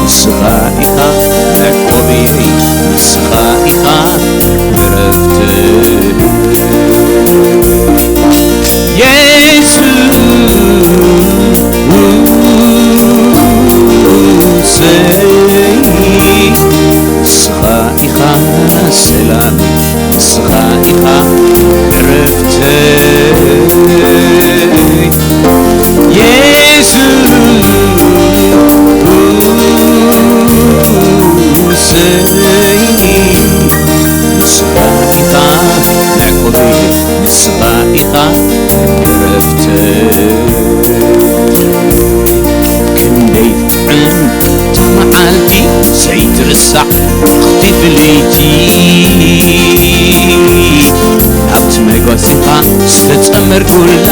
ንስኻ ኢኻ ያዕቆበይ፣ ንስኻ ኢኻ ዕረፍተይ። የሱሰይ፣ ንስኻ ኢኻ ሰላም፣ ንስኻ ኢኻ ዕረፍተይ። የሱሰይ፣ ንስኻ ኢኻ ያዕቆበይ፣ ንስኻ ኢኻ ዕረፍተይ። ክንደይ ጥዑም እታ መዓልቲ ዘይትርሳዕ ብርኽቲ ፍልይቲ፣ ናብቲ መጓሰኻ ዝተጸመርኩላ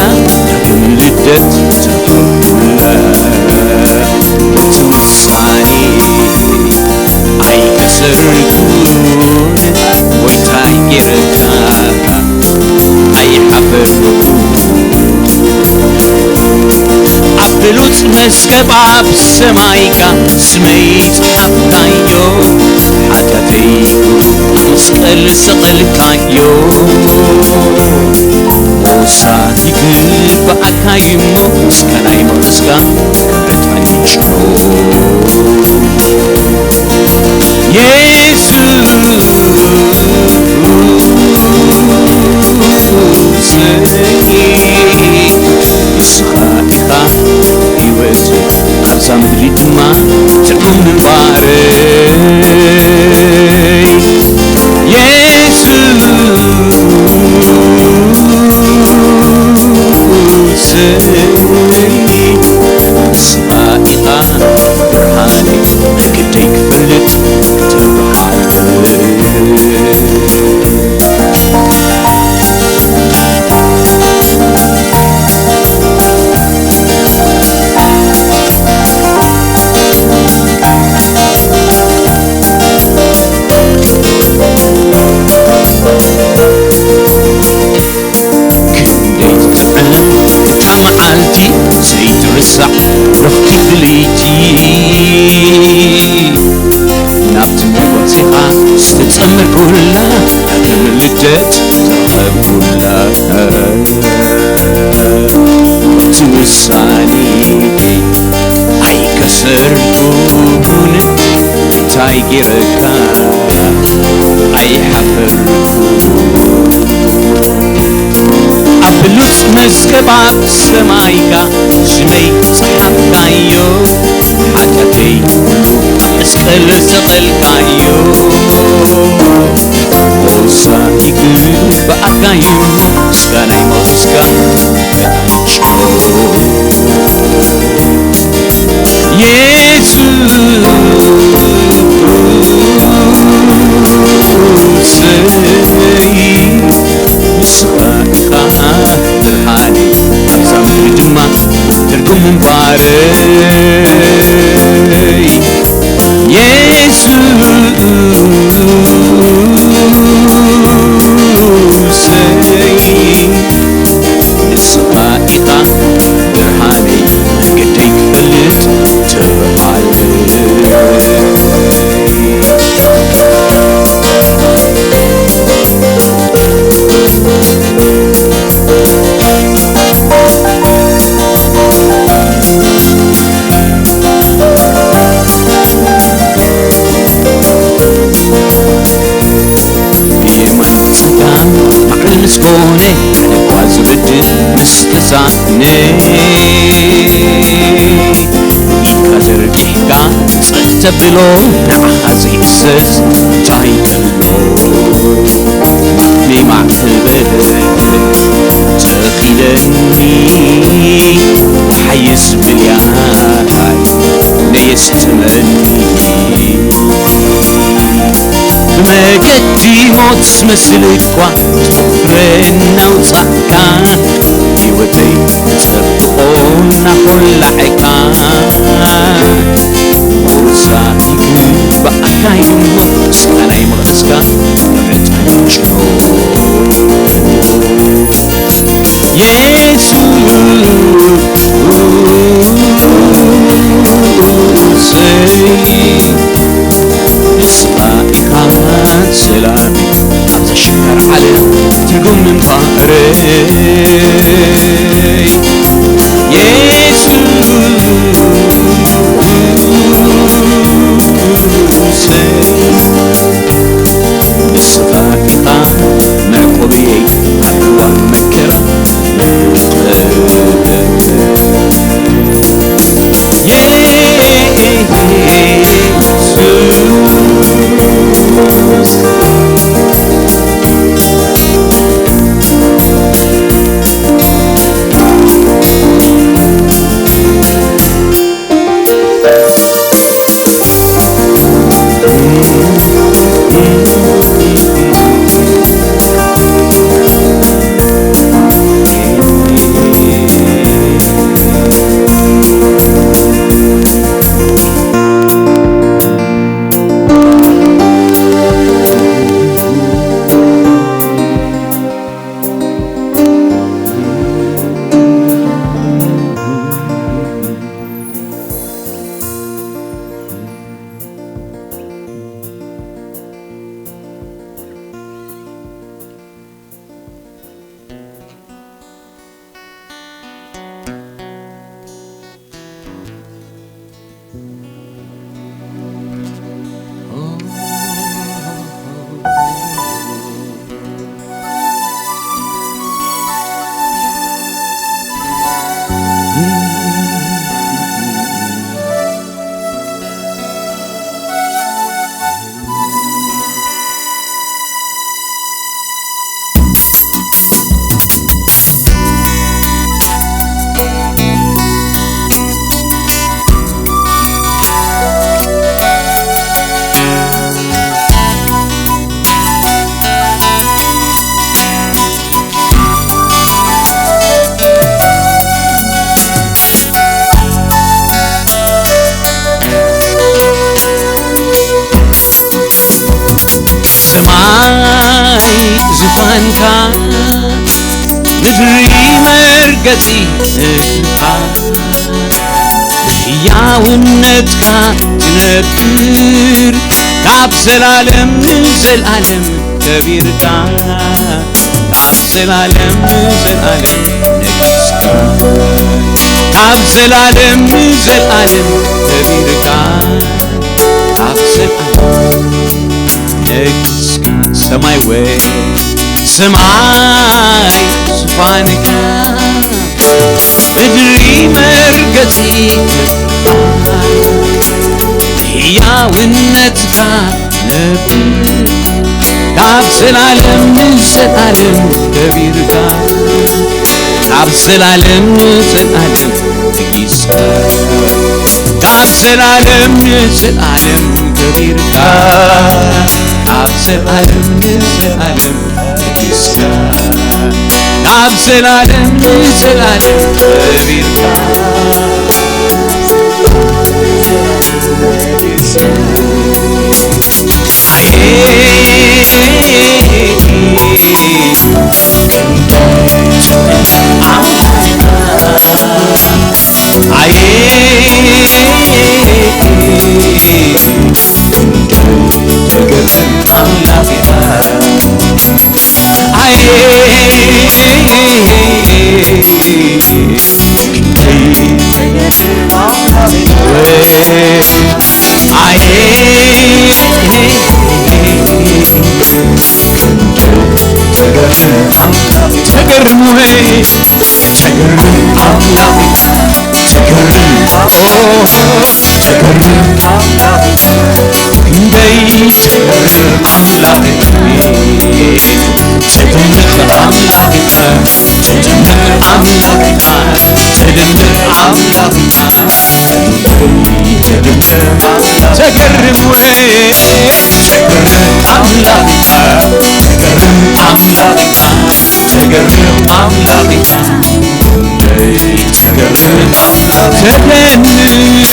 ዳግም ልደት ትረኸብኩላ። እቲ ውሳኔ ኣይከሰርኩን፣ ጎይታይ ጌረካ ኣይሓፈርኩን። ኣብ ብሉጽ መዝገብ ኣብ ሰማይካ ስመይ ጸሓፍካዮ፣ ሓጢኣተይ ኣብ መስቀል ሰቐልካዮ። ሞሳ ይግብኣካ እዩሞ፣ ምስጋናይ ሞስካ ዕጣን ይጭኖ። የሱሰይ፣ ንስኻ ኢኻ ህይወት፣ ኣብዛ ምድሪ ድማ ትርጉም ምንባረይ። የሱሰይ፣ ንስኻ ኢኻ ብርሃነይ፣ መንገደይ ክፈልጥ ተብሃግተይ። ክንደይ ትጥዕም እታ መዓልቲ፣ ዘይትርሳዕ ብርኽቲ ፍልይቲ፣ ናብቲ መጓሰኻ ዝተጸመርኩላ ዳግም ልደት ተረኸብኩላ። እቲ ውሳኔ ኣይከሰርኩን፣ እንታይ ጌረካ ኣይሓፈርኩን። ኣብ ብሉጽ መዝገብ ኣብ ሰማይካ ስመይ ጸሓፍካዮ፣ ሓጢኣተይ ኩሉ ኣብ መስቀል ሰቐልካዮ። ሞሳ ይግብኣካ እዩ፣ ምስጋናይ ሞስካ ዕጣን ጭኖ። የሱሰይ፣ ንስኻ ኢኻ ብርሃነይ፣ ኣብዛ ምድሪ ድማ ትርጉም ምንባረይ። የሱሰይ፣ ንስኻ ኢኻ ብርሃነይ፣ መንገደይ ክፈልጥ ተብሃለይ። ብየማን ጸጋም ማዕበል ምስ ኮነ፣ ኣነ እኳ ዝበድል ምስ ተሳእነ፣ ኢድካ ዘርጊሕካ ጸጥ ተብሎ፣ ንዓኻ ዘይሕሰስ እንታይ ኣሎ? ማዕበል ማዕበል ተኺለኒ፣ ሓይስ ብልያይ ነየስጥመኒ። ብመገዲ ሞት ዝመስል እኳ ትፍረ እናውጻእካ፣ ህይወተይ ጽብቆ እናኾላዕካ፣ ሞሳ ይግባኣካ እዩሞ፣ ምስጋናይ መቐስካ ዕጣን ጭኖ። የሱስ ምንባረይ የሱስ፣ ንስኻ ኢኻ መዕቆብየይ ኣብ እዋን መከራ። የሱስ። ሰማይ ዙፋንካ፣ ምድሪ መርገጺ እግርካ፣ ብሕያውነትካ ትነብር፣ ካብ ዘላለም ንዘላለም ከቢርካ፣ ካብ ዘላለም ንዘላለም ነጊስካ፣ ካብ ዘላለም ንዘላለም ከቢርካ፣ ካብ ዘላለም ነጊስካ። ሰማይ ወይ ሰማይ ዙፋንካ፣ ምድሪ መርገጺ እግርካ፣ ሕያውነትካ ነብር፣ ካብ ዘላለም ንዘላለም ከቢርካ፣ ካብ ዘላለም ንዘላለም ነጊስካ፣ ካብ ዘላለም ንዘላለም ከቢርካ፣ ካብ ዘላለም ንዘላለም ነጊስካ፣ ካብ ዘላለም ንዘላለም ከቢርካ። ተገርም ወይ ተገርም ኣምላኽ፣ ተገርም፣ ኦ፣ ተገርም ኣምላኽ፣ ክንደይ ተገርም ኣምላኽ፣ ተደንቕ ኣምላኽ፣ ተደንቕ ኣምላኽ፣ ተደንቕ ኣምላኽ። ተገርም ወይ ተገርም ኣምላኽ፣ ተገርም ኣምላኽ፣ ተገርም ኣምላኽ፣ ተገርም ኣምላኽ፣ ተደንቕ፣ ተደንቕ ኣምላኽ፣ ተደንቕ ኣምላኽ፣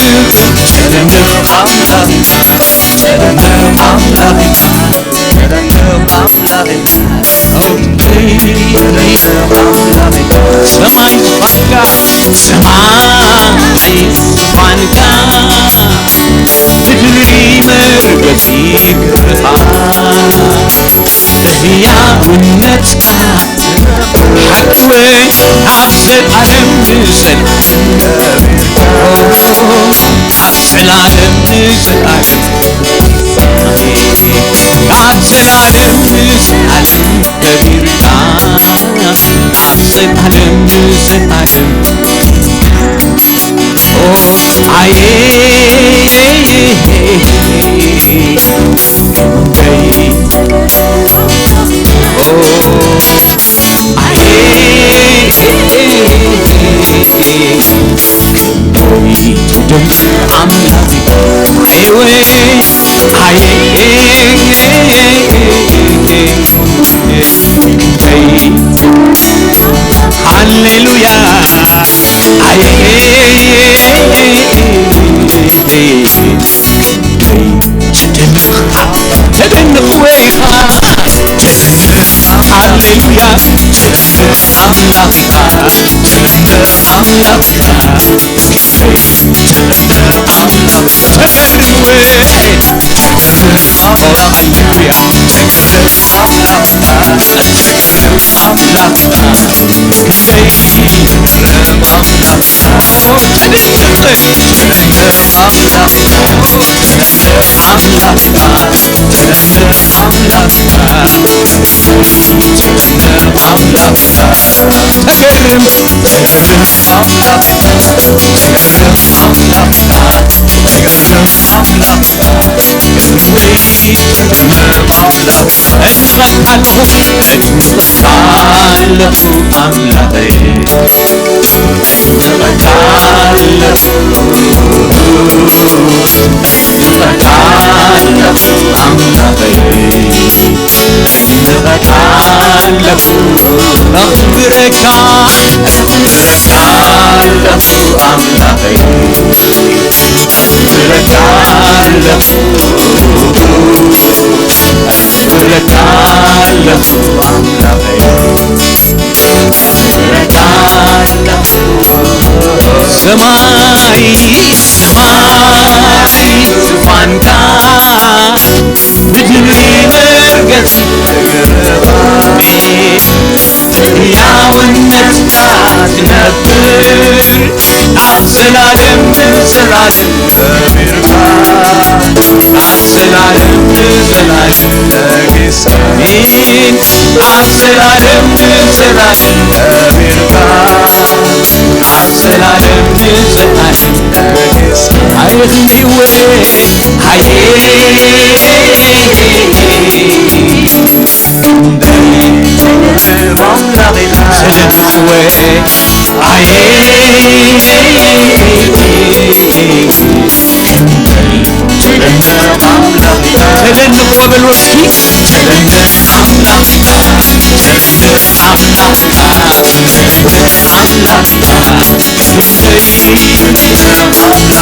ተደንቕ ኣምላኽ። ሰማይ ፋጋ፣ ሰማይ ፋንጋ፣ ምድሪ መርገጺ ክርታ፣ ብሕያውነትካ ኣብ ዘልኣለም ንዘልኣለም፣ ኣብ ዘልኣለም ንዘልኣለም፣ ኣብ ዘልኣለም ንዘልኣለም ከቢርካ፣ ኣብ ዘልኣለም ንዘልኣለም። ኦ፣ ኣየ፣ ኦ፣ ኣየ፣ ኣምላኽ፣ ኣየ፣ ኣየ፣ ሃሌሉያ፣ ኣየ፣ ትድንቕ፣ ተደንቕ ወይ ኢኻ። ሃሌሉያ። ኣምላኽካ፣ ኣምላኽካ፣ ተገርም ወይ። ሃሌሉያ። ኣምላኽካ፣ ኣምላኽካ፣ ክንደይ ትገርም ኣምላኽ። ኣለኹ ኣምላኸይ፣ እነቕሓካ ኣለኹ፣ እነቕሓካ ኣለኹ ኣምላኸይ፣ እነቕሓካ ኣለኹ፣ ኣኽብረካ፣ ኣኽብረካ ኣለኹ ኣምላኸይ። ክብረካ ኣለኹ፣ ክብረካ ኣለኹ ኣምላኸይ። ክብረካ ኣለኹ። ሰማይ፣ ሰማይ ዙፋንካ፣ ምድሪ መርገጺ እግርኻ። ሕያውነትካ ትነብር፣ ኣብ ዘላለም ንዘላለም ከቢርካ፣ ኣብ ዘላለም ንዘላለም ነጊስካ። ኣሜን። ኣብ ዘላለም ንዘላለም ከቢርካ፣ ኣብ ዘላለም ንዘላለም ነጊስካ። ታሪኽ ህይወት ሃየ። ተደንቕ ወይ? ኣየ። ተደንቕ በልዎ እስኪ። ኣምላኽ፣ ኣምላኽ፣ መስተንክር ኣምላኽ ኢኻ። ሃሌሉያ፣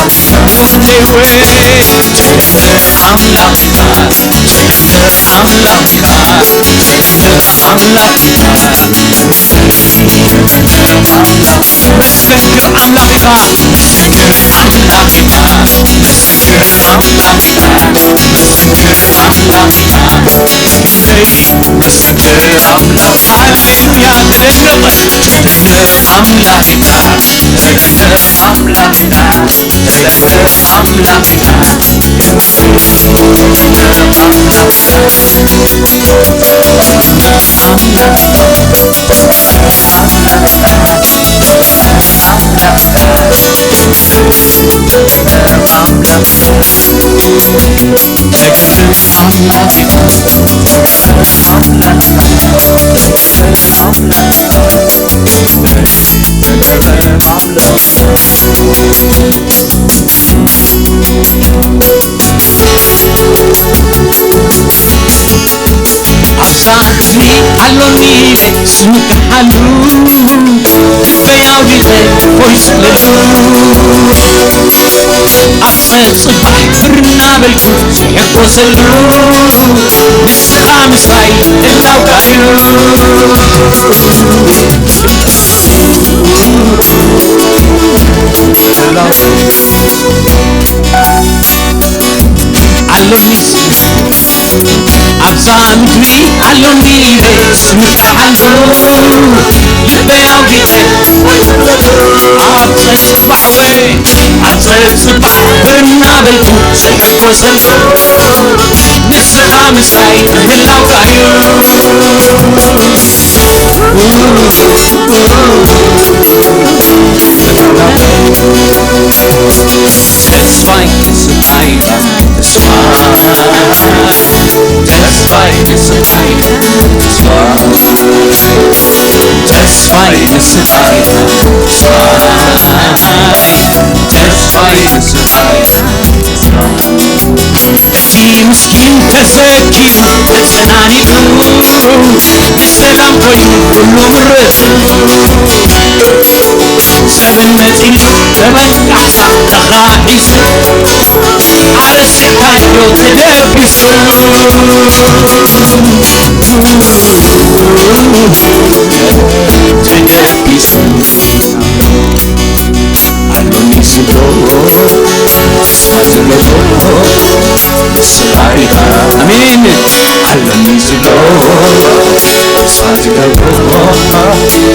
ተደነቐ። ኣምላኽ ኢኻ፣ ኣምላኽ ኢኻ፣ ኣምላኽ ኢኻ። ኣብዛ ምድሪ ኣሎኒ ኢለ ዝምክሓሉ፣ ልበይ ኣውዲቐ ፈዊሰለሉ፣ ኣብ ጸጽባሕ ብር እናበልኩ ዝሕጎሰሉ፣ ንስኻ ምሳይ ህላውካ እዩ። ኣሎኒ ኣብዛ ምድሪ ኣሎኒ ኢለ ዝምክሓሉ፣ ልበይ ኣውጊጠ ኣብ ጸጽባሕ ወይ ኣብ ጸጽባሕ እናበልኩ ዝሕጎሰሉ ንስኻ ምሳይ ምህላውካ እዩ። ተስፋይ ንስኻ ኢኻ፣ ተስፋይ፣ ተስፋይ ንስኻ ኢኻ፣ ተስፋይ፣ ተስፋይ ንስኻ ኢኻ፣ ተስፋይ፣ ተስፋይ ንስኻ ኢኻ፣ ተስፋይ። እቲ ምስኪን ተሰኪሙ ተጸናኒዑ፣ ብሰላም ኮይኑ ኩሉ ምረጹ። ዘበን መጺኡ ተበቃሕካ ተኻሒሱ፣ ኣረሲዕካዮ ተደቢሱ። ተደቢሱ። ኣሎኒ ዝብሎ፣ ተስፋ ዝገብሮ፣ ንስኻ ኢኻ። ኣሜን። ኣሎኒ ዝብሎ፣ ተስፋ ዝገብሮ፣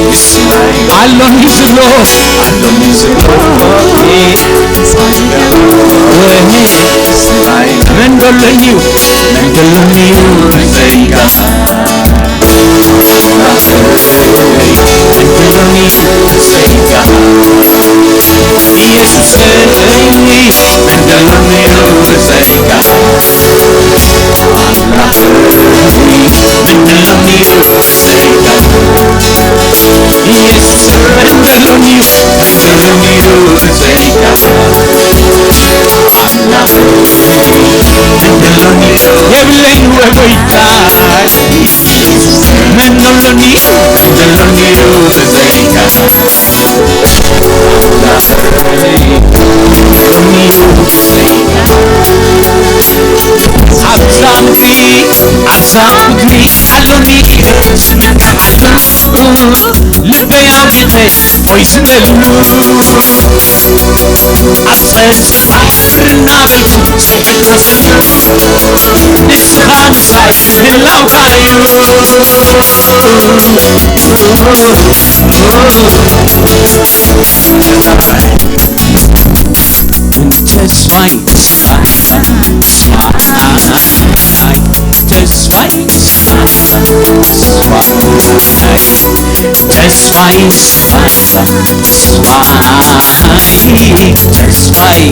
ንስኻ ኢኻ። ኣሎኒ ዝብሎ፣ ኣሎኒ ዝብሎ፣ ተስፋ ዝገብሮ፣ ወይኔ፣ ንስኻ ኢኻ። መን ዶ ኣሎኒ እዩ? መን ዶ ኣሎኒ እዩ ብዘይካኻ? የብለይን ወይ ጎይታይ፣ መን ኣሎኒ? ኣብዛ ምድሪ፣ ኣብዛ ምድሪ ኣሎኒ፣ ልበይ ኣውጊጠ ወይ ዝበሉ፣ ኣብ ጸጽባሕ እናበልኩ ዝሕጎሰሉ፣ ንስኻ ምሳይ ምህላውካ እዩ። ተስፋይ፣ ተስፋይ፣ ተስፋይ፣ ተስፋይ፣ ተስፋይ፣ ተስፋይ፣ ተስፋይ፣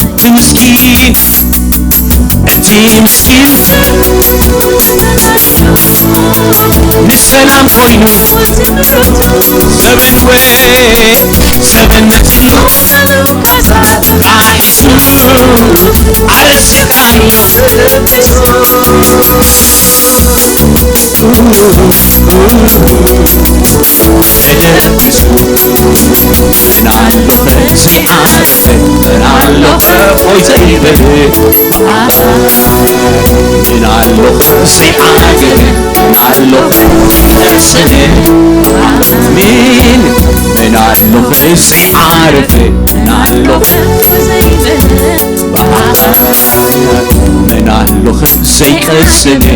እቲ ምስኪን፣ እቲ ምስኪን ንሰላም ኮይኑ ዘበን ወይ ዘበን መጺኡ ጣሒሱ ኣረሲዕካዮ ተደቢሱ። ተደቢሱ። መን ኣሎ ዘይዓገበ፣ መን ኣሎ እፎይ ዘይበለ? መን ኣሎ ዘይዓገበ፣ መን ኣሎ ዘይቀሰነ? ኣሜን። መን ኣሎ ዘይዓረፈ፣ መን ኣሎ ብኣኻ? መን ኣሎ ዘይቀሰነ?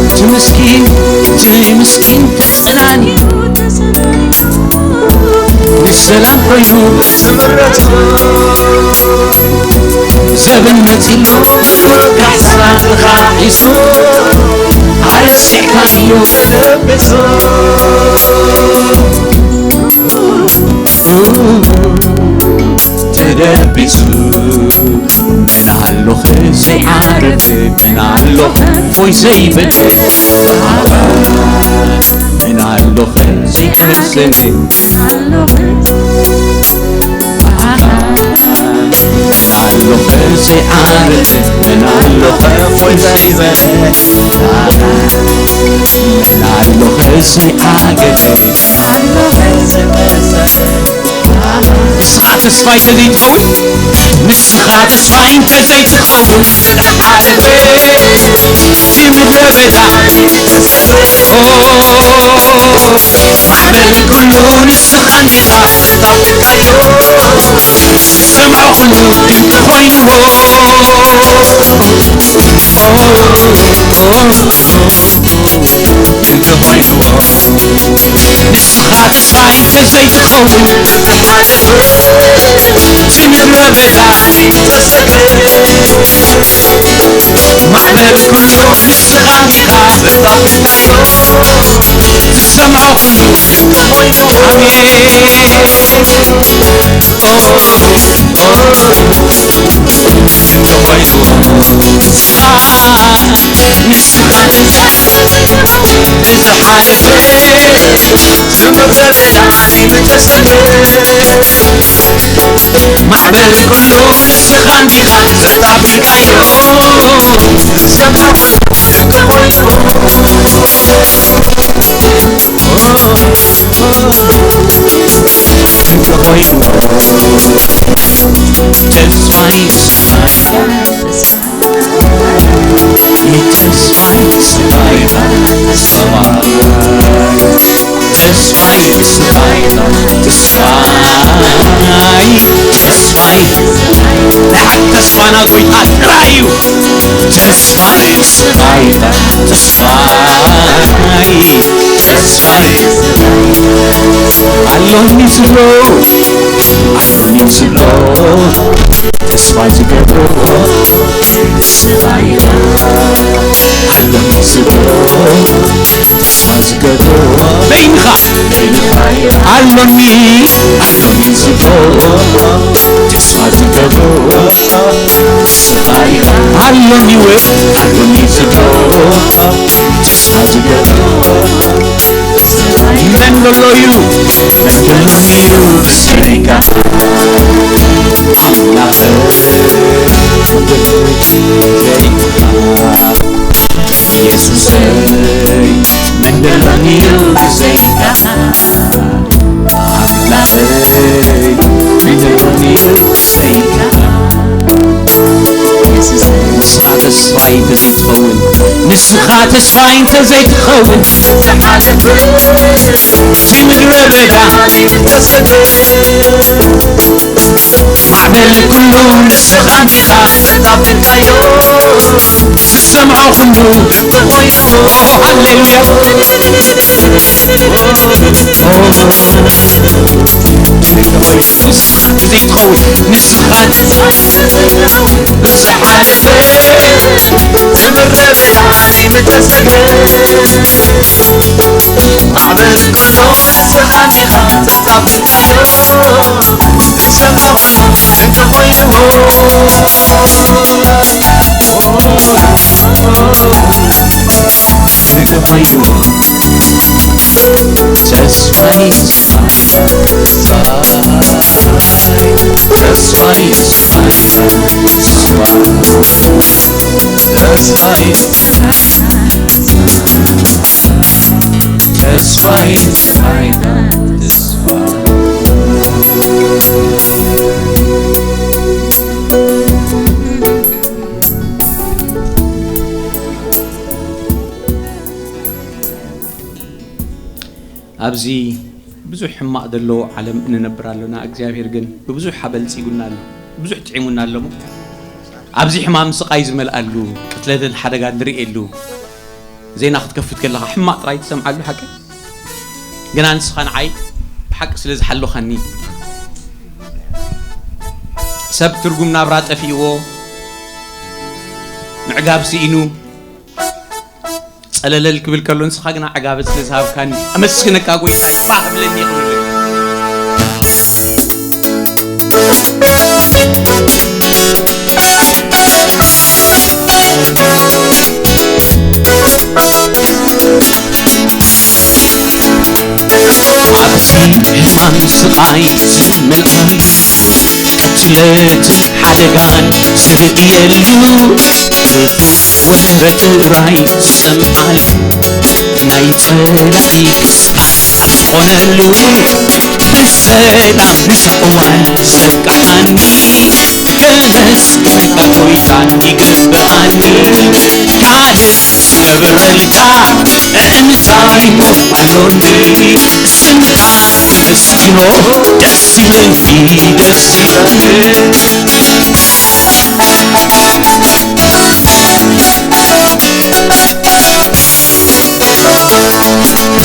እቲ ምስኪን፣ እቲ ምስኪን ተጸናኒዑ፣ ንሰላም ኮይኑ ዝምረቱ፣ ዘበን መጺኡ ካሕሳ ተኻሒሱ፣ ኣረሲዕካዮ ተደቢሱ። ተደቢሱ። መን ኣሎ ዘይዓረፈ፣ መን ኣሎ እፎይ ዘይበለ? መን ኣሎ ዘይቀሰነ? መን ኣሎ ዘይዓረፈ፣ መን ኣሎ እፎይ ዘይበለ? መን ኣሎ ዘይዓገበ? ንስኻ ተስፋይ ተዘይትኸውን፣ ንስኻ ተስፋይ እንተዘይትኸውን፣ ዝተሓለፈ እቲ ምድረ በዳ፣ ኦ፣ ማዕበል ኩሉ ንስኻ ኔርካ፣ ዝጠፍእካዮ፣ ስምዖ ኩሉ ድንቂ ኮይንዎ። ኦ፣ ኦ፣ ኦ፣ ዘይትኸውን እቲ ምድረ በዳ ተሰገር። ማዕበል ኩሉ ንስኻ ኢኻ ዘጻብካዮ፣ ዝሰምዖ ኩሉ ድንቂ ኮይኑ። ኣሜን። ኦ፣ ኦ፣ ድንቂ ኮይኑ። ንስኻ፣ ንስኻ፣ እዚ ሓለፈ፣ ዝምረበ ኣይኑ ተሰገር። ማዕበል ኩሉ ንስኻ እንዲኻ ዘጻብካዮ፣ ዝሰምዖ ኩሉ ድንቂ ኮይኑ። ድንቂ ኮይኑ። ተስፋይ፣ ተስፋይ፣ ተስፋይ፣ ተስፋይ፣ ተስፋይ፣ ተስፋይ፣ ተስፋይ። ናይ ሓቂ ተስፋና ጎይታ ጥራይ እዩ። ተስፋይ፣ ተስፋይ፣ ተስፋይ፣ ተስፋይ። ኣሎኒ ዝብሎ፣ ኣሎኒ ዝብሎ፣ ተስፋ ዝገብሮ፣ ኣሎኒ ዝብሎ፣ ተስፋ ዝገብሮ። በይንኻ፣ ኣሎኒ፣ ኣሎኒ ዝብሎ፣ ተስፋ ዝገብሮ፣ ኣሎኒ ወይ፣ ኣሎኒ ዝብሎ፣ ተስፋ ዝገብሮ። መን ዘሎ እዩ? መን ዘሎ እዩ ብዘይካ ኣምላኽ? መን ዘሎ እዩ ብዘይካ ኢየሱሰይ? መን ዘሎ እዩ ብዘይካ ኣምላኸይ? መን ዘሎ እዩ ብዘይካ ኢየሱሰይ? ንስኻ ተስፋይ እንተዘይትኸውን፣ ንስኻ ተስፋይ እንተዘይትኸውን፣ ዝሓለፈ እቲ ምድረ በዳ ተሰገር። ማዕበል ኩሉ ንስኻ እንዲኻ ዘጻበካዮ፣ ዝሰምዖ ኩሉ ድንቂ ኮይኑ። ሃሌሉያ። ዘይትኸውን ንስኻ ንሳ ዝሓለፈ ዝምረበ ኣይኒ ተሰገር። ማዕበል ኩሉ ንስኻ ኢኻ ተጻቢኻዮ። ዝሰምዖ ኩሉ ድንቂ ኮይኑ። ድንቂ ኮይኑ። ተስፋይ፣ ተስፋይ፣ ተስፋይ፣ ተስፋይ፣ ተስፋይ፣ ተስፋይ፣ ተስፋይ፣ ተስፋይ። ኣብዚ ብዙሕ ሕማቕ ዘለዎ ዓለም እንነብር ኣሎና። እግዚኣብሔር ግን ብብዙሕ ኣበልጺጉና ኣሎ፣ ብዙሕ ጥዒሙና ኣሎ። እሞ ኣብዚ ሕማም ስቓይ ዝመልኣሉ፣ ቅትለትን ሓደጋን ንርእየሉ፣ ዜና ክትከፍት ከለኻ ሕማቕ ጥራይ ትሰምዓሉ ሓቂ። ግና ንስኻ ንዓይ ብሓቂ ስለ ዝሓለኻኒ፣ ሰብ ትርጉም ናብራ ጠፊእዎ፣ ምዕጋብ ስኢኑ፣ ጸለለል ክብል ከሎ፣ ንስኻ ግና ዕጋበት ስለ ዝሃብካኒ ኣመስግነካ ጎይታይ፣ ባህ ብለኒ ይኽብለኒ። ኣብዚ ሕማም ስቓይ ዝመልኣ፣ ቅትለትን ሓደጋን ዝርእየሉ፣ ወረ ጥራይ ዝሰምዓሉ፣ ናይ ጸላኢ ክሳድ ዝኾነሉ፣ ብሰላም ንስሕዋን ዘብቅዓኒ፣ ከመስግነካ ጎይታ ይግብኣኒ። ካልእ ክገብረልካ እንታይ ኣሎኒ? ስምካ ከመስግኖ ደስ ይብለኒ፣ ደስ ይብለኒ።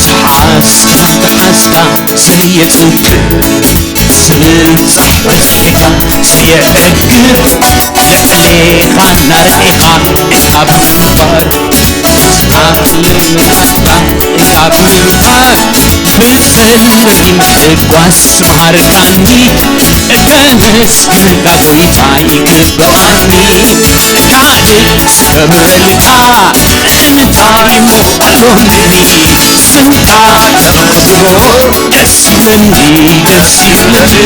ዝሓዝካ ተሓዝካ፣ ዘይ የጽንት ስምንጻሕ ወስሒካ ዘየዕግብ፣ ልዕሌኻ እናረኢኻ እንካ ብምባል፣ ኣብ ልምዓትካ እንካ ብምባል፣ ብጽልመተይ እኳ ዝተሃርካኒ፣ ከመስግነካ ጎይታ ይግብኣኒ። ካልእ ክገብረልካ እንታይ እሞ ኣሎኒ? ስምካ ከመስግኖ ደስ ይብለኒ፣ ደስ ይብለኒ።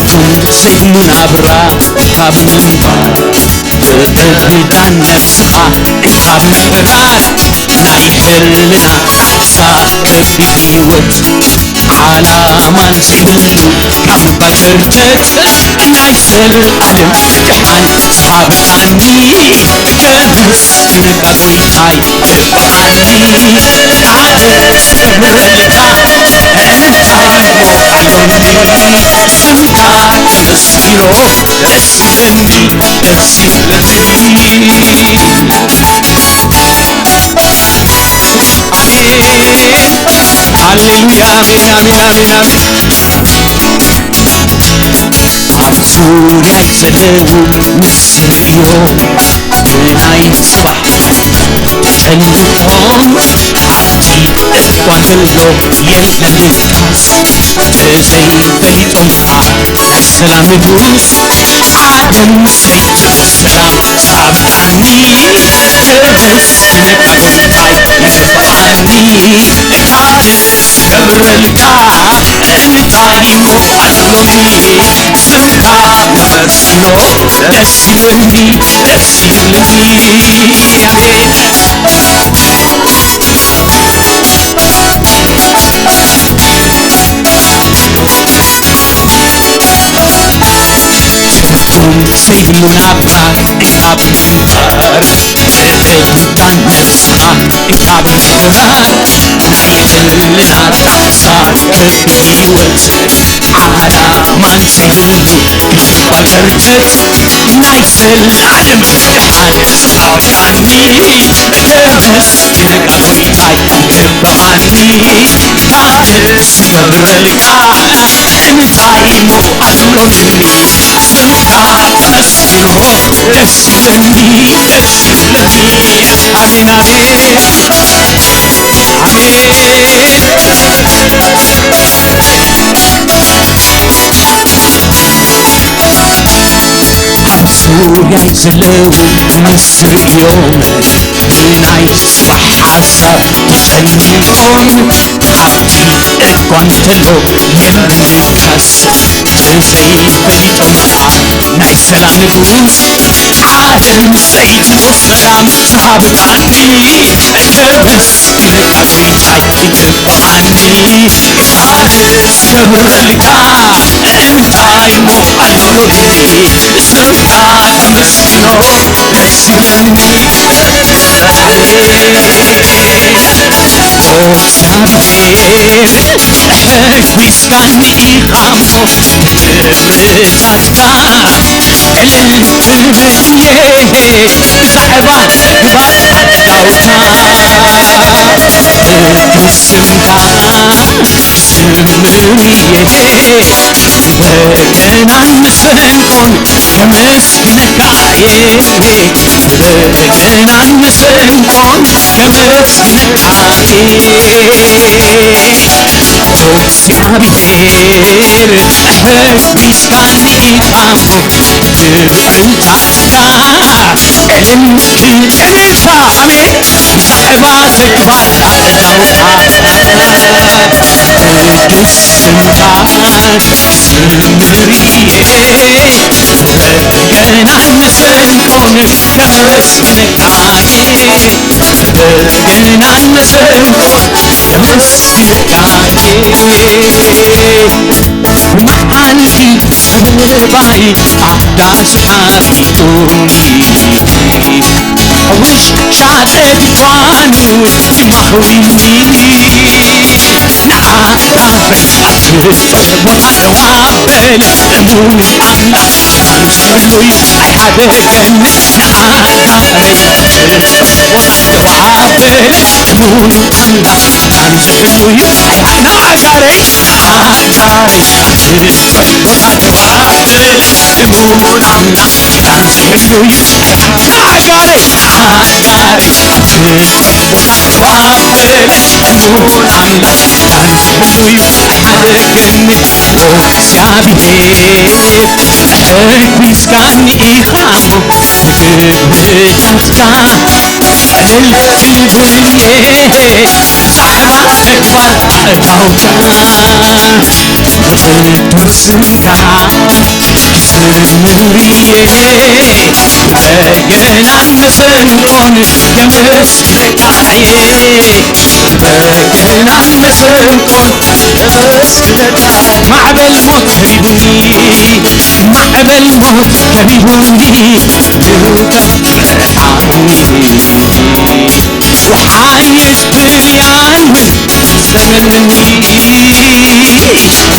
ትኹን ዘይሙን ኣብራ ካብ ምንባር፣ ብዕብዳን ነፍስኻ ካብ ምሕራር፣ ናይ ሕልና ሓንሳእ ከቢድ ህይወት፣ ዓላማን ዘይብሉ ካብ ባጀርጀት፣ ናይ ዘልኣለም ደሓን ዝሃብካኒ፣ ከመስግነካ ጎይታይ ይግብኣኒ። ካልእ ክገብረልካ እንታይ እሞ ኣሎኒ? ስምካ ከመስግኖ ደስ ይብለኒ፣ ደስ ይብለኒ። ኣሜን። ሃሌሉያ፣ ኣሜን፣ ኣሜን፣ ኣሜን፣ ኣሜን። ኣብ ዙርያይ ዘለዉ ምስርዮ ብናይ ጽባሕ ጨንቆም፣ ኣብቲ እኳ እንከሎ የለን ምፍሳስ፣ ብዘይፈሊጦም ከኣ ናይ ሰላም ንጉስ፣ ዓለም ዘይትብል ሰላም ዝሃብካኒ፣ ከመስግነካ ጎይታይ ይግብኣኒ። ካልእ ክገብረልካ እንታይ እሞ ኣሎኒ? ስምካ ከመስግኖ ደስ ይብለኒ፣ ደስ ይብለኒ። ኣሜን። ትርጉም ዘይብሉ ናብራ እንካ ብምንባር፣ ብዕብዳን ነፍስኻ እንካ ብምሕራር፣ ናይ ሕልና ጣዕሳ ከቢድ ህይወት፣ ዓላማን ዘይብሉ ካብ ባጀርጀት፣ ናይ ዘልኣለም ደሓን ዝሃብካኒ፣ ከመስግነካ ጎይታይ ይግብኣኒ። ካልእ ክገብረልካ እንታይ እሞ ኣሎኒ? ስምካ ከመስግኖ ደስ ይብለኒ፣ ደስ ይብለኒ። ኣሜን፣ ኣሜን፣ ኣሜን። ኣብ ዙርያይ ዘለዉ ምስርዮም፣ ብናይ ጽባሕ ሓሳብ ተጨኒቖም፣ ኣብቲ እኳ እንከሎ የለን ምፍሳስ፣ ብዘይፈሊጦም ከኣ ናይ ሰላም ንጉስ፣ ዓለም ዘይትብል ሰላም ዝሃብካኒ፣ ከመስግነካ ጎይታይ ይግብኣኒ። ካልእ ክገብረልካ እንታይ እሞ ኣሎኒ? ስምካ ከመስግኖ ደስ ይብለኒ። ኦ እግዚኣብሔር፣ ሕጒስካኒ ኢኻ እሞ፣ ክብርታትካ ገለ ክብርትየ፣ ብዛዕባ ግባር ኣዳውታ ቅዱስ ስምካ ዝምርየ፣ በገናን መሰንቆን ከመስግነካ እየ። በገናን መሰንቆን ከመስግነካ እየ። ኦ እግዚኣብሔር፣ ሕጒስካኒ ኢኻ እሞ፣ ክብርታትካ ቀለም ክብርታ፣ ኣሜን። ብዛዕባ ተግባርካ ተዛውራ፣ ቅዱስ ስምካ ዝምርየ፣ በገናን መሰንቆን ከመስግነካ እየ። በገናን መሰንቆን ከመስግነካ እየ። መዓልቲ ሰብባይ ኣዳስ ሓቢኡኒ፣ ውሻ ጠቢኳኑ ይማህዊኒ። ንዓኻ ኣትጸልዎ ኣለዋ እሙን ኣምላኽ ኣንተ ኢኻ ሓደገኒ ንኣጋንንት። ወናት ተባዕተ እሙን ኣምላኽ ኣንተ ኢኻ ንኣጋረይ፣ ንኣጋረይ። ወናት ተባዕተ እሙን ኣምላኽ ኣንተ ኢኻ ንኣጋረይ፣ ንኣጋረይ። ወናት ተባዕተ እሙን ኣምላኽ ኣንተ ኢኻ ሓደገኒ። እግዚኣብሔር፣ ኣሕጒስካኒ ኢኻ እሞ ብምህረትካ፣ ዕልል እብል እየ ብዛዕባ ተግባር ጸጋውካ። ንቕዱስ ስምካ ክዘምር እየ፣ በገናን መሰንቆን ከመስግነካ እየ። በገናን መሰንቆን ማዕበል ሞት ከቢቡኒ፣ ማዕበል ሞት ከቢቡኒ፣ ብውግእ ተረታዕኒ። ወሓይሽ ብርያንን ሰመኒ፣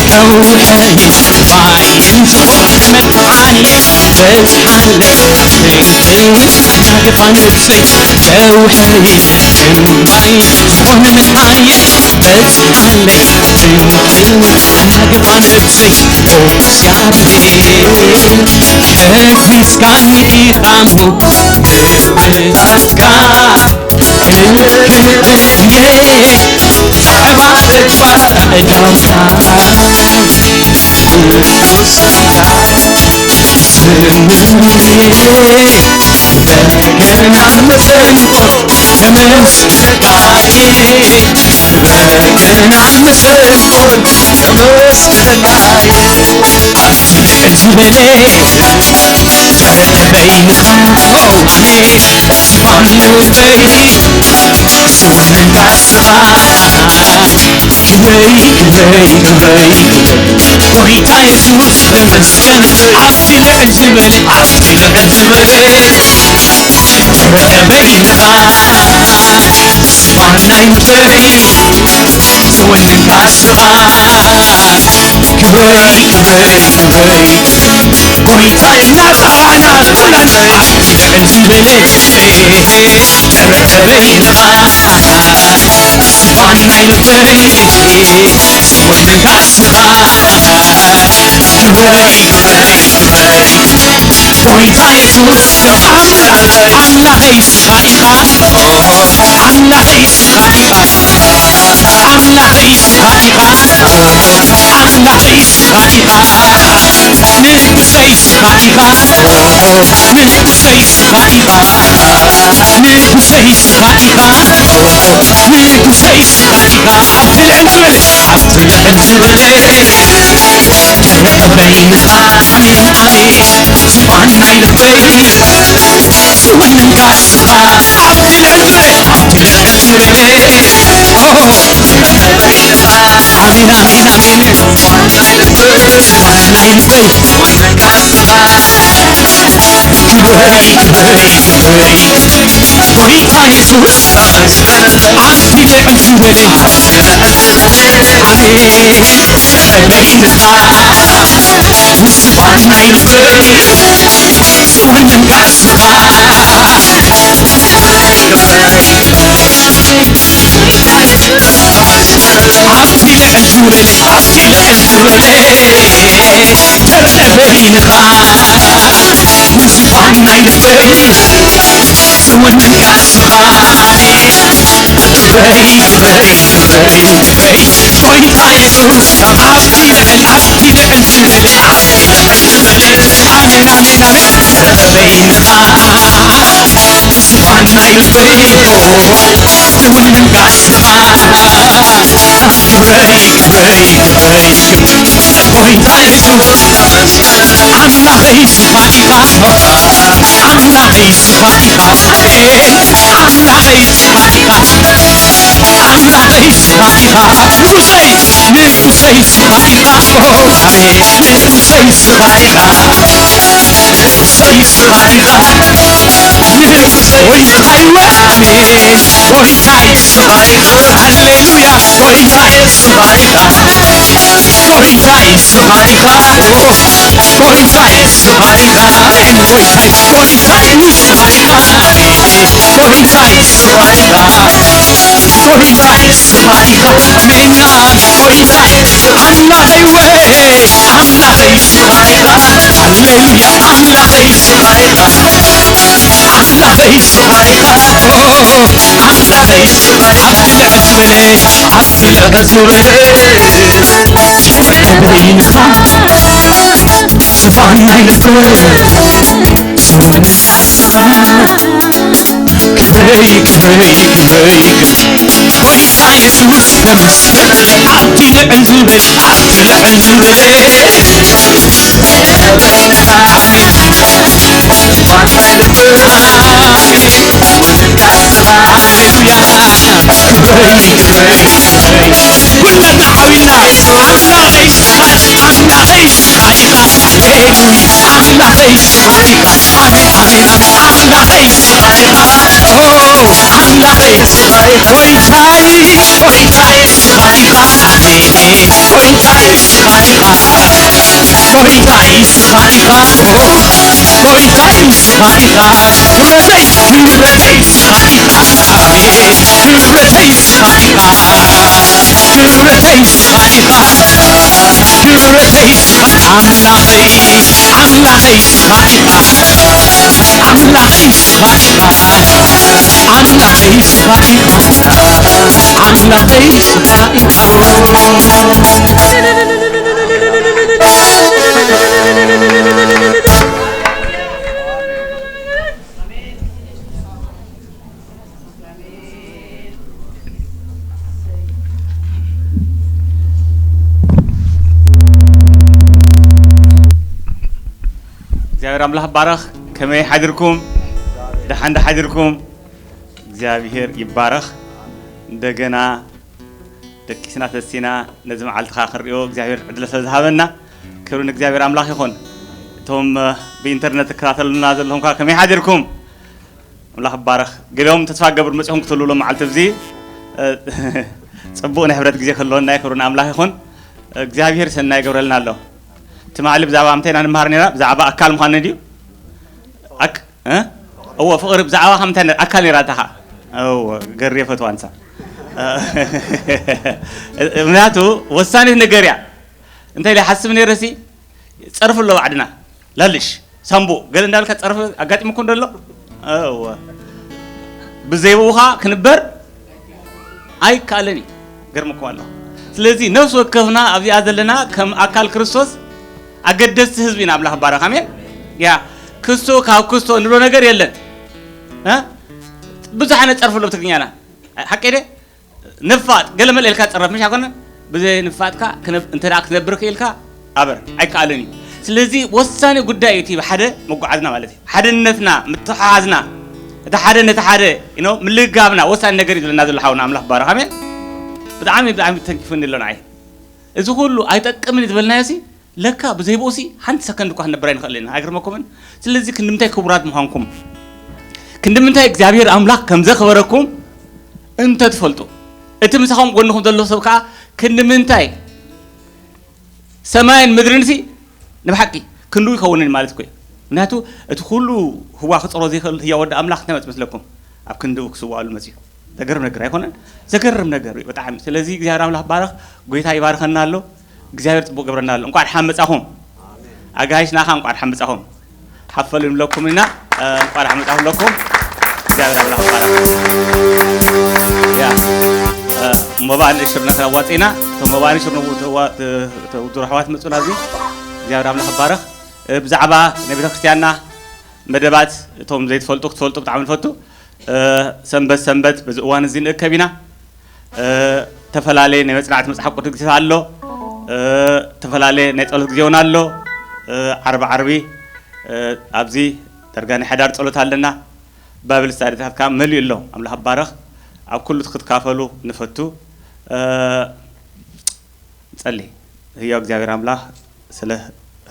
ከውሒ ባይን ዞር መጥዓኒ፣ በዝሓለይ ስንቅል ኣናግፋ ነብሰይ፣ ከውሒ እምባይ ዝኾነ መናየይ፣ በዝሓለይ ስንቅል ኣናግፋ ነብሰይ። ኦ እግዚኣብሔር፣ ኣሕጒስካኒ ኢኻ እሞ ብምህረትካ፣ ክብር ክብር እየ ብዛዕባ ተግባር ጸጋውካ። ቅዱስ ስምካ ክዘምር እየ፣ በገናን መሰንቆን ከመስግነካ እየ፣ በገናን መሰንቆን ከመስግነካ እየ። ኣብቲ ልዕል ዝበለ በይንኻ፣ ኣሜን። ዝፋን ልበይ ዝወነንካ ስኻ፣ ክብረይ፣ ክብረይ፣ ክብረይ፣ ክብረይ። ጎይታ የሱስ ተመስገን። ኣብቲ ልዕል ዝበለ፣ ኣብቲ ልዕል ዝበለ በይንኻ፣ ዝፋን ናይ ልበይ ዝወነንካ ስኻ፣ ክብረይ፣ ክብረይ፣ ክብረይ። ጎይታ እናጠራና ኩላና፣ ኣብቲ ልዕል ዝበለ በይንኻ፣ ዝፋን ናይ ልበይ ዝወነንካ ስኻ፣ ክብረይ፣ ክብረይ፣ ክብረይ። ጎይታ የሱስ ኣምላኽ፣ ኣምላኸይ ንስኻ ኢኻ፣ ኣምላኸይ ንስኻ ኢኻ፣ ኣምላኸይ ንስኻ ኢኻ፣ ኣምላኸይ ንስኻ ኢኻ። ንጉሰይ ንስኻ ኢኻ፣ ንጉሰይ ንስኻ ኢኻ፣ ንጉሰይ ንስኻ ኢኻ፣ ንጉሰይ ንስኻ ኢኻ። ኣብቲ ልዕል ዝበለ፣ ኣብቲ ልዕል ዝበለ በይንኻ፣ ኣሜን፣ ኣሜን። ዝፋን ናይ ልበይ ዝወነንካ ስኻ፣ ኣብቲ ልዕል ዝበለ፣ ኣብቲ ልዕል ዝበለ፣ ኦ፣ ኣሜን፣ ኣሜን፣ ኣሜን። ዝፋን ናይ ልበይ ክብረይ፣ ክብረይ፣ ክብረይ። ጎይታ የሱስ ኣብቲ ልዕል ዝበለ፣ ኣሜን፣ በይንኻ፣ ዝፋን ናይ ልበይ ዝወነንካ ስኻ፣ ኣብቲ ልዕል ዝበለ፣ ኣብቲ ልዕል ዝበለ በይንኻ፣ ንዝፋን ናይ ልበይ ዝወነንካ ስኻ፣ ክብረይ፣ ክብረይ፣ ክብረይ፣ ክብረይ። ጎይታ የሱስ ኣብቲ ልዕል፣ ኣብቲ ልዕል ዝበለ፣ ኣብቲ ልዕል ዝበለ፣ ኣሜን፣ ኣሜን፣ ኣሜን። በይንኻ ዝፋን ናይ ልበይ ዝወነንካ ስኻ፣ ክብረይ፣ ክብረይ፣ ክብረይ፣ ክብረይ። ጎይታ የሱስ ኣምላኸይ ንስኻ ኢኻ፣ ኣምላኸይ ንስኻ ኢኻ፣ ኣምላኸይ ንስኻ ኢኻ፣ ኣምላኸይ ንስኻ ኢኻ። ንጉሰይ፣ ንጉሰይ ንስኻ ኢኻ፣ ኣቤት፣ ንጉሰይ ንስኻ ኢኻ። ሃሌሉያ። እግዚኣብሔር ኣምላኽ ባረኽ። ከመይ ሓዲርኩም? ደሓን ዶ ሓዲርኩም? እግዚኣብሔር ይባረኽ። እንደገና ደቂስና ተሲና ነዚ መዓልትኻ ክንሪኦ እግዚኣብሔር ዕድል ስለ ዝሃበና ክብሪ ንእግዚኣብሔር ኣምላኽ ይኹን። እቶም ብኢንተርነት ትከታተሉና ዘለኹም ከኣ ከመይ ሓዲርኩም? ኣምላኽ ይባረኽ። ገሊኦም ተስፋ ገብር መጺኹም ክትህሉ ሎም መዓልቲ እዚ ጽቡቕ ናይ ሕብረት ግዜ ክህልወና ክብሪ ንኣምላኽ ይኹን። እግዚኣብሔር ሰናይ ይገብረልና ኣሎ። ትማሊ ብዛዕባ ምንታይ ኢና ንመሃር ነይራ? ብዛዕባ ኣካል ምዃንና ድዩ? ኣክ- እ? እዎ፣ ፍቕሪ ብዛዕባ ከም እንታይ ነ- ኣካል ነይራ እታ ኸዓ። እዎ፣ ገርየ ፈትዋ ንሳ። ምክንያቱ ወሳኒት ነገር እያ። እንታይ ኢለ ይሓስብ ነይረ ሲ፣ ጸርፊ ኣሎ ባዕድና። ላልሽ፣ ሳምቡእ፣ ገለ እንዳልካ ጸርፊ ኣጋጢሙኩም ዶ ኣሎ? እዎ። ብዘይብኡ ኸዓ ክንበር ኣይከኣልን እዩ። ገርመኩም ኣሎ። ስለዚ ነፍሲ ወከፍና ኣብዚኣ ዘለና ከም ኣካል ክርስቶስ ኣገደስቲ ህዝቢ ኢና። ኣምላኽ ይባረኽ። ኣሜን። ያ ክስቶ ካብ ክስቶ እንብሎ ነገር የለን። እ? ብዙሕ ዓይነት ጸርፊ ኣሎ ብትግርኛና። ሓቂ ደ? ንፋጥ ገለ መለ ኢልካ ጸረፍ ምሽ ኣይኮነን። ብዘይ ንፋጥካ ክነብ-፣ እንተ ደኣ ክትነብር ክኢልካ ኣበር ኣይከኣልን እዩ። ስለዚ ወሳኒ ጉዳይ እዩ እቲ ብሓደ መጓዓዝና ማለት እዩ። ሓድነትና፣ ምትሕሓዝና፣ እቲ ሓደ ነቲ ሓደ፣ you know፣ ምልግጋብና ወሳኒ ነገር እዩ ዘለና ዘሎ ሓውና። ኣምላኽ ይባረኽ። ኣሜን። ብጣዕሚ፣ ብጣዕሚ ተንኪፉኒ ኣሎ ንዓይ። እዚ ኩሉ ኣይጠቅምን እዩ ዝበልናዮ ሲ፣ ለካ ብዘይ ብኡሲ ሓንቲ ሰከንድ እኳ ክንነብር ኣይንኽእልን ኢና። ኣይገርመኩምን? ስለዚ ክንዲ ምንታይ ክቡራት ምዃንኩም፣ ክንዲ ምንታይ እግዚኣብሔር ኣምላኽ ከም ዘኽበረኩም እንተ ትፈልጡ፣ እቲ ምሳኹም ጎንኹም ዘሎ ሰብ ከኣ ክንዲ ምንታይ ሰማይን ምድርን ሲ ንብሓቂ ክንድኡ ይኸውንን ማለት እኮ እዩ። ምክንያቱ እቲ ኩሉ ህዋ ክጸሮ ዘይኽእል ህያው ወዲ ኣምላኽ እንታይ መጽእ መስለኩም? ኣብ ክንድኡ ክስዋኣሉ መጽዩ። ዘገርም ነገር ኣይኮነን? ዘገርም ነገር እዩ ብጣዕሚ። ስለዚ እግዚኣብሔር ኣምላኽ ባረኽ፣ ጎይታ ይባርከና ኣሎ፣ እግዚኣብሔር ጽቡቕ ገብረና ኣሎ። እንቋዕ ደሓን መጻኹም። ኣጋይሽና ኸኣ እንቋዕ ደሓን መጻኹም። ሓፈሉ ንብለኩም ኢና፣ እ፣ እንቋዕ ደሓን መጻኹም ንብለኩም። እግዚኣብሔር ኣምላኽ ይባረኽ። ያ፣ እ፣ መባእ ንእሽር ነተዋጽእና፣ እቶም መባእ ንእሽር ንቡ-፣ ተዋ-፣ ተ-፣ ተውድሩ ኣሕዋት መጹና ኣብዚ። እግዚኣብሔር ኣምላኽ ይባረኽ። እ፣ ብዛዕባ ናይ ቤተ ክርስቲያንና መደባት እቶም ዘይትፈልጡ ክትፈልጡ ብጣዕሚ ንፈቱ። እ፣ ሰንበት ሰንበት በዚ እዋን እዚ ንእከብ ኢና። እ፣ ተፈላለየ ናይ መጽናዕቲ መጽሓፍ ቅዱስ ግዜታት ኣሎ። እ፣ ተፈላለየ ናይ ጸሎት ግዜ እውን ኣሎ። እ፣ ዓርቢ ዓርቢ፣ እ፣ ኣብዚ ደርጋ ናይ ሓዳር ጸሎት ኣለና። ባይብል ስታዲታት ከኣ መሊኡ ኣሎ። ኣምላኽ ይባረኽ። ኣብ ኩሉ ክትካፈሉ ንፈቱ። እ፣ ንጸሊ። ህያው እግዚኣብሔር ኣምላኽ፣ ስለ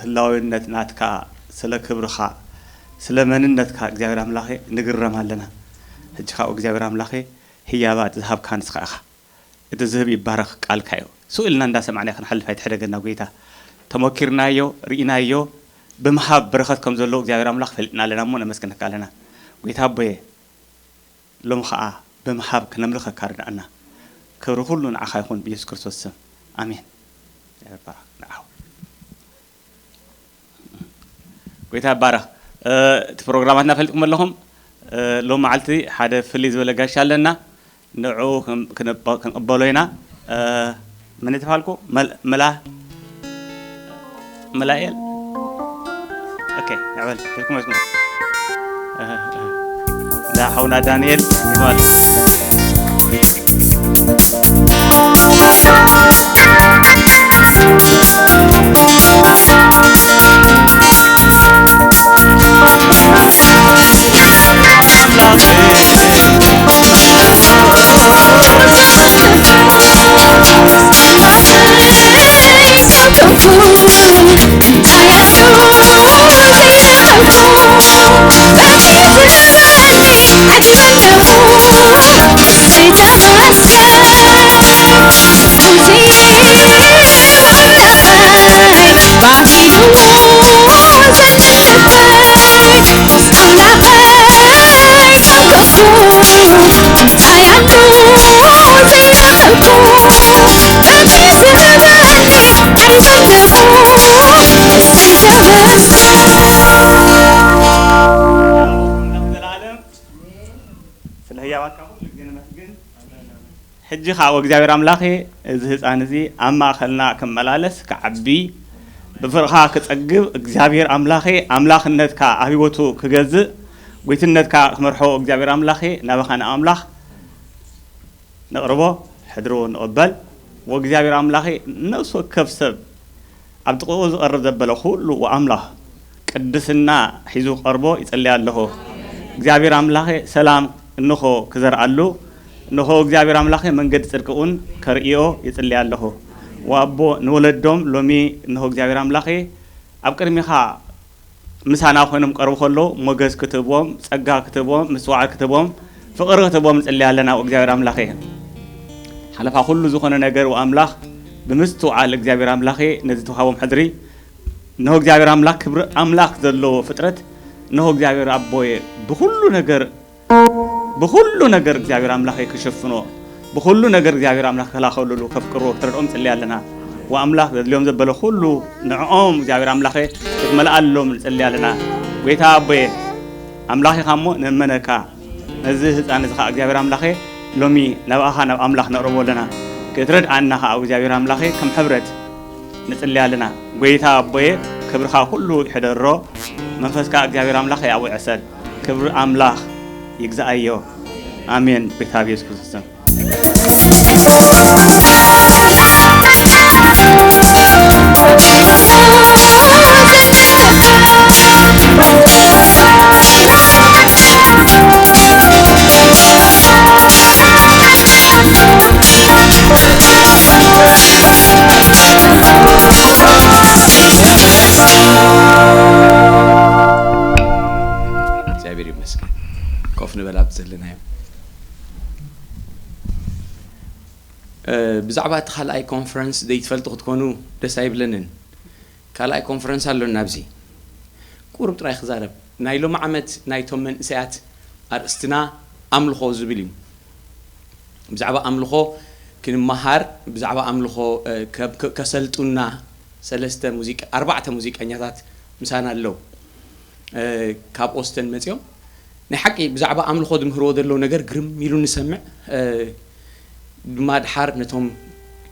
ህላዊነት ናትካ፣ ስለ ክብርኻ፣ ስለ መንነትካ እግዚኣብሔር ኣምላኸ ንግረም ኣለና። ሕጂ ኻብ እግዚኣብሔር ኣምላኸ ህያባት ዝሃብካ ንስኻ ኢኻ። እቲ ዝህብ ይባረኽ ቃልካ እዩ። ስኡ ኢልና እንዳሰማዕና ክንሓልፍ ኣይትሕደገና ጎይታ። ተመኪርናዮ፣ ርኢናዮ፣ ብምሃብ በረኸት ከም ዘለዎ እግዚኣብሔር ኣምላኽ ፈሊጥና ኣለና እሞ ነመስግነካ ኣለና። ጎይታ ኣቦየ፣ ሎም ኸዓ ብምሃብ ክነምልኸካ ርድኣና። ክብሪ ኩሉ ንዓኻ ይኹን ብየሱስ ክርስቶስ ስም። ኣሜን። ይባረኽ ንዓኹ። ጎይታ ይባረኽ። እ፣ እቲ ፕሮግራማትና ፈሊጥኩም ኣለኹም። እ፣ ሎም መዓልቲ ሓደ ፍልይ ዝበለ ጋሻ ኣለና። ንዑ ክን-፣ ክንበ-፣ ክንቕበሎ ኢና። እ፣ መን እዩ ተባልኩ? መል-፣ መላ-፣ መላኤል? ኦኬ፣ ንዕበል። ትልኩም መስመር። እ፣ እ። እንዳ ሓውና ዳንኤል ይባል። ስለ ህያባትካ ኩሉ ግዜ ነመስግን። ሕጂ ኸዓ፣ ወእግዚኣብሔር ኣምላኸ፣ እዚ ህፃን እዚ ኣብ ማእኸልና ክመላለስ፣ ክዓቢ፣ ብፍቕርኻ ክፀግብ፣ እግዚኣብሔር ኣምላኸ፣ ኣምላኽነትካ ኣብ ህይወቱ ክገዝእ፣ ጒትነትካ ክመርሖ፣ እግዚኣብሔር ኣምላኸ፣ ናባኻ ንኣምላኽ ነቕርቦ፣ ሕድርዎ ንቕበል። ወእግዚኣብሔር ኣምላኸ፣ ነፍሲ ወከፍ ሰብ ኣብ ጥቕኡ ዝቐርብ ዘበለ ኩሉ ወኣምላኽ ቅድስና ሒዙ ክቐርቦ ይጽሊ ኣለኹ። እግዚኣብሔር ኣምላኸ ሰላም እንሆ ክዘርኣሉ፣ እንሆ እግዚኣብሔር ኣምላኸ መንገዲ ጽድቂ እውን ከርእዮ ይጽሊ ኣለኹ። ወኣቦ ንወለዶም ሎሚ እንሆ እግዚኣብሔር ኣምላኸ ኣብ ቅድሚኻ ምሳና ኮይኖም ቀርቡ ከለዉ ሞገስ ክትህቦም፣ ጸጋ ክትህቦም፣ ምስትውዓል ክትህቦም፣ ፍቕሪ ክትህቦም ንጽሊ ኣለና። ወእግዚኣብሔር ኣምላኸ ሓለፋ ኩሉ ዝኾነ ነገር ወኣምላኽ ብምስትውዓል እግዚኣብሔር ኣምላኸ ነዚ ተዋሃቦም ሕድሪ እንሆ እግዚኣብሔር ኣምላኽ ክብሪ ኣምላኽ ዘለዎ ፍጥረት እንሆ እግዚኣብሔር ኣቦየ ብኹሉ ነገር ብኹሉ ነገር እግዚኣብሔር ኣምላኸ ክሽፍኖ ብኹሉ ነገር እግዚኣብሔር ኣምላኽ ክከላኸሉሉ ከፍቅርዎ ክትረድኦም ንጽሊ ኣለና። ወኣምላኽ ዘድልዮም ዘበለ ኩሉ ንዕኦም እግዚኣብሔር ኣምላኸ ክትመልኣሎም ንጽሊ ኣለና። ጎይታ ኣቦየ ኣምላኽ ኢኻ እሞ ነመነካ። ነዚ ህፃን እዚ ኸዓ እግዚኣብሔር ኣምላኸ ሎሚ ናብኣኻ ናብ ኣምላኽ ነቕርቦ ኣለና። ክትረድኣና ኸዓ እግዚኣብሔር ኣምላኸ ከም ሕብረት ንጽሊ ኣለና። ጎይታ ኣቦየ ክብርኻ ኩሉ ይሕደሮ። መንፈስካ እግዚኣብሔር ኣምላኽ ኣብኡ ይዕሰል። ክብሪ ኣምላኽ ይግዛኣዮ። ኣሜን። ጎይታ ብየሱስ ክርስቶስ ስም። እግዚኣብሔር ይመስገን። ኮፍ ንበል ኣብ ዘለናዮ። እ፣ ብዛዕባ እቲ ካልኣይ ኮንፈረንስ ዘይትፈልጡ ክትኮኑ ደስ ኣይብለንን። ካልኣይ ኮንፈረንስ ኣሎና ኣብዚ። ቁሩብ ጥራይ ክዛረብ። ናይ ሎሚ ዓመት ናይቶም መንእሰያት ኣርእስትና ኣምልኾ ዝብል እዩ። ብዛዕባ ኣምልኾ ክንመሃር፣ ብዛዕባ ኣምልኾ፣ እ፣ ከ-፣ ከ-፣ ከሰልጡና ሰለስተ ሙዚቀ-፣ ኣርባዕተ ሙዚቀኛታት ምሳና ኣለዉ። እ፣ ካብ ኦስተን መጺኦም ናይ ሓቂ ብዛዕባ ኣምልኾ ዝምህርዎ ዘለዉ ነገር ግርም ኢሉ ንሰምዕ። እ፣ ድማ ድሓር ነቶም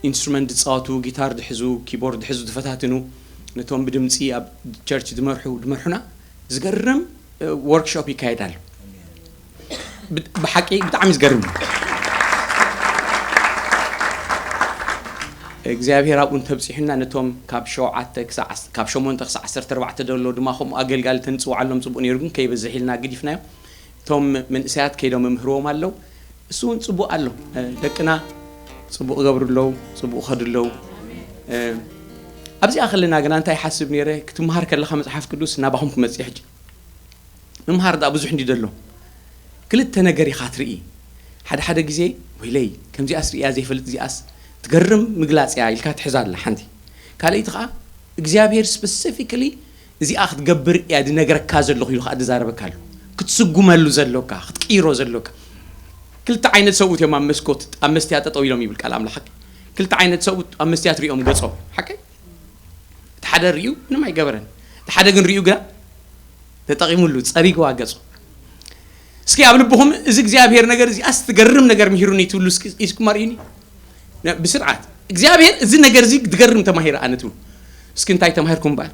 ኢንስትሩመንት ዝጻወቱ፣ ጊታር ዝሕዙ፣ ኪቦርድ ዝሕዙ ዝፈታትኑ፣ ነቶም ብድምጺ ኣብ ቸርች ዝመርሑ፣ ዝመርሑና ዝገርም፣ እ፣ ወርክሾፕ ይካየድ ኣሎ። ብ-፣ ብሓቂ ብጣዕሚ ዝገርም እዩ። እግዚኣብሔር ኣብኡ እንተብጺሑና ነቶም ካብ ሸውዓተ ክሳዕ ዓስ-፣ ካብ ሸሞንተ ክሳዕ ዓሰርተ ኣርባዕተ ዘሎ ድማ ከምኡ ኣገልጋሊ ተንጽውዓሎም ጽቡቕ ነይሩ፣ ግን ከይበዝሕ ኢልና ገዲፍናዮ። እቶም መንእሰያት ከይዶም መምህርዎም ኣለዉ። እሱ እውን ጽቡቕ ኣሎ። እ፣ ደቅና ጽቡቕ ይገብሩ ኣለዉ፣ ጽቡቕ ይኸዱ ኣለዉ። እ፣ ኣብዚኣ ከለና ግና እንታይ ይሓስብ ነይረ፣ ክትመሃር ከለኻ መጽሓፍ ቅዱስ ናባኹም ክመጽእ ሕጂ። ምምሃር ደኣ ብዙሕ እንዲ ደሎ። ክልተ ነገር ኢኻ ትርኢ። ሓደ ሓደ ግዜ፣ "ወይለይ፣ ከምዚኣስ ርእያ ዘይፈልጥ፣ እዚኣስ ትገርም ምግላጽ እያ" ኢልካ ትሕዛ ኣላ ሓንቲ። ካልኣይቲ ኸኣ፣ እግዚኣብሔር ስፐሲፊካሊ እዚኣ ክትገብር እያ ዝነግረካ ዘለኹ ኢሉ ኸኣ ዝዛረበካ ኣሎ። ክትስጉመሉ ዘሎካ፣ ክትቅይሮ ዘሎካ። ክልተ ዓይነት ሰብኡት እዮም ኣብ መስኮት፣ ኣብ መስትያ ጠጠው ኢሎም ይብል ቃል ኣምላኽ። ሓቂ? ክልተ ዓይነት ሰብኡት ኣብ መስትያ ትሪኦም ገጾም። ሓቂ? እቲ ሓደ ሪኡ ምንም ኣይገበረን። እቲ ሓደ ግን ሪኡ ግና ተጠቂሙሉ፣ ጸሪግዋ ገጹ። እስኪ ኣብ ልብኹም፣ "እዚ እግዚኣብሔር ነገር እዚ ኣስትገርም ነገር ምሂሩኒ" ትብሉ እስኪ፣ ኢስኩም ኣርእዩኒ። ነ-፣ ብስርዓት፣ "እግዚኣብሔር እዚ ነገር እዚ ትገርም ተማሂረ ኣነ" ትብሉ። እስኪ እንታይ ተማሂርኩም እምበኣር?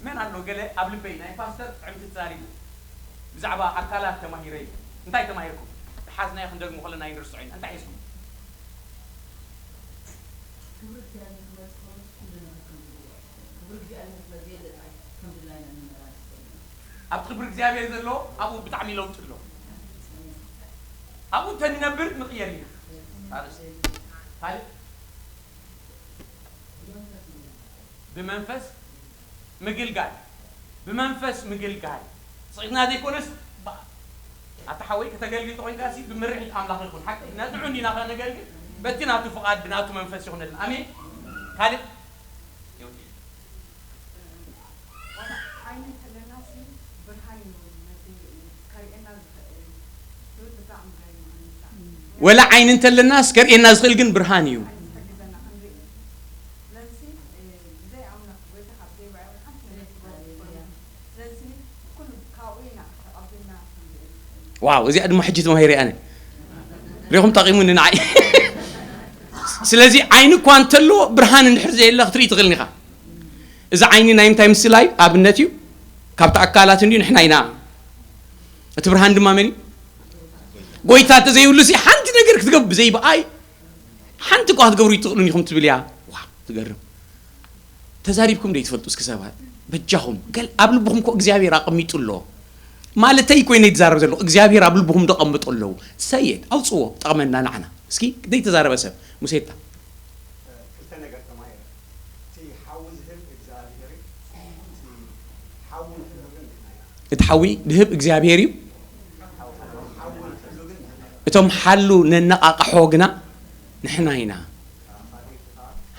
መን ኣሎ ገለ ኣብ ልበይ ናይ ፓስተር ጥዕምቲ ተዛሪቡ፣ ብዛዕባ ኣካላት ተማሂረ እዩ። እንታይ ተማሂርኩም? ዝሓዝናዮ ክንደግሞ ከለና ኣይንርስዖ ኢና። እንታይ ሒዝኩም? ክብሪ እግዚኣብሔር ክመጽእ ከሎስ ኩሉ ነገር ከም ዝግባእ፣ ክብሪ እግዚኣብሔር ስለ ዘየለ ጥራይ ከም ድላይና ንመላለስ ዘለና። ኣብቲ ክብሪ እግዚኣብሔር ዘሎ ኣብኡ ብጣዕሚ ለውጢ ኣሎ። ኣብኡ እንተንነብር ንቕየር ኢና። ካልእ? ካልእ? ብመንፈስ ምግልጋል፣ ብመንፈስ ምግልጋል። ስቕ ኢልና ዘይኮነስ፣ ባ-፣ ኣታ ሓወይ፣ ከተገልግል ተኾይንካ ሲ፣ ብምርሒት ኣምላኽ ይኹን። ሓቂ፣ ነጥዑ እንዲና ከነገልግል፣ በቲ ናቱ ፍቓድ፣ ብናቱ መንፈስ ይኹነልና። ኣሜን። ካልእ? ዋላ ዓይኒ እንተለናሲ ብርሃን እዩ ነቲ ከርእየና ዝኽእል። ዝብል ብጣዕሚ ገሪሙኒ ንሳ። ወላ ዓይኒ እንተለናስ ከርእየና ዝኽእል ግን ብርሃን እዩ። ዝሕግዘና ክንርኢ። ስለዚ፣ እ፣ ብዘይ ኣምላኽ ወይ ከዓ ብዘይ ባዕሉ ሓንቲ ነገር ክገብር ኣይክእልን። ስለዚ ኩሉ ካብኡ ኢና ተቐቢልና ክንርኢ ንኽእል። ዋው፣ እዚኣ ድማ ሕጂ ተማሂረ ኣነ። ሪኹም ጠቒሙኒ ንዓይ። ስለዚ ዓይኒ እኳ እንተሎ ብርሃን እንድሕር ዘየለ ክትርኢ ትኽእል ኢኻ። እዚ ዓይኒ ናይ ምንታይ ምስላ እዩ? ኣብነት እዩ። ካብቲ ኣካላት እንድዩ ንሕና ኢና። እቲ ብርሃን ድማ መን እዩ? ጎይታ። እንተዘይብሉ ሲ ሓንቲ ነገር ክትገብር ብዘይ ብኣይ ሓንቲ እኳ ክትገብሩ ይትኽእሉን ኢኹም ትብል እያ። ዋው፣ ትገርም። ተዛሪብኩም ዶ ይትፈልጡ እስኪ ሰባት? በጃኹም። ገል-፣ ኣብ ልብኹም እኮ እግዚኣብሔር ኣቐሚጡ ኣሎ። ማለተይ እኮ እየ ዝዛረብ ዘለኹ። እግዚኣብሔር ኣብ ልብኹም ዶ ኣቐምጦ ኣለዉ? ሰየት፣ ኣውጽዎ፣ ጠቕመና ንዓና። እስኪ ዘይተዛረበ ሰብ፣ ሙሴታ። ክልተ ነገር ተማሂረ። እቲ ሓዊ ዝህብ እግዚኣብሔር እዩ። እቲ ሓዊ ንሕሉ ግን ንሕና ኢና። እቲ ሓዊ ዝህብ እግዚኣብሔር እዩ። ሓዊ ንሕሉ ግን ንሕና ኢና። እቶም ሓሉ ነነቓቕሖ ግና ንሕና ኢና።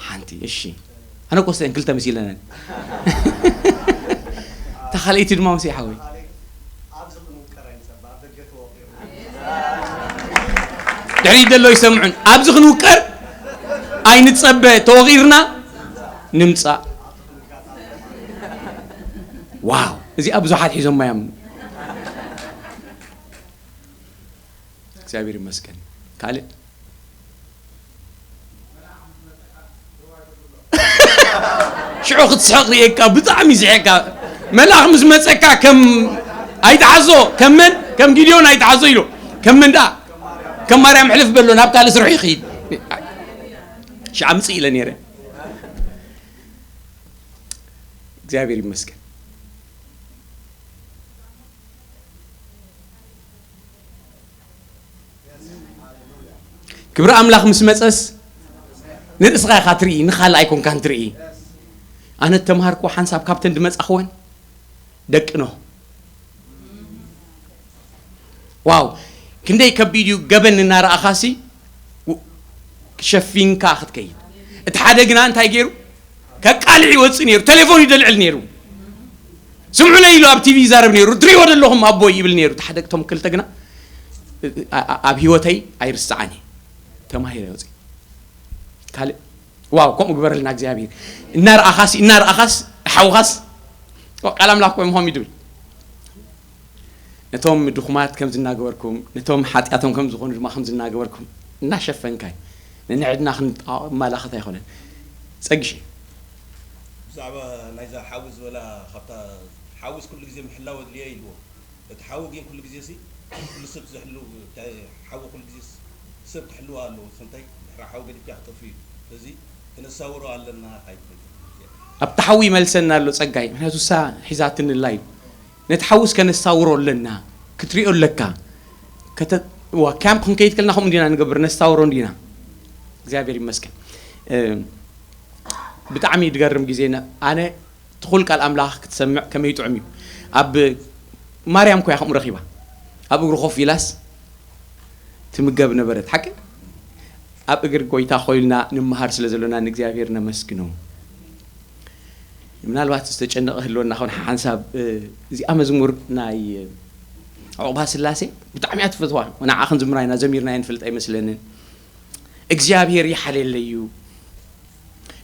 ሓንቲ፣ እሺ። ኣነ እኮ እስተን ክልተ መሲለነን። እታ ካልኣይቲ ድማ ሙሴ ሓወይ። ኣብዚ ክንውቀር ኣይንጸባ፣ ኣብ ደገ ተወቒርና። ድሕሪት ዘሎ ይሰምዑን። ኣብዚ ክንውቀር ኣይንጸበ፣ ተወቒርና ንምጻእ። ዋው፣ እዚኣ ብዙሓት ሒዞማ እዮም። እግዚኣብሔር ይመስገን። ካልእ? ሽዑ ክትስሕቕ ርእየካ፣ ብጣዕሚ ይስሕቕካ። መልኣኽ ምስ መጸካ ከም ኣይትሓዞ፣ ከም መን? ከም ጊድዮን ኣይትሓዞ ኢሉ። ከም መን ደኣ? ከም ማርያም ሕልፍ በሎ፣ ናብ ካልእ ስርሑ ይኽይድ። ሽዓ ምጽእ ኢለ ነይረ። እግዚኣብሔር ይመስገን። ክብሪ ኣምላኽ ምስ መጸስ ንርእስኻ ኢኻ ትርኢ፣ ንኻልእ ኣይኮንካን ትርኢ። ኣነ እተምሃርኩ ሓንሳብ ካብተን ዝመጻኽወን ደቂ ኖህ። ዋው፣ ክንደይ ከቢድ እዩ ገበን እናረኣኻሲ ው-፣ ሸፊንካ ክትከይድ። እቲ ሓደ ግና እንታይ ገይሩ? ከቃልዕ ይወጽእ ነይሩ፣ ቴሌፎን ይደልዕል ነይሩ። ስምዑለይ ኢሉ ኣብ ቲቪ ይዛረብ ነይሩ፣ ትሪእዎ ዘለኹም ኣቦይ ይብል ነይሩ። እቲ ሓደ እቶም ክልተ ግና እ-፣ እ-፣ ኣ-፣ ኣ-፣ ኣብ ህይወተይ ኣይርስዓን እየ። ተማሂረ ወፂእ። ካልእ ዋው፣ ከምኡ ግበረልና እግዚኣብሔር። እናረኣኻስ፣ እናረኣኻስ፣ ሓውኻስ፣ ቃል ኣምላኽ እኮ ምዃኑ እዩ ዝብል። ነቶም ድኹማት ከም ዝናገበርኩም፣ ነቶም ሓጢኣቶም ከም ዝኾኑ ድማ ከም ዝናገበርኩም እናሸፈንካ እዩ። ነንሕድና ክንጣ-፣ ማላኸት ኣይኮነን። ጸግሽ። ብዛዕባ ናይዛ ሓዊ ዝበላ፣ ካብታ ሓዊስ ኩሉ ግዜ ምሕላው ኣድልዮ ኢልዎ። እቲ ሓዊ ግን ኩሉ ግዜ ሲ፣ ኩሉ ሰብ ዘሕልው፣ እንታይ ሓዊ ኩሉ ግዜ ስ-፣ ሰብ ክሕልዋ ኣለዎ። ስለምንታይ ድሕሪ ሓዊ ገዲፍካ ክጠፍእ እዩ። ስለዚ ክነሳውሮ ኣለና ኣይትበል። ኣብቲ ሓዊ ይመልሰና ኣሎ ጸጋይ፣ ምክንያቱ እሳ ሒዛትኒ ኣላ እዩ። ነቲ ሓዊ እስከ ነሳውሮ ኣለና፣ ክትሪኦ ኣለካ። ከተ-፣ ዋ፣ ካምፕ ክንከይድ ከለና ከምኡ እንዲና ንገብር፣ ነስታውሮ እንዲና። እግዚኣብሔር ይመስገን። እ፣ ብጣዕሚ ድገርም ግዜ ነ-፣ ኣነ ትኹል ቃል ኣምላኽ ክትሰምዕ ከመይ ጥዑም እዩ። ኣብ ማርያም እኮ እያ ከምኡ ረኺባ። ኣብ እግሩ ኮፍ ኢላስ ትምገብ ነበረት። ሓቂ? ኣብ እግሪ ጎይታ ኮይልና ንምሃር ስለ ዘሎና ንእግዚኣብሔር ነመስግኖ። ምናልባት ዝተጨነቐ ህልወና ኾን ሓንሳብ፣ እ፣ እዚኣ መዝሙር ናይ ዕቑባ ስላሴ ብጣዕሚ እያ ትፈትዋ። ንዓ ክንዝምራ ኢና፣ ዘሚርና ንፈልጥ ኣይመስለንን። እግዚኣብሔር ይሓልየለይ እዩ።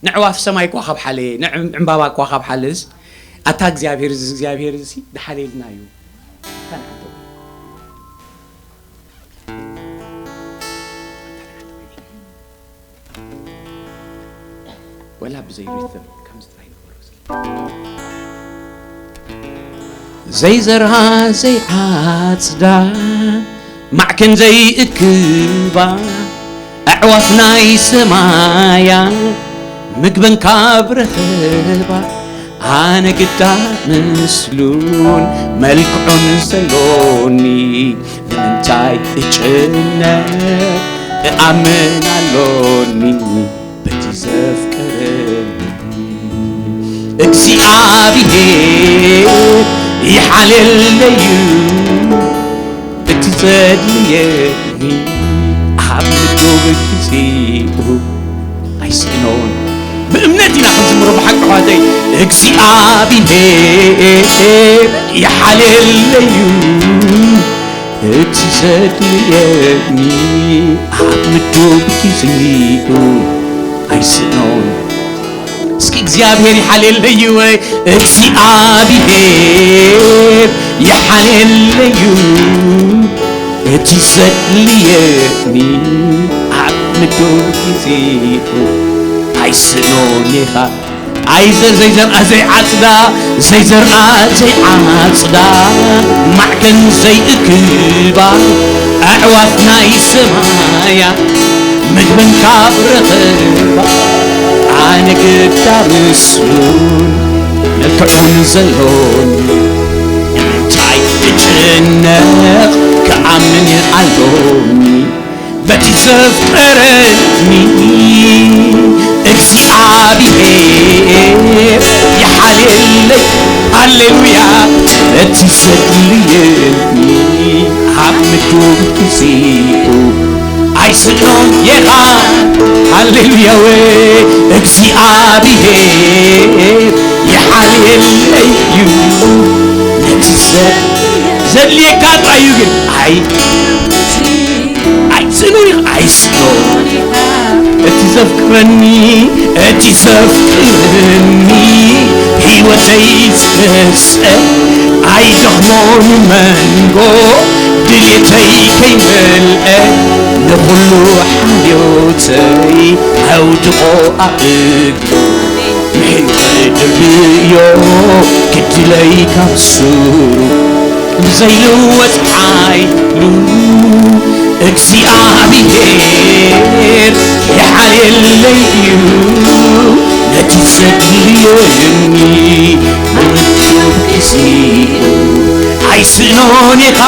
ንዕዋፍ ሰማይ እኳ ካብ ሓለየ፣ ንዕምባባ እኳ ካብ ሓለስ፣ ኣታ እግዚኣብሔር እዚ እግዚኣብሔር እዚ ድሓልየልና እዩ። ወላ ብዘይ ሪትም ከምዚ ጥራይ ንግበሮ እስኪ። ዘይዘርኣ ዘይዓጽዳ፣ ማዕከን ዘይእክባ፣ ኣዕዋፍ ናይ ሰማያ ምግበን ካብ ረኸባ፣ ኣነ ግዳ ምስሉን መልክዑን ዘሎኒ፣ ንምንታይ እጭነቕ? እኣምን ኣሎኒ በቲ ዘፍቀረኒ። እግዚኣብሔር ይሓልየለዩ እቲ ዘድልየኒ፣ ኣብ ምድሩ ግዜኡ ኣይስእኖን። ብእምነት ኢና ክንዝምሮ ብሓቂ ኣሕዋተይ። እግዚኣብሔር ይሓልየለዩ እቲ ዘድልየኒ፣ ኣብ ምድሩ ብግዜኡ ኣይስእኖን። እስኪ እግዚኣብሔር ይሓልየለዩ ወይ እግዚኣብሔር ይሓልየለዩ እቲ ዘድልየኒ፣ ኣብ ምድሩ ብግዜኡ ኣይስእኖን ኢኻ። ኣይዘር ዘይዘርኣ ዘይዓጽዳ፣ ዘይዘርኣ ዘይዓጽዳ፣ ማዕከን ዘይእክባ፣ ኣዕዋፍ ናይ ሰማያ ምግበን ካብ ረኸባ፣ ኣነ ግዳ ምስሉን መልክዑን ዘሎኒ፣ ንምንታይ እጭነቕ? ክኣምን ኣሎኒ በቲ ዘፍቀረኒ እግዚኣብሔር ይሓልየለይ። ሃሌሉያ። እቲ ዘድልየኒ ኣብ ምድሩ ግዜኡ ኣይስእኖን ኢኻ። ሃሌሉያ። ወይ እግዚኣብሔር ይሓልየለይ እዩ። ነቲ ዘ-፣ ዘድልየካ ጥራይ እዩ ግን። ኣይ ኣይስእኖን ኢኻ፣ ኣይስእኖን። እቲ ዘፍቅረኒ፣ እቲ ዘፍቅረኒ፣ ህይወተይ ዝመጸ፣ ኣይደኽሞን መንጎ ድልየተይ ከይመልአ፣ ንኹሉ ሓልዮተይ ኣውድቖ ኣብ እግሩ፣ ምሕረት ድርብዮ ግድለይ ካብ ሱሩ። ዘይልወጥ ሓይሉ እግዚኣብሔር ይሓልየለይ እዩ። ነቲ ዘድልየኒ ኣብ ግዜኡ ኣይስእኖን ኢኻ።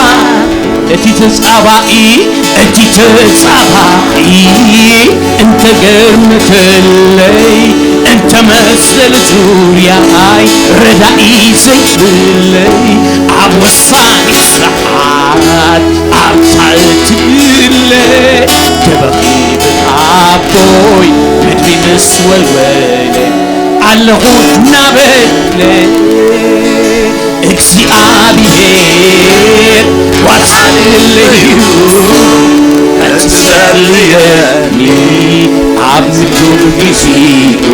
እቲ ተጻባኢ፣ እቲ ተጻባኢ እንተገመተለይ፣ እንተመሰለ ዙርያይ ረዳኢ ዘይብለይ፣ ኣብ ወሳኒ ሰዓት ኣብታ እትግለ ተበኺ ብኣቦይ ምድሪ ምስ ወልወለ ኣለኹ እናበለ እግዚኣብሔር ዋጻልለዩ። እትጸልየኒ ኣብ ምድሩ ግዚኡ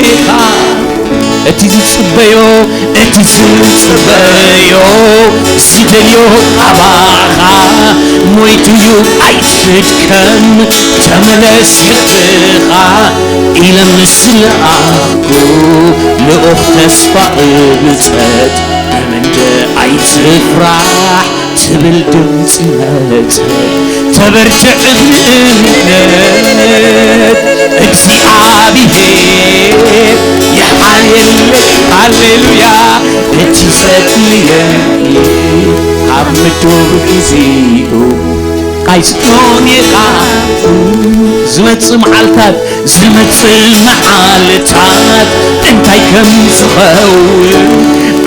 ኢኻ። እቲ ዝጽበዮ፣ እቲ ዝጽበዮ፣ ዝደልዮ ኣባኻ ሞይቱዩ ኣይትድከም፣ ተመለስ ልብኻ ኢለ ምስ ለኣኽኩ ልኡኽ ተስፋ እብጸት፣ እምንደ ኣይትፍራሕ ትብል ድምጺ መጸ። ተበርትዕ ብእምነት እግዚኣብሔር ይሓልየለይ። ሃሌሉያ። እቲ ዘድልየኒ ኣብ ምድሩ ግዚኡ ኣይስእኖን ኢኻ። ዝመጽእ መዓልታት ዝመጽእ መዓልታት እንታይ ከም ዝኸውን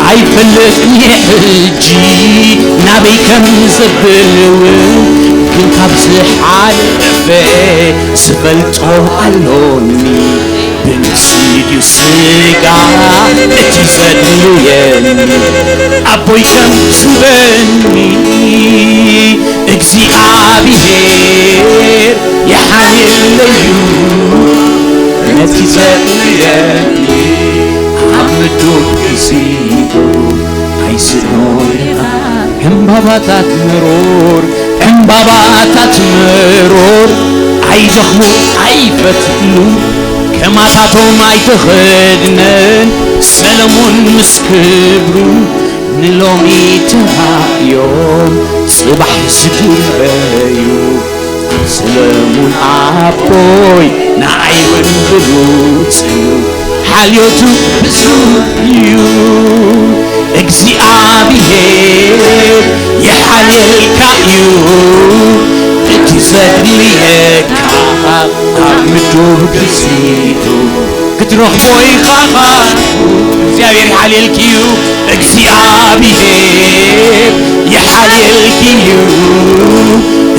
ኣይፈልጥን እየ ሕጂ፣ ናበይ ከም ዘብል እውን። ግን ካብ ዝሓለፈ ዝፈልጦ ኣሎኒ። ብምስሊ ድዩ ስጋ እቲ ዘድልየኒ? ኣቦይ ከም ትበኒ እግዚኣብሔር ይሓልየለዩ። ነቲ ዘድልየኒ ኣብ ምዱብ ግዚኡ ኣይስእኖ። ዕምባባታት መሮር፣ ዕምባባታት መሮር ኣይደኽሙ ኣይፈትሉ፣ ከማታቶም ኣይተኸድነን ሰለሙን ምስ ክብሩ። ንሎሚ ተራእዮም ጽባሕ ዝጉልበዩ፣ ኣብ ሰለሙን ኣቦይ ንዓይ እውን ብሉጽ እዩ። ሓልዮቱ ብዙሕ እዩ። እግዚኣብሔር ይሓልየልካ እዩ። እቲ ዘድልየካ ኣብ ምዱብ ግዚኡ ክትረኽቦ ኢኻ። እግዚኣብሔር ይሓልየልኪ እዩ። እግዚኣብሔር ይሓልየልኪ እዩ።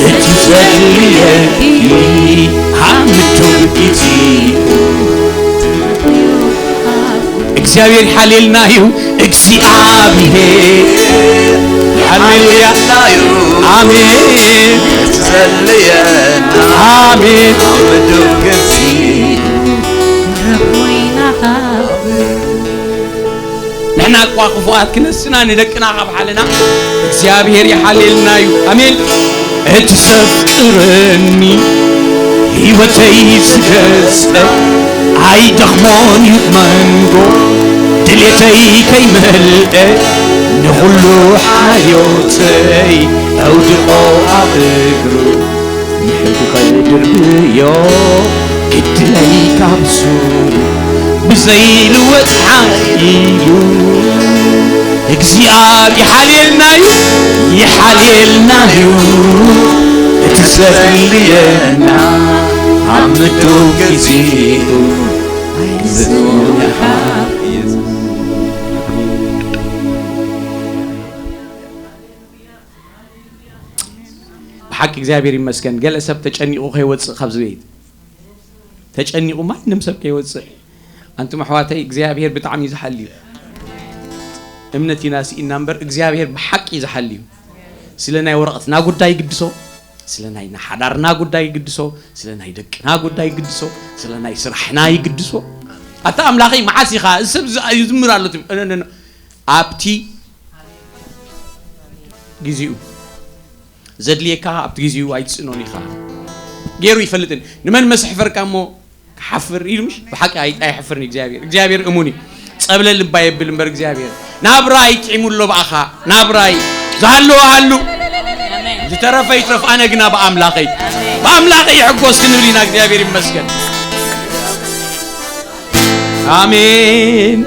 እቲ ዘድልየኪ ኣብ ምዱብ ግዚኡ እግዚኣብሔር ይሓልየልና እዩ። እግዚኣብሔር ሃሌሉያ። ኣሜን። ዘልየና ኣሜን። ኣብ ምዱብ ግዚኡ ንሕና እኳ ክፉኣት ክነስና ንደቅና ካብ ሓለና እግዚኣብሔር ይሓልየልና እዩ። ኣሜን። እቲ ዘፍቅረኒ ህይወተይ ዝገዝእ ኣይደኽሞን እዩ መንጎ ድሌተይ ከይመልአ ንኹሉ ሓልዮተይ ኣውድቆ ኣብ እግሩ ንሕድኸ ድርብዮ ግድለይ ካብ ሱሩ ብዘይልወጥ ሓይሉ እግዚኣብሔር ይሓልየልና እዩ፣ ይሓልየልና እዩ። እቲ ዘድልየና ኣብ ምዱብ ግዚኡ ዝውሓ ብሓቂ እግዚኣብሔር ይመስገን። ገለ ሰብ ተጨኒቑ ከይወፅእ ካብዚ ቤት ተጨኒቑ ማንም ሰብ ከይወፅእ። ኣንቱም ኣሕዋተይ እግዚኣብሔር ብጣዕሚ እዩ ዝሓሊ እዩ። እምነት ኢና ስኢና እምበር እግዚኣብሔር ብሓቂ እዩ ዝሓሊ እዩ። ስለ ናይ ወረቐትና ጉዳይ ይግድሶ፣ ስለ ናይ ሓዳርና ጉዳይ ይግድሶ፣ ስለ ናይ ደቅና ጉዳይ ይግድሶ፣ ስለ ናይ ስራሕና ይግድሶ። ኣታ ኣምላኸይ መዓስ ኢኻ እዚ ሰብ ዝ- ይዝምር ኣሎ ትብል? እነ- እነ- እነ- ኣብቲ ግዚኡ ዘድልየካ ኣብቲ ግዚኡ ኣይትስእኖን ኢኻ። ገይሩ ይፈልጥን ንመን መስሕፈርካ እሞ ክሓፍር ኢሉ ምሽ ብሓቂ ኣይ- ኣይሕፍርን እግዚኣብሔር። እግዚኣብሔር እሙን እዩ። ጸብለ ልባ የብል እምበር እግዚኣብሔር ናብራይ ጥዒሙ ኣሎ ብኣኻ ናብራይ ዝሃለወ ሃሉ ዝተረፈ ይትረፍ ኣነ ግና ብኣምላኸይ ብኣምላኸይ ይሕጎስ ክንብል ኢና። እግዚኣብሔር ይመስገን። ኣሜን።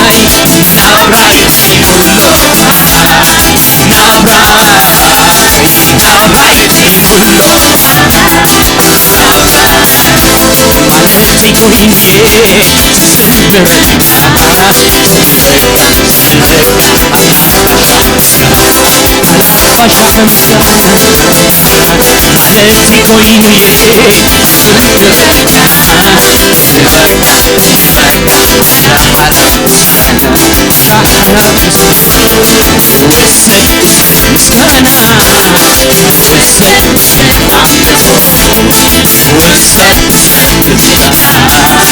ናብራይ ናብራይ ናብራይ ናብራይ ማለት እኮ ኢንድየ ስምረካ ስምረካ ኣሻ ከምስጋና ማለት እኮ ኢንድየ ስምረካ ኣሜን። ኣቦቲ ውሰድ ውሰድ ምስጋና ውሰድ ውሰድ ኣሜን ውሰድ ውሰድ ምስጋና ኣሜን ውሰድ ውሰድ ናብራይ ዘይብሎ ናብራይ ናብራይ ዘይብሎ ናብራይ ናብራይ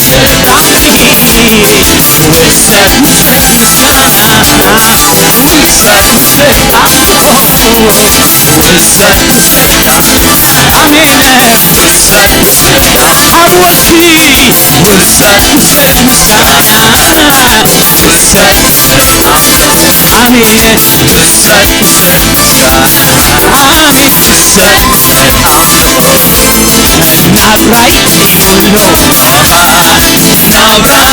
ዘይብሎ ናብራይ ናብራይ ዘይብሎ ናብራይ ናብራይ ዘይብሎ ናብራይ ናብራይ ዘይብሎ ውሰድ ውሰድ ውሰድ ውሰድ ምስጋና ውሰድ ውሰድ ኣሜን ውሰድ ውሰድ ምስጋና ኣሜን ውሰድ ውሰድ ኣሜን ውሰድ ውሰድ ምስጋና ኦ ውሰድ ውሰድ ኣሜን ውሰድ ውሰድ ኣምልኾይ ውሰድ ውሰድ ማለት እኮ ኢንድየ ስምረካ ስምረካ ኣሻ ኣምላኽ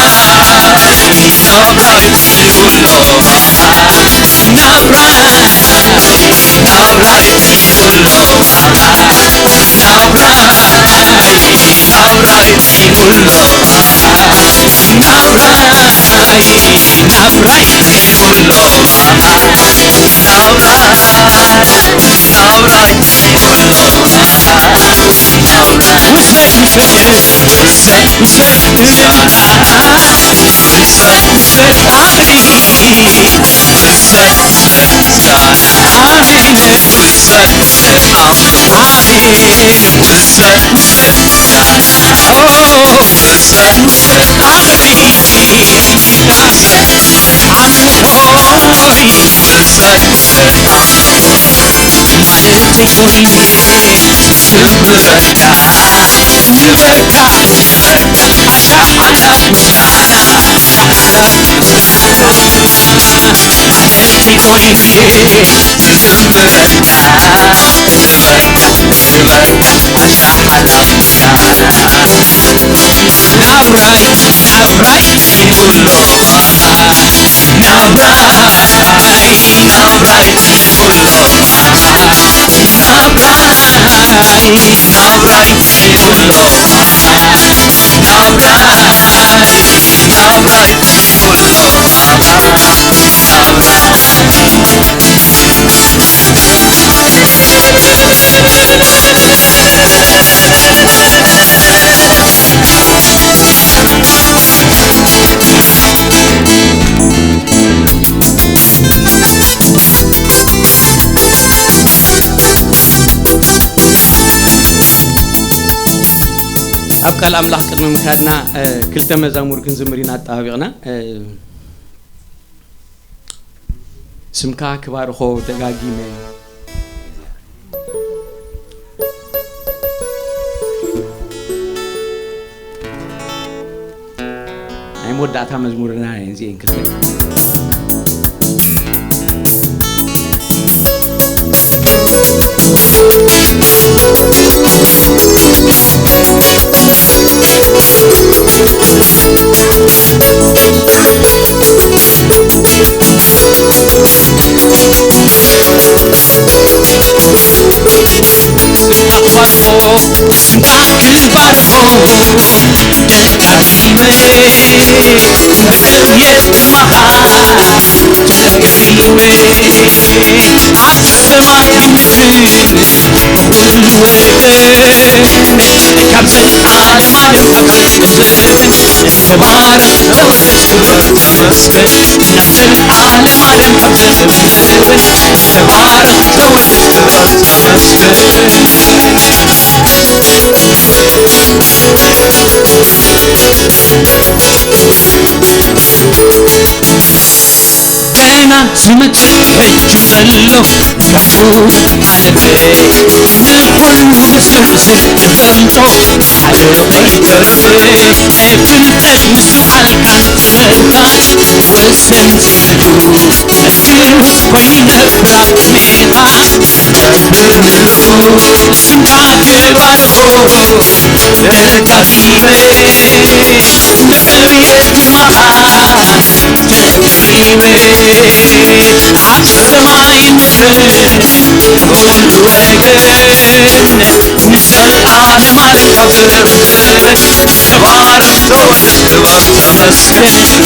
ምስጋና ኣሻ ኣምላኽ ምስጋና ማለት እኮ ኢንድየ ስምረካ ስምረካ ኣሻ ኣምላኽ ምስጋና ናብራይ ናብራይ ዘይብሎ ናብራይ ናብራይ ዘይብሎ ናብራይ ናብራይ ዘይብሎ ናብራይ ናብራይ ዘይብሎ ናብራይ ኣብ ቃል ኣምላኽ ቅድሚ ምኻድና ክልተ መዛሙር ክንዝምር ኢና ኣጠባቢቕና። ስምካ ክባርኾ ደጋጊመ። ናይ መወዳእታ መዝሙርና እየን እዚኤን ክልተ። ስምካ ክባርኾ ስምካ ክባርኾ ደጋጊመ ክብሪ የስማኻ ተገሪመ ኣብ ሰማይ ምድሪ ኩሉ ወገን ካብ ዘለዓለም ዓለም ካብ ዘመን ዘመን ተባረኽ ተወደስ ክበር ተመስገን ካብ ዘለዓለም ዓለም ካብ ዘመን ዘመን ተባረኽ ተወደስ ክበር ተመስገን ገና ዝመጽእ ሕጂ ዘሎ ንባዕሉ ሓለፈ ንኹሉ ዝርዝር ተቐምጦ ሓደ ኦሪት ኦሪት ኣይፍልጠን ዝብዓልካ ተረታ ወሰን ገመዱ ክህሉ ኮይነ ብራቕ ሜዳ ስምካ ክባርኾ ተጋጊመ መገብየ ግርማኻ ተገሪመ ኣብ ሰማይ ምድሪ ኩሉ ወገን ንዘለኣለም ዓለም ካብ ዘመን ዘመን ተባረኽ ተወደስ ክበር ተመስገን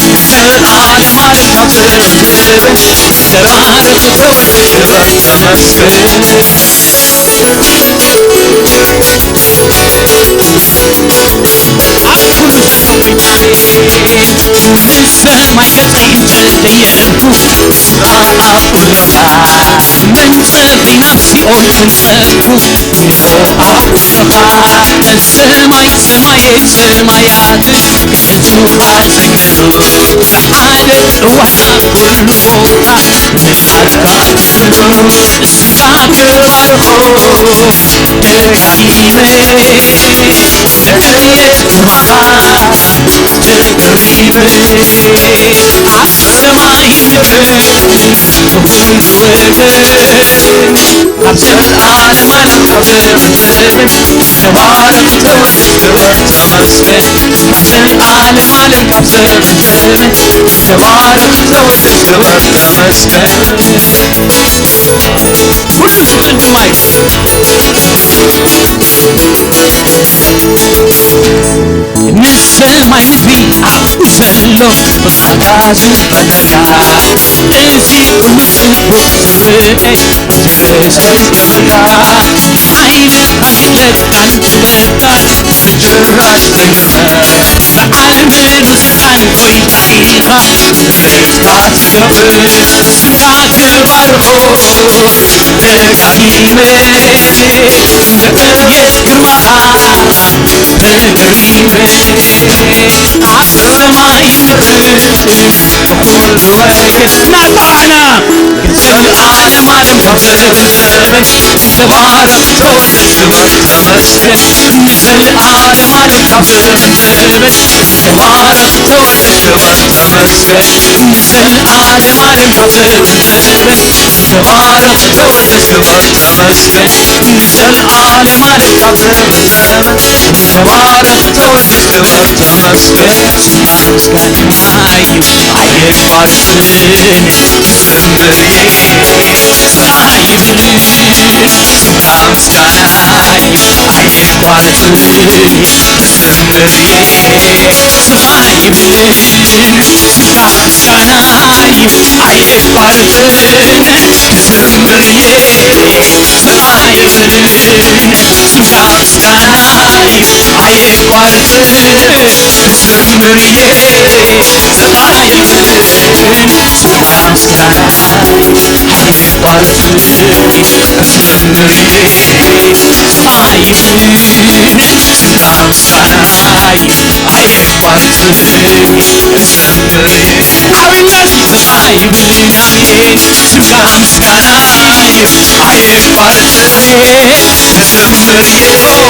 ንዘለኣለም ዓለም ካብ ዘመን ዘመን ተባረኽ ተወደስ ክበር ተመስገን። ኣብ ኩሉ ሰዓት ጌታዬ ንሰማይ ገጸይ እንተ ደየብኩ፣ ኣኣ፣ ኣብ ኩሉ እዋን መንጸፊ ናብ ሲኦል ክንጸፍኩ፣ እነሆ ኣብ ኩሉ እዋን ሰማይ ሰማየ ሰማያት ገጹ ኣብ ዘንገሉ፣ ሓደ ጽዋዕና ኩሉ ቦታ ንኣልባትሉ ስምካ ክባርኾ ደጋጊመ መገብየ ግርማኻ ተገሪመ ኣብ ሰማይ ምድሪ ኩሉ ወገን ካብ ዘልኣለም ዓለም ካብ ዘመን ዘመን ተባረኽ ተወደስ ክበር ተመስገን ካብ ዘልኣለም ዓለም ካብ ዘመን ዘመን ተባረኽ ተወደስ ክበር ተመስገን። ኩሉ ዝኽእል ግርማይ ንሰማይ ምድሪ ኣብኡ ዘሎ ብቓልካ ዝፈጠርካ፣ እዚ ኩሉ ጽቡቕ ዝርአ ዝረስከ ዝገበርካ፣ ሓይለ ሓይለ ቃል ጥበብካ ምድር ኣስደንገጸ። ዓለምን ስልጣን ጎይታ ኢኻ፣ ምሕረትካ ትገብር ስምካ ክባርኾ ደጋጊመ መገብየ ግርማኻ ተገሪመ ኣብ ሰማይ ምድሪ ብኹሉ ወገን እናጠዋዕና ንዘለኣለም ዓለም ካብ ዘመን ዘመን ተባረኽ ተወደስ ክበር ተመስገን። ንዘለኣለም ዓለም ካብ ዘመን ዘመን ተባረኽ ተወደስ ክበር ተመስገን። ንዘለኣለም ዓለም ካብ ዘመን ዘመን ተባረኽ ተወደስ ክበር ተመስገን። ንዘለኣለም ዓለም ካብ ዘመን ዘመን ተባረኽ ተወደስ ክበር ተመስገን። ስምካ ምስጋና እዩ ኣየቋርጽን ክዘምር እየ ስራይ ይብልን ስምካ ምስጋና እዩ ኣየቋርጽን ክዘምር እየ ስራይ ይብልን ስምካ ምስጋና እዩ ኣየቋርጽን ክዘምር እየ ስራይ ይብልን ስምካ ምስጋና እዩ ኣየቋርጽን ክዘምር እየ ስራይ ይብልን ስምካ ምስጋና ኣይቋርጽን ክዘምር እየ ስራይ ይብልን ስምካ ምስጋና እዩ ኣይቋርጽን ክዘምር እየ ስራይ ይብልን ኣሜን ስምካ ምስጋና እዩ ኣይቋርጽን ክዘምር እየ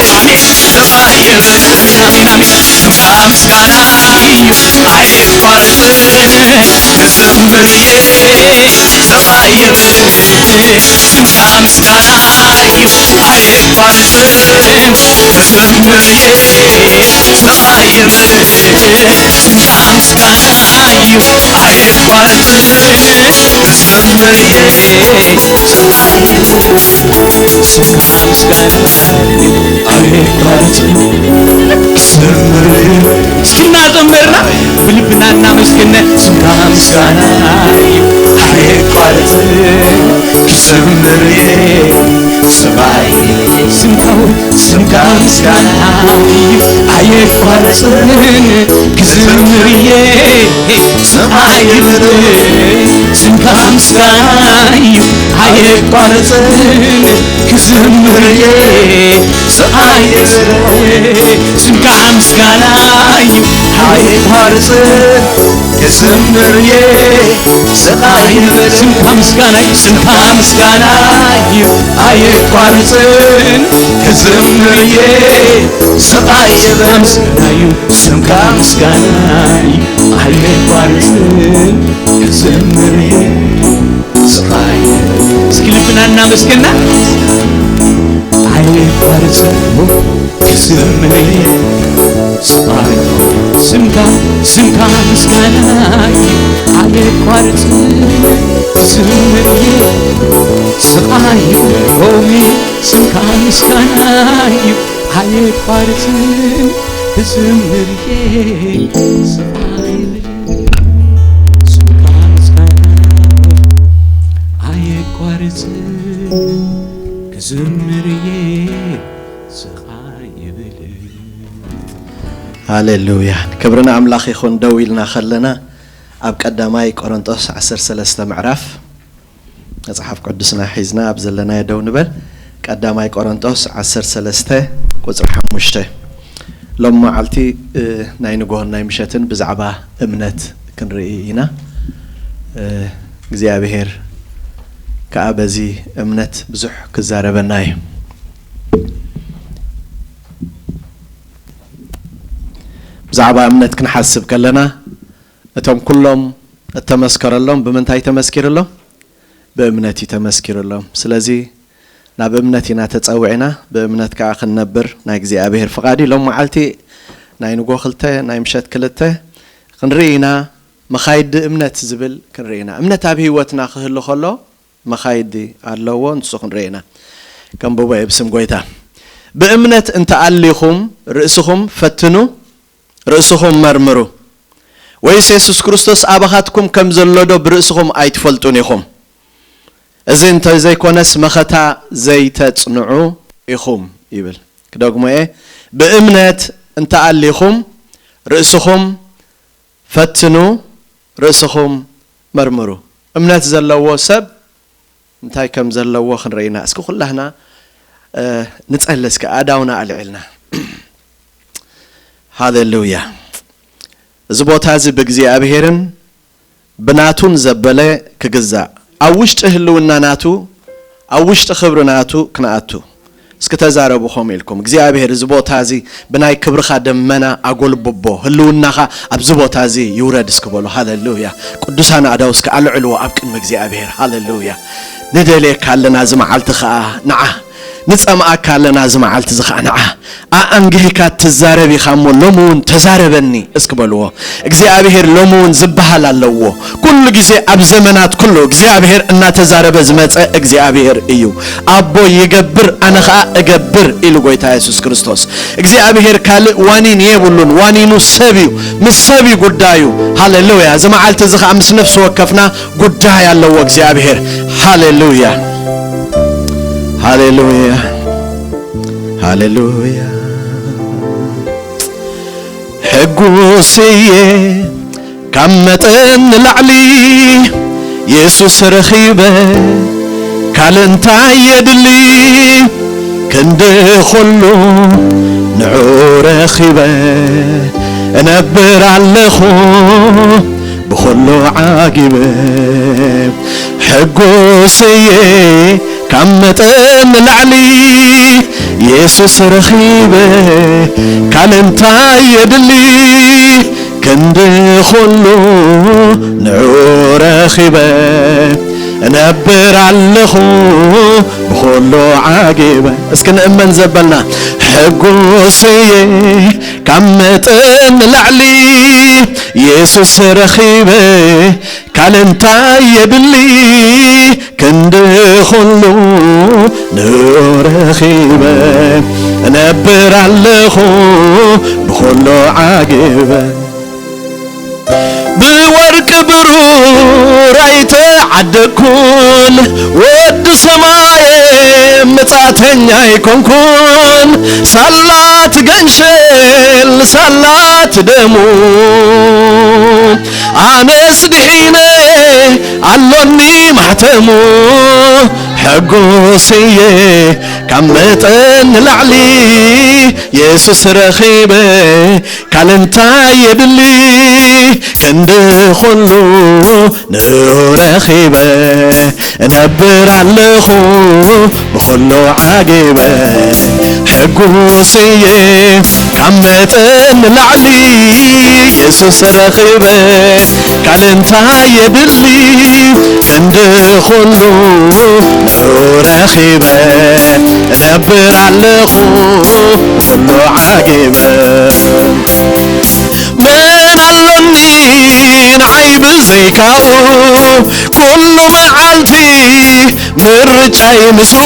ኣሜን ስራይ ይብልን ኣሜን ኣሜን ኣሜን ስምካ ምስጋና እዩ ኣይክቋርጽን ክዘምር እየ ስራይ ይብልን ስምካ ምስጋና እዩ ኣይክቋርጽን ክዘምር እየ ስራይ ይብልን ስምካ ምስጋና እዩ ኣይክቋርጽን ክዘምር እየ ስምካ ምስጋና እዩ ኣይክቋርጽን ክዘምር እየ እስኪ እናዘመርና ብልብና እናመስገነ ስምካ ምስጋና እዩ ኣይቋርጽ ክዘምር እየ ስባይ ስምካው ስምካ ምስጋና እዩ ኣየቋርጽን ክዘምር እየ ስምካ ይብል ስምካ ምስጋና እዩ ኣየቋርጽን ክዘምር እየ ስምካ ይብል ስምካ ምስጋና እዩ ኣየቋርጽን ክዘምር እየ ስምካ ይብል ስምካ ምስጋና እዩ ስምካ ምስጋና እዩ ኣይቋርጽን ክዝምር እየ ስቓይ የበምስናዩ ስምካ ምስጋናይ ኣይቋርጽን ክዝምር እየ ስቓይ እስኪ ልብና እናመስገና ኣይቋርጽን ክዝምር እየ ስምካ ስምካ ምስጋናይ ኣየቋርጽ ዝምር ስቓይ ሆሚ ስምካ ምስጋናይ ኣየቋርጽ ክዝምር ስቓይ ስምካ ምስጋናይ ኣየቋርጽ ክዝምር ስቓይ ይብል ሃሌሉያ። ክብሪ ንኣምላኽ ይኹን። ደው ኢልና ከለና ኣብ ቀዳማይ ቆሮንጦስ ዓሰርተ ሰለስተ ምዕራፍ መጽሓፍ ቅዱስና ሒዝና ኣብ ዘለናዮ ደው ንበል። ቀዳማይ ቆሮንጦስ ዓሰርተ ሰለስተ ቁጽሪ ሓሙሽተ። ሎም መዓልቲ ናይ ንጎሆን ናይ ምሸትን ብዛዕባ እምነት ክንርኢ ኢና። እግዚኣብሔር ከዓ በዚ እምነት ብዙሕ ክዛረበና እዩ። ብዛዕባ እምነት ክንሓስብ ከለና እቶም ኩሎም እተመስከረሎም ብምንታይ ተመስኪርሎም? ብእምነት እዩ ተመስኪርሎም። ስለዚ ናብ እምነት ኢና ተጸዊዕና፣ ብእምነት ከዓ ክንነብር ናይ እግዚኣብሔር ፍቓድ እዩ። ሎም መዓልቲ ናይ ንጎ ክልተ ናይ ምሸት ክልተ ክንርኢ ኢና። መኻይዲ እምነት ዝብል ክንርኢ ኢና። እምነት ኣብ ህይወትና ክህሉ ከሎ መኻይዲ ኣለዎ፣ ንሱ ክንርኢ ኢና። ከንብቦ እየ ብስም ጎይታ። ብእምነት እንተኣሊኹም ርእስኹም ፈትኑ፣ ርእስኹም መርምሩ። ወይስ የሱስ ክርስቶስ ኣባኻትኩም ከም ዘሎዶ ብርእስኹም ኣይትፈልጡን ኢኹም? እዚ እንተ ዘይኮነስ መኸታ ዘይተጽንዑ ኢኹም ይብል። ክደግሞ እየ። ብእምነት እንተኣሊኹም ርእስኹም ፈትኑ፣ ርእስኹም መርምሩ። እምነት ዘለዎ ሰብ እንታይ ከም ዘለዎ ክንርኢና እስኪ ኩላህና ንጸሊ እስኪ ኣእዳውና ኣልዒልና። ሃሌሉያ። እዚ ቦታ እዚ ብእግዚኣብሔርን ብናቱን ዘበለ ክግዛእ፣ ኣብ ውሽጢ ህልውና ናቱ፣ ኣብ ውሽጢ ክብሪ ናቱ ክንኣቱ። እስኪ ተዛረቡ ከምኡ ኢልኩም፣ እግዚኣብሔር እዚ ቦታ እዚ ብናይ ክብርኻ ደመና ኣጎልብቦ፣ ህልውናኻ ኣብዚ ቦታ እዚ ይውረድ እስኪ በሉ። ሃሌሉያ። ቅዱሳን ኣእዳው እስኪ ኣልዕልዎ ኣብ ቅድሚ እግዚኣብሔር። ሃሌሉያ። ንደልየካ ኣለና እዚ መዓልቲ ኸዓ ንዓ፣ ንጸምኣካ ኣለና እዚ መዓልቲ እዚ ኸዓ ንዓ። ኣኣንጊህካ ትዛረብ ኢኻ እሞ ሎሚ እውን ተዛረበኒ እስኪ በልዎ። እግዚኣብሔር ሎሚ እውን ዝበሃል ኣለዎ። ኩሉ ግዜ ኣብ ዘመናት ኩሉ እግዚኣብሔር እናተዛረበ ዝመጸ እግዚኣብሔር እዩ። ኣቦ ይገብር ኣነ ኸዓ እገብር ኢሉ ጎይታ የሱስ ክርስቶስ። እግዚኣብሔር ካልእ ዋኒን የብሉን። ዋኒኑ ሰብ እዩ፣ ምስ ሰብ እዩ ጉዳዩ። ሃሌሉያ። እዚ መዓልቲ እዚ ኸዓ ምስ ነፍሲ ወከፍና ጉዳይ ኣለዎ እግዚኣብሔር። ሃሌሉያ። ሃሌሉያ። ሃሌሉያ። ሕጉስ እየ ካብ መጠን ንላዕሊ የሱስ ረኺበ ካልእ እንታይ የድሊ ክንዲ ኹሉ ንዑ ረኺበ እነብር ኣለኹ ብኹሉ ዓጊበ ሕጉስ እየ ካብ መጠን ንላዕሊ የሱስ ረኺበ ካልእ እንታይ የድሊ ክንዲ ኹሉ ንዑ ረኺበ እነብር ኣለኹ ብኹሉ ዓጊበ እስኪ ንእመን ዘበልና ሕጉስ እየ ካብ መጠን ንላዕሊ የሱስ ረኺበ ካልእ እንታይ የድሊ ክንዲ ኹሉ ንረኺበ እነብር ኣለኹ ብኹሉ ዓጊበ ብወርቂ ብሩር ኣይተዓደግኩን ወዲ ሰማየ መጻተኛ ኣይኮንኩን ሳላት ገንሸል ሳላት ደሙ ኣነስ ድሒነ ኣሎኒ ማሕተሙ ሕጉስ እየ ካብ መጠን ንላዕሊ የሱስ ረኺበ ካልእ እንታይ የድሊ ክንዲ ኹሉ ንረኺበ እነብር ኣለኹ ኩሉ ዓጊበ ሕጉስ እየ ካብ መጠን ንላዕሊ የሱስ ረኺበ። ካልእ እንታይ የድሊ ክንዲ ኩሉ ንዑ ረኺበ። እነብር ኣለኹ ኩሉ ዓጊበ። መን ኣሎኒ ንዓይ ብዘይካኡ ኩሉ መዓልቲ ምርጫይ ምስኡ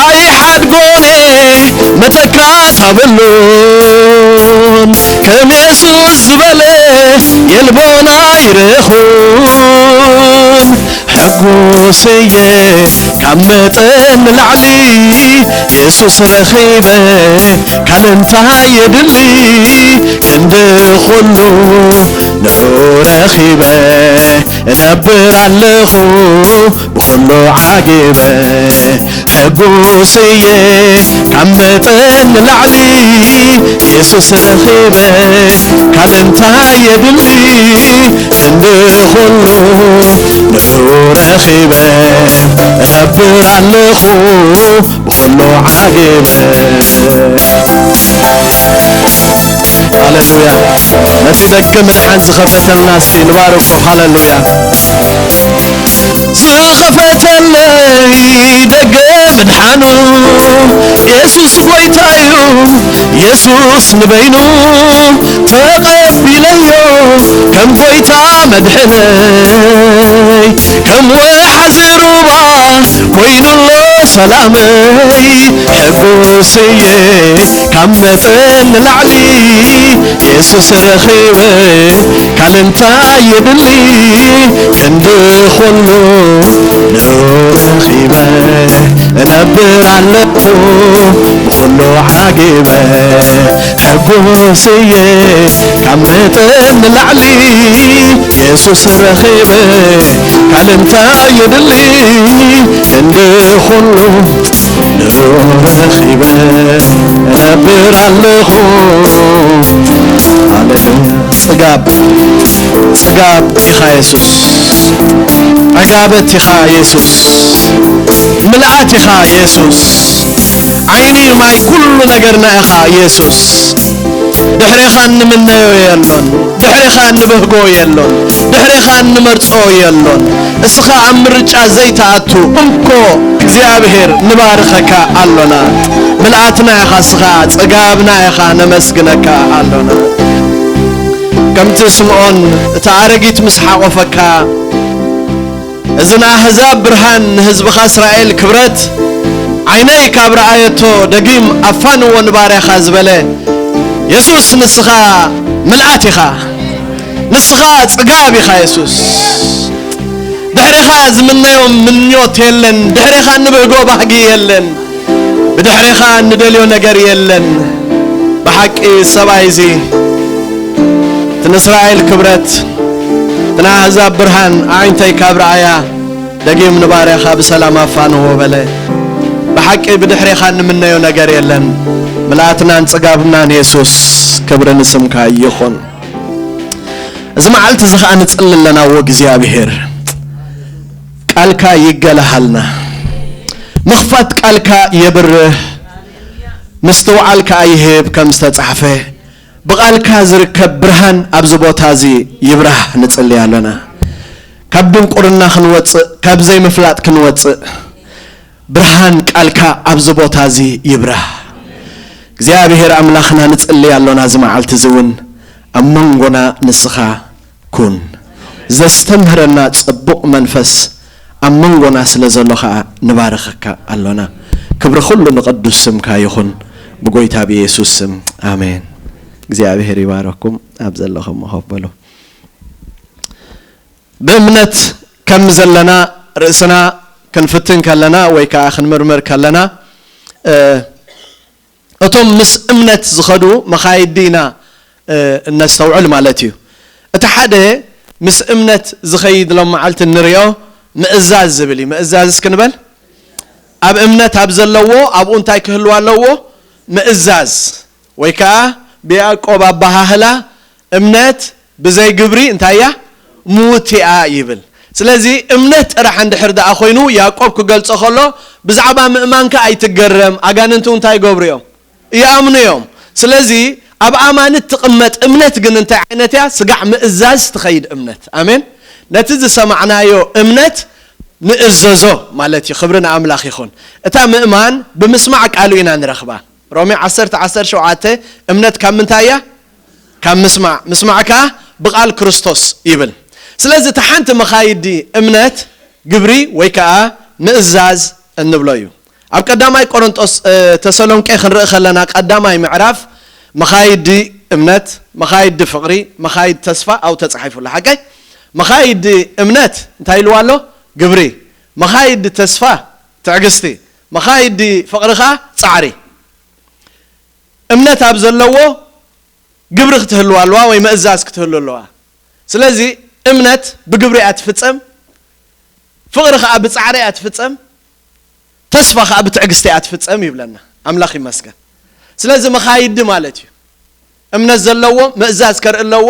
ኣይሓድጎን መተካእታ በሉን ከም የሱስ ዝበለ የልቦና ይረኹን ሕጉስ እየ ካብ መጠን ንላዕሊ የሱስ ረኺበ ካልእ እንታይ የድሊ ክንዲ ኩሉ ንዑ ረኺበ እነብር ኣለኹ ብኹሉ ዓጊበ ሕጉስ እየ ካብ መጠን ንላዕሊ የሱስ ረኺበ ካልእ እንታይ የድሊ ክንዲ ኩሉ ንዑ ረኺበ እነብር ኣለኹ ብኹሉ ዓጊበ። ሃሌሉያ። ነቲ ደገ ምድሓን ዝኸፈተልና እስቲ ንባርኮ። ሃሌሉያ። ዝኸፈተለይ ደገ ምድሓኑ የሱስ ጐይታ እዩ። የሱስ ንበይኑ ተቐቢለዮ ከም ጐይታ መድሕነይ ከም ወሓዚ ሩባ ኮይኑሎ ሰላመይ ሕጉስ እየ ካብ መጠን ንላዕሊ የሱስ ረኺበ ካልእ እንታይ የድሊ ክንዲ ኩሉ ንዑ ረኺበ እነብር ኣለኹ ብኹሉ ዓጊበ ሕጉስ እየ ካብ መጠን ንላዕሊ የሱስ ረኺበ ካልእ እንታይ የድሊ ክንዲ ኩሉ ንዑ ረኺበ እነብር ኣለኹ። ሃሌሉያ። ጽጋብ ጽጋብ ኢኻ የሱስ። ዕጋበት ኢኻ የሱስ። ምልኣት ኢኻ የሱስ። ዓይኒ ማይ ኩሉ ነገርና ኢኻ የሱስ። ድሕሬኻ እንምነዮ የሎን። ድሕሬኻ እንብህጎ የሎን። ድሕሬኻ እንመርጾ የሎን። እስኻ ኣብ ምርጫ ዘይትኣቱ እንኮ እግዚኣብሔር ንባርኸካ ኣሎና። ምልኣትና ኢኻ እስኻ፣ ጽጋብና ኢኻ፣ ነመስግነካ ኣሎና። ከምቲ ስምዖን እታ ኣረጊት ምስ ሓቖፈካ፣ እዚ ንኣህዛብ ብርሃን ንህዝብኻ እስራኤል ክብረት ዓይነይ ካብ ረኣየቶ ደጊም ኣፋንዎ ንባርያኻ ዝበለ የሱስ ንስኻ ምልኣት ኢኻ። ንስኻ ጽጋብ ኢኻ የሱስ። ድሕሬኻ ዝምነዮ ምንዮት የለን። ድሕሬኻ እንብህጎ ባህጊ የለን። ብድሕሬኻ እንደልዮ ነገር የለን። ብሓቂ ሰብኣይ እዚ እቲ ንእስራኤል ክብረት እቲ ንኣህዛብ ብርሃን ኣዒንተይ ካብ ረኣያ ደጊም ንባርያኻ ብሰላም ኣፋንዎ በለ። ብሓቂ ብድሕሬኻ እንምነዮ ነገር የለን። ምልኣትናን ጽጋብናን የሱስ ክብሪ ንስምካ ይኹን። እዚ መዓልቲ እዚ ኸኣ ንጽሊ ኣለና። ወእግዚኣብሔር ቃልካ ይገለሃልና። ምኽፋት ቃልካ የብርህ፣ ምስትውዓል ከኣ ይህብ ከም ዝተጻሕፈ፣ ብቓልካ ዝርከብ ብርሃን ኣብዚ ቦታ እዚ ይብራህ ንጽሊ ኣለና። ካብ ድንቁርና ክንወጽእ፣ ካብ ዘይምፍላጥ ክንወጽእ፣ ብርሃን ቃልካ ኣብዚ ቦታ እዚ ይብራህ። እግዚኣብሔር ኣምላኽና ንጽሊ ኣሎና፣ እዚ መዓልቲ እዚ እውን ኣብ መንጎና ንስኻ ኩን። ዘስተምህረና ጽቡቕ መንፈስ ኣብ መንጎና ስለ ዘሎ ኸኣ ንባርኸካ ኣሎና። ክብሪ ኩሉ ንቕዱስ ስምካ ይኹን፣ ብጎይታ ብየሱስ ስም ኣሜን። እግዚኣብሔር ይባረኩም። ኣብ ዘለኹም ኮፍ በሉ። ብእምነት ከም ዘለና ርእስና ክንፍትን ከለና ወይ ከኣ ክንምርምር ከለና፣ እ፣ እቶም ምስ እምነት ዝኸዱ መኻይዲ ኢና፣ እ፣ እነስተውዕል ማለት እዩ። እቲ ሓደ ምስ እምነት ዝኸይድ ሎም መዓልቲ እንሪኦ ምእዛዝ ዝብል እዩ። ምእዛዝ እስኪ ንበል። ኣብ እምነት ኣብ ዘለዎ ኣብኡ እንታይ ክህልው ኣለዎ? ምእዛዝ። ወይ ከኣ ብያዕቆብ ኣበሃህላ እምነት ብዘይ ግብሪ እንታይ እያ? ምውት እያ ይብል። ስለዚ እምነት ጥራሕ እንድሕር ደኣ ኮይኑ ያዕቆብ ክገልጾ ከሎ ብዛዕባ ምእማንካ ኣይትገረም። ኣጋንንት እንታይ ይገብሩ እዮም? ይኣምኑ እዮም። ስለዚ ኣብ ኣማን ትቕመጥ እምነት ግን እንታይ ዓይነት እያ? ስጋዕ ምእዛዝ ትኸይድ እምነት። ኣሜን። ነቲ ዝሰማዕናዮ እምነት ንእዘዞ ማለት እዩ። ክብሪ ንኣምላኽ ይኹን። እታ ምእማን ብምስማዕ ቃሉ ኢና ንረኽባ። ሮሜ ዓሰርተ ዓሰርተ ሸውዓተ፣ እምነት ካብ ምንታይ እያ? ካብ ምስማዕ፣ ምስማዕ ከኣ ብቓል ክርስቶስ ይብል። ስለዚ እታ ሓንቲ መኻይዲ እምነት ግብሪ ወይ ከኣ ምእዛዝ እንብሎ እዩ። ኣብ ቀዳማይ ቆሮንጦስ፣ እ፣ ተሰሎንቄ ክንርኢ ከለና ቀዳማይ ምዕራፍ መኻይዲ እምነት፣ መኻይዲ ፍቕሪ፣ መኻይዲ ተስፋ ኣብኡ ተጻሒፉ ኣሎ። ሓቀይ? መኻይዲ እምነት እንታይ ኢልዋ ኣሎ? ግብሪ። መኻይዲ ተስፋ ትዕግስቲ። መኻይዲ ፍቕሪ ከኣ ጻዕሪ። እምነት ኣብ ዘለዎ ግብሪ ክትህልዋ ኣለዋ ወይ ምእዛዝ ክትህሉ ኣለዋ። ስለዚ እምነት ብግብሪ እያ ትፍጸም፣ ፍቕሪ ከኣ ብጻዕሪ እያ ትፍጸም፣ ተስፋ ከኣ ብትዕግስቲ እያ ትፍጸም ይብለና። ኣምላኽ ይመስገን። ስለዚ መኻይዲ ማለት እዩ። እምነት ዘለዎ ምእዛዝ ከርኢ ኣለዎ።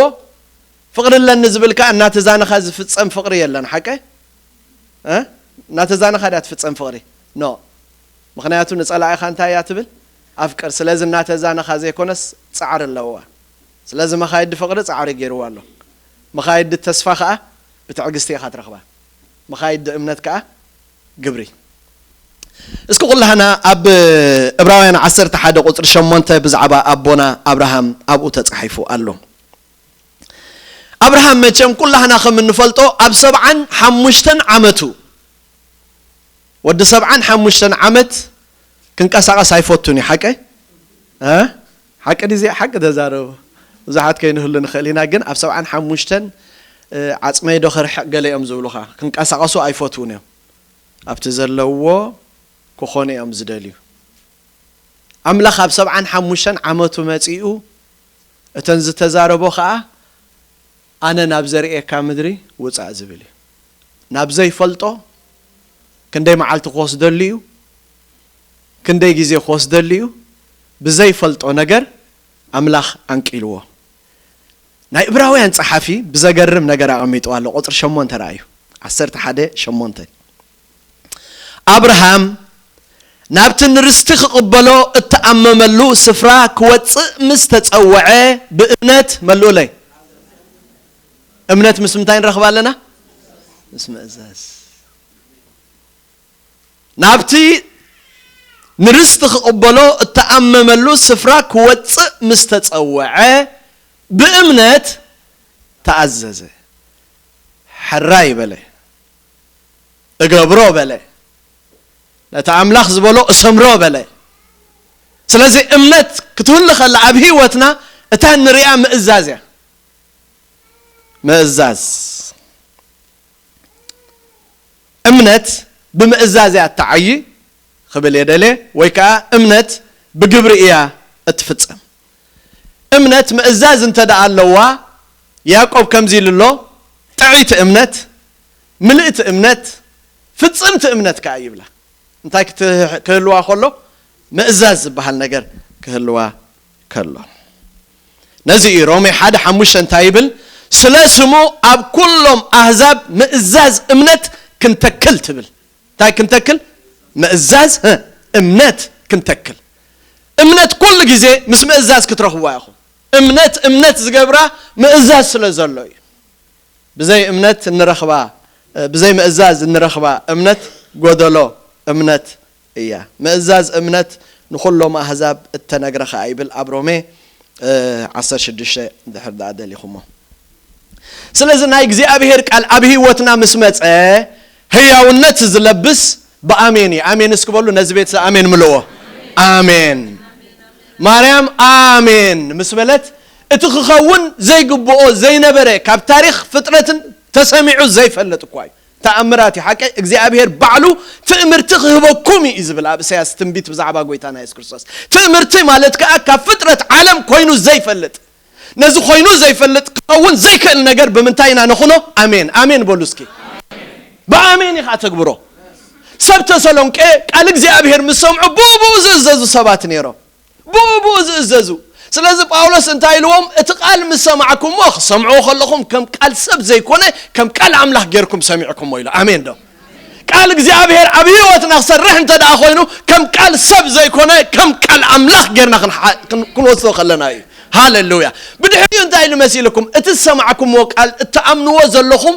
ፍቕሪ ኣለኒ ዝብል ከኣ እናተዛነኻ ዝፍጸም ፍቕሪ የለን። ሓቀ? እ? እናተዛነኻ ድያ ትፍጸም ፍቕሪ? ኖ። ምኽንያቱ ንጸላኢኻ እንታይ እያ ትብል? ኣፍቅር። ስለዚ እናተዛነኻ ዘይኮነስ ጻዕሪ ኣለዋ። ስለዚ መኻይዲ ፍቕሪ ጻዕሪ ገይርዋ ኣሎ። መኻይዲ ተስፋ ከኣ ብትዕግስቲ ኢኻ ትረኽባ። መኻይዲ እምነት ከኣ ግብሪ። እስኪ ኩላህና ኣብ እብራውያን ዓሰርተ ሓደ ቁጽሪ ሸሞንተ ብዛዕባ ኣቦና ኣብርሃም ኣብኡ ተጻሒፉ ኣሎ። ኣብርሃም መቸም ኩላህና ከም እንፈልጦ ኣብ ሰብዓን ሓሙሽተን ዓመቱ፣ ወዲ ሰብዓን ሓሙሽተን ዓመት ክንቀሳቐስ ኣይፈቱን እዩ። ሓቀ? እ? ሓቂ ድዚ? ሓቂ ተዛረቡ። ብዙሓት ከይንህሉ ንኽእል ኢና፣ ግን ኣብ ሰብዓን ሓሙሽተን፣ እ፣ ዓጽመይ ዶ ክርሕቕ ገለ እዮም ዝብሉኻ። ክንቀሳቐሱ ኣይፈትዉን እዮም። ኣብቲ ዘለዎ ክኾኑ እዮም ዝደልዩ። ኣምላኽ ኣብ ሰብዓን ሓሙሽተን ዓመቱ መጺኡ እተን ዝተዛረቦ ኸኣ፣ ኣነ ናብ ዘርእየካ ምድሪ ውጻእ ዝብል እዩ። ናብ ዘይፈልጦ ክንደይ መዓልቲ ክወስደሉ እዩ? ክንደይ ግዜ ክወስደሉ እዩ? ብዘይፈልጦ ነገር ኣምላኽ ኣንቂልዎ። ናይ እብራውያን ጸሓፊ ብዘገርም ነገር ኣቐሚጥዋ ኣሎ። ቁጽሪ ሸሞንተ ረኣዩ። ዓሰርተ ሓደ ሸሞንተ። ኣብርሃም ናብቲ ንርስቲ ክቕበሎ እተኣመመሉ ስፍራ ክወጽእ ምስ ተጸውዐ ብእምነት፣ መልኡለይ። እምነት ምስ ምንታይ ንረኽባ ኣለና? ምስ ምእዛዝ። ናብቲ ንርስቲ ክቕበሎ እተኣመመሉ ስፍራ ክወጽእ ምስ ተጸውዐ ብእምነት ተኣዘዘ። ሕራይ በለ። እገብሮ በለ። ነቲ ኣምላኽ ዝበሎ እሰምሮ በለ። ስለዚ እምነት ክትህሉ ከላ ኣብ ህይወትና እታ ንሪኣ ምእዛዝ እያ። ምእዛዝ። እምነት ብምእዛዝ እያ እትዓዪ ክብል እየ ደልየ፣ ወይ ከኣ እምነት ብግብሪ እያ እትፍጸም። እምነት ምእዛዝ እንተ ደኣ ኣለዋ፣ ያዕቆብ ከምዚ ኢሉ ኣሎ፣ ጥዕይቲ እምነት፣ ምልእቲ እምነት፣ ፍጽምቲ እምነት ከኣ ይብላ። እንታይ ክት-፣ ክህልዋ ከሎ? ምእዛዝ ዝበሃል ነገር ክህልዋ ከሎ። ነዚ እዩ ሮሜ ሓደ ሓሙሽተ እንታይ ይብል? ስለ ስሙ ኣብ ኩሎም ኣህዛብ ምእዛዝ እምነት ክንተክል ትብል። እንታይ ክንተክል? ምእዛዝ፣ እ፣ እምነት ክንተክል። እምነት ኩሉ ግዜ ምስ ምእዛዝ ክትረኽብዋ ኢኹም። እምነት፣ እምነት ዝገብራ ምእዛዝ ስለ ዘሎ እዩ። ብዘይ እምነት እንረኽባ፣ ብዘይ ምእዛዝ እንረኽባ እምነት ጎደሎ እምነት እያ። ምእዛዝ እምነት ንኹሎም ኣህዛብ እተነግረ ኸኣ ይብል ኣብ ሮሜ፣ እ፣ ዓሰርተ ሽዱሽተ ድሕር ደኣ ደሊኹሞ። ስለዚ ናይ እግዚኣብሔር ቃል ኣብ ህይወትና ምስ መጸ ህያውነት ዝለብስ ብኣሜን እዩ። ኣሜን እስኪ በሉ፣ ነዚ ቤት ኣሜን ምልዎ። ኣሜን። ማርያም ኣሜን ምስ በለት፣ እቲ ክኸውን ዘይግብኦ ዘይነበረ፣ ካብ ታሪኽ ፍጥረትን ተሰሚዑ ዘይፈልጥ እኳ እዩ። ተኣምራት እዩ። ሓቂ እግዚኣብሔር ባዕሉ ትእምርቲ ክህበኩም እዩ ዝብል ኣብ እሳያስ ትንቢት ብዛዕባ ጎይታና የሱስ ክርስቶስ። ትእምርቲ ማለት ከኣ ካብ ፍጥረት ዓለም ኮይኑ ዘይፈልጥ፣ ነዚ ኮይኑ ዘይፈልጥ ክኸውን ዘይክእል ነገር ብምንታይ ኢና ነኹኖ? ኣሜን። ኣሜን በሉ እስኪ። ብኣሜን ኢኻ ተግብሮ። ሰብ ተሰሎንቄ ቃል እግዚኣብሔር ምስ ሰምዑ ብኡ ብኡ ዝእዘዙ ሰባት ነይሮም። ብኡ ብኡ ዝእዘዙ። ስለዚ ጳውሎስ እንታይ ኢልዎም? እቲ ቃል ምስ ሰማዕኩምዎ፣ ክሰምዕዎ ከለኹም ከም ቃል ሰብ ዘይኮነ ከም ቃል ኣምላኽ ጌርኩም ሰሚዕኩምዎ ኢሉ። ኣሜን ዶ? ቃል እግዚኣብሔር ኣብ ህይወትና ክሰርሕ እንተ ደኣ ኮይኑ፣ ከም ቃል ሰብ ዘይኮነ፣ ከም ቃል ኣምላኽ ጌርና ክንሓ-፣ ክን-፣ ክንወስዶ ከለና እዩ። ሃሌሉያ። ብድሕሪኡ እንታይ ኢሉ መሲልኩም? እቲ ዝሰማዕኩምዎ ቃል እትኣምንዎ ዘለኹም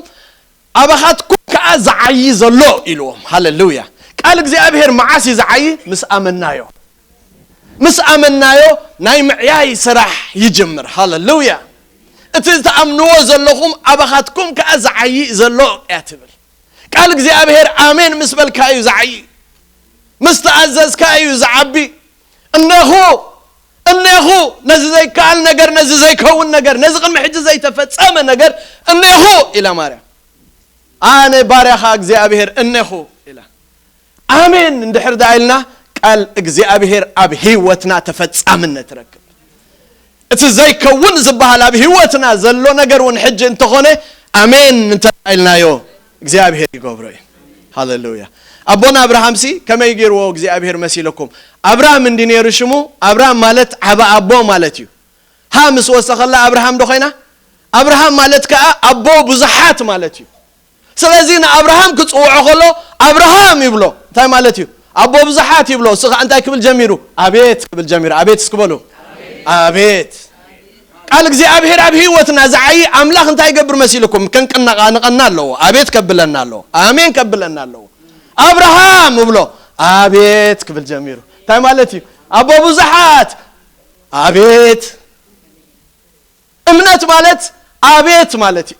ኣባኻትኩም ከኣ ዝዓዪ ዘሎ ኢልዎም። ሃሌሉያ። ቃል እግዚኣብሔር መዓስ እዩ ዝዓዪ? ምስ ኣመናዮ። ምስ ኣመናዮ ናይ ምዕያይ ስራሕ ይጅምር። ሃሌሉያ። እቲ እትኣምንዎ ዘለኹም ኣባኻትኩም ከኣ ዝዓዪ ዘሎ እያ ትብል። ቃል እግዚኣብሔር ኣሜን ምስ በልካ እዩ ዝዓዪ። ምስ ተኣዘዝካ እዩ ዝዓቢ። እነኹ፣ እነኹ፣ ነዚ ዘይከኣል ነገር፣ ነዚ ዘይከውን ነገር፣ ነዚ ቅድሚ ሕጂ ዘይተፈጸመ ነገር፣ እነኹ ኢላ ማርያም። ኣነ ባርያኻ እግዚኣብሔር እነኹ ኢላ። ኣሜን እንድሕር ደኣ ኢልና፣ ቃል እግዚኣብሔር ኣብ ህይወትና ተፈጻምነት ይረክብ። እቲ ዘይከውን ዝበሃል ኣብ ህይወትና ዘሎ ነገር እውን ሕጂ እንተኾነ፣ ኣሜን እንተ ኢልናዮ፣ እግዚኣብሔር ይገብሮ እዩ። ሃሌሉያ። ኣቦና ኣብርሃምሲ ከመይ ገይርዎ እግዚኣብሔር መሲለኩም? ኣብርሃም እንዲ ነይሩ ሽሙ? ኣብርሃም ማለት ዓቢ ኣቦ ማለት እዩ። ሃ ምስ ወሰኸላ ኣብርሃም ዶ ኮይና? ኣብርሃም ማለት ከኣ ኣቦ ብዙሓት ማለት እዩ። ስለዚ ንኣብርሃም ክጽውዖ ከሎ ኣብርሃም ይብሎ። እንታይ ማለት እዩ? ኣቦ ብዙሓት ይብሎ። እሱ ከኣ እንታይ ክብል ጀሚሩ? ኣቤት ክብል ጀሚሩ። ኣቤት እስኪ በሉ። ኣቤት። ቃል እግዚኣብሔር ኣብ ህይወትና ዝዓዪ ኣምላኽ እንታይ ይገብር መሲልኩም? ከንቀናቓንቐና ኣለዎ። ኣቤት ከብለና ኣለዎ። ኣሜን ከብለና ኣለዎ። ኣብርሃም እብሎ። ኣቤት ክብል ጀሚሩ። እንታይ ማለት እዩ? ኣቦ ብዙሓት። ኣቤት። እምነት ማለት ኣቤት ማለት እዩ።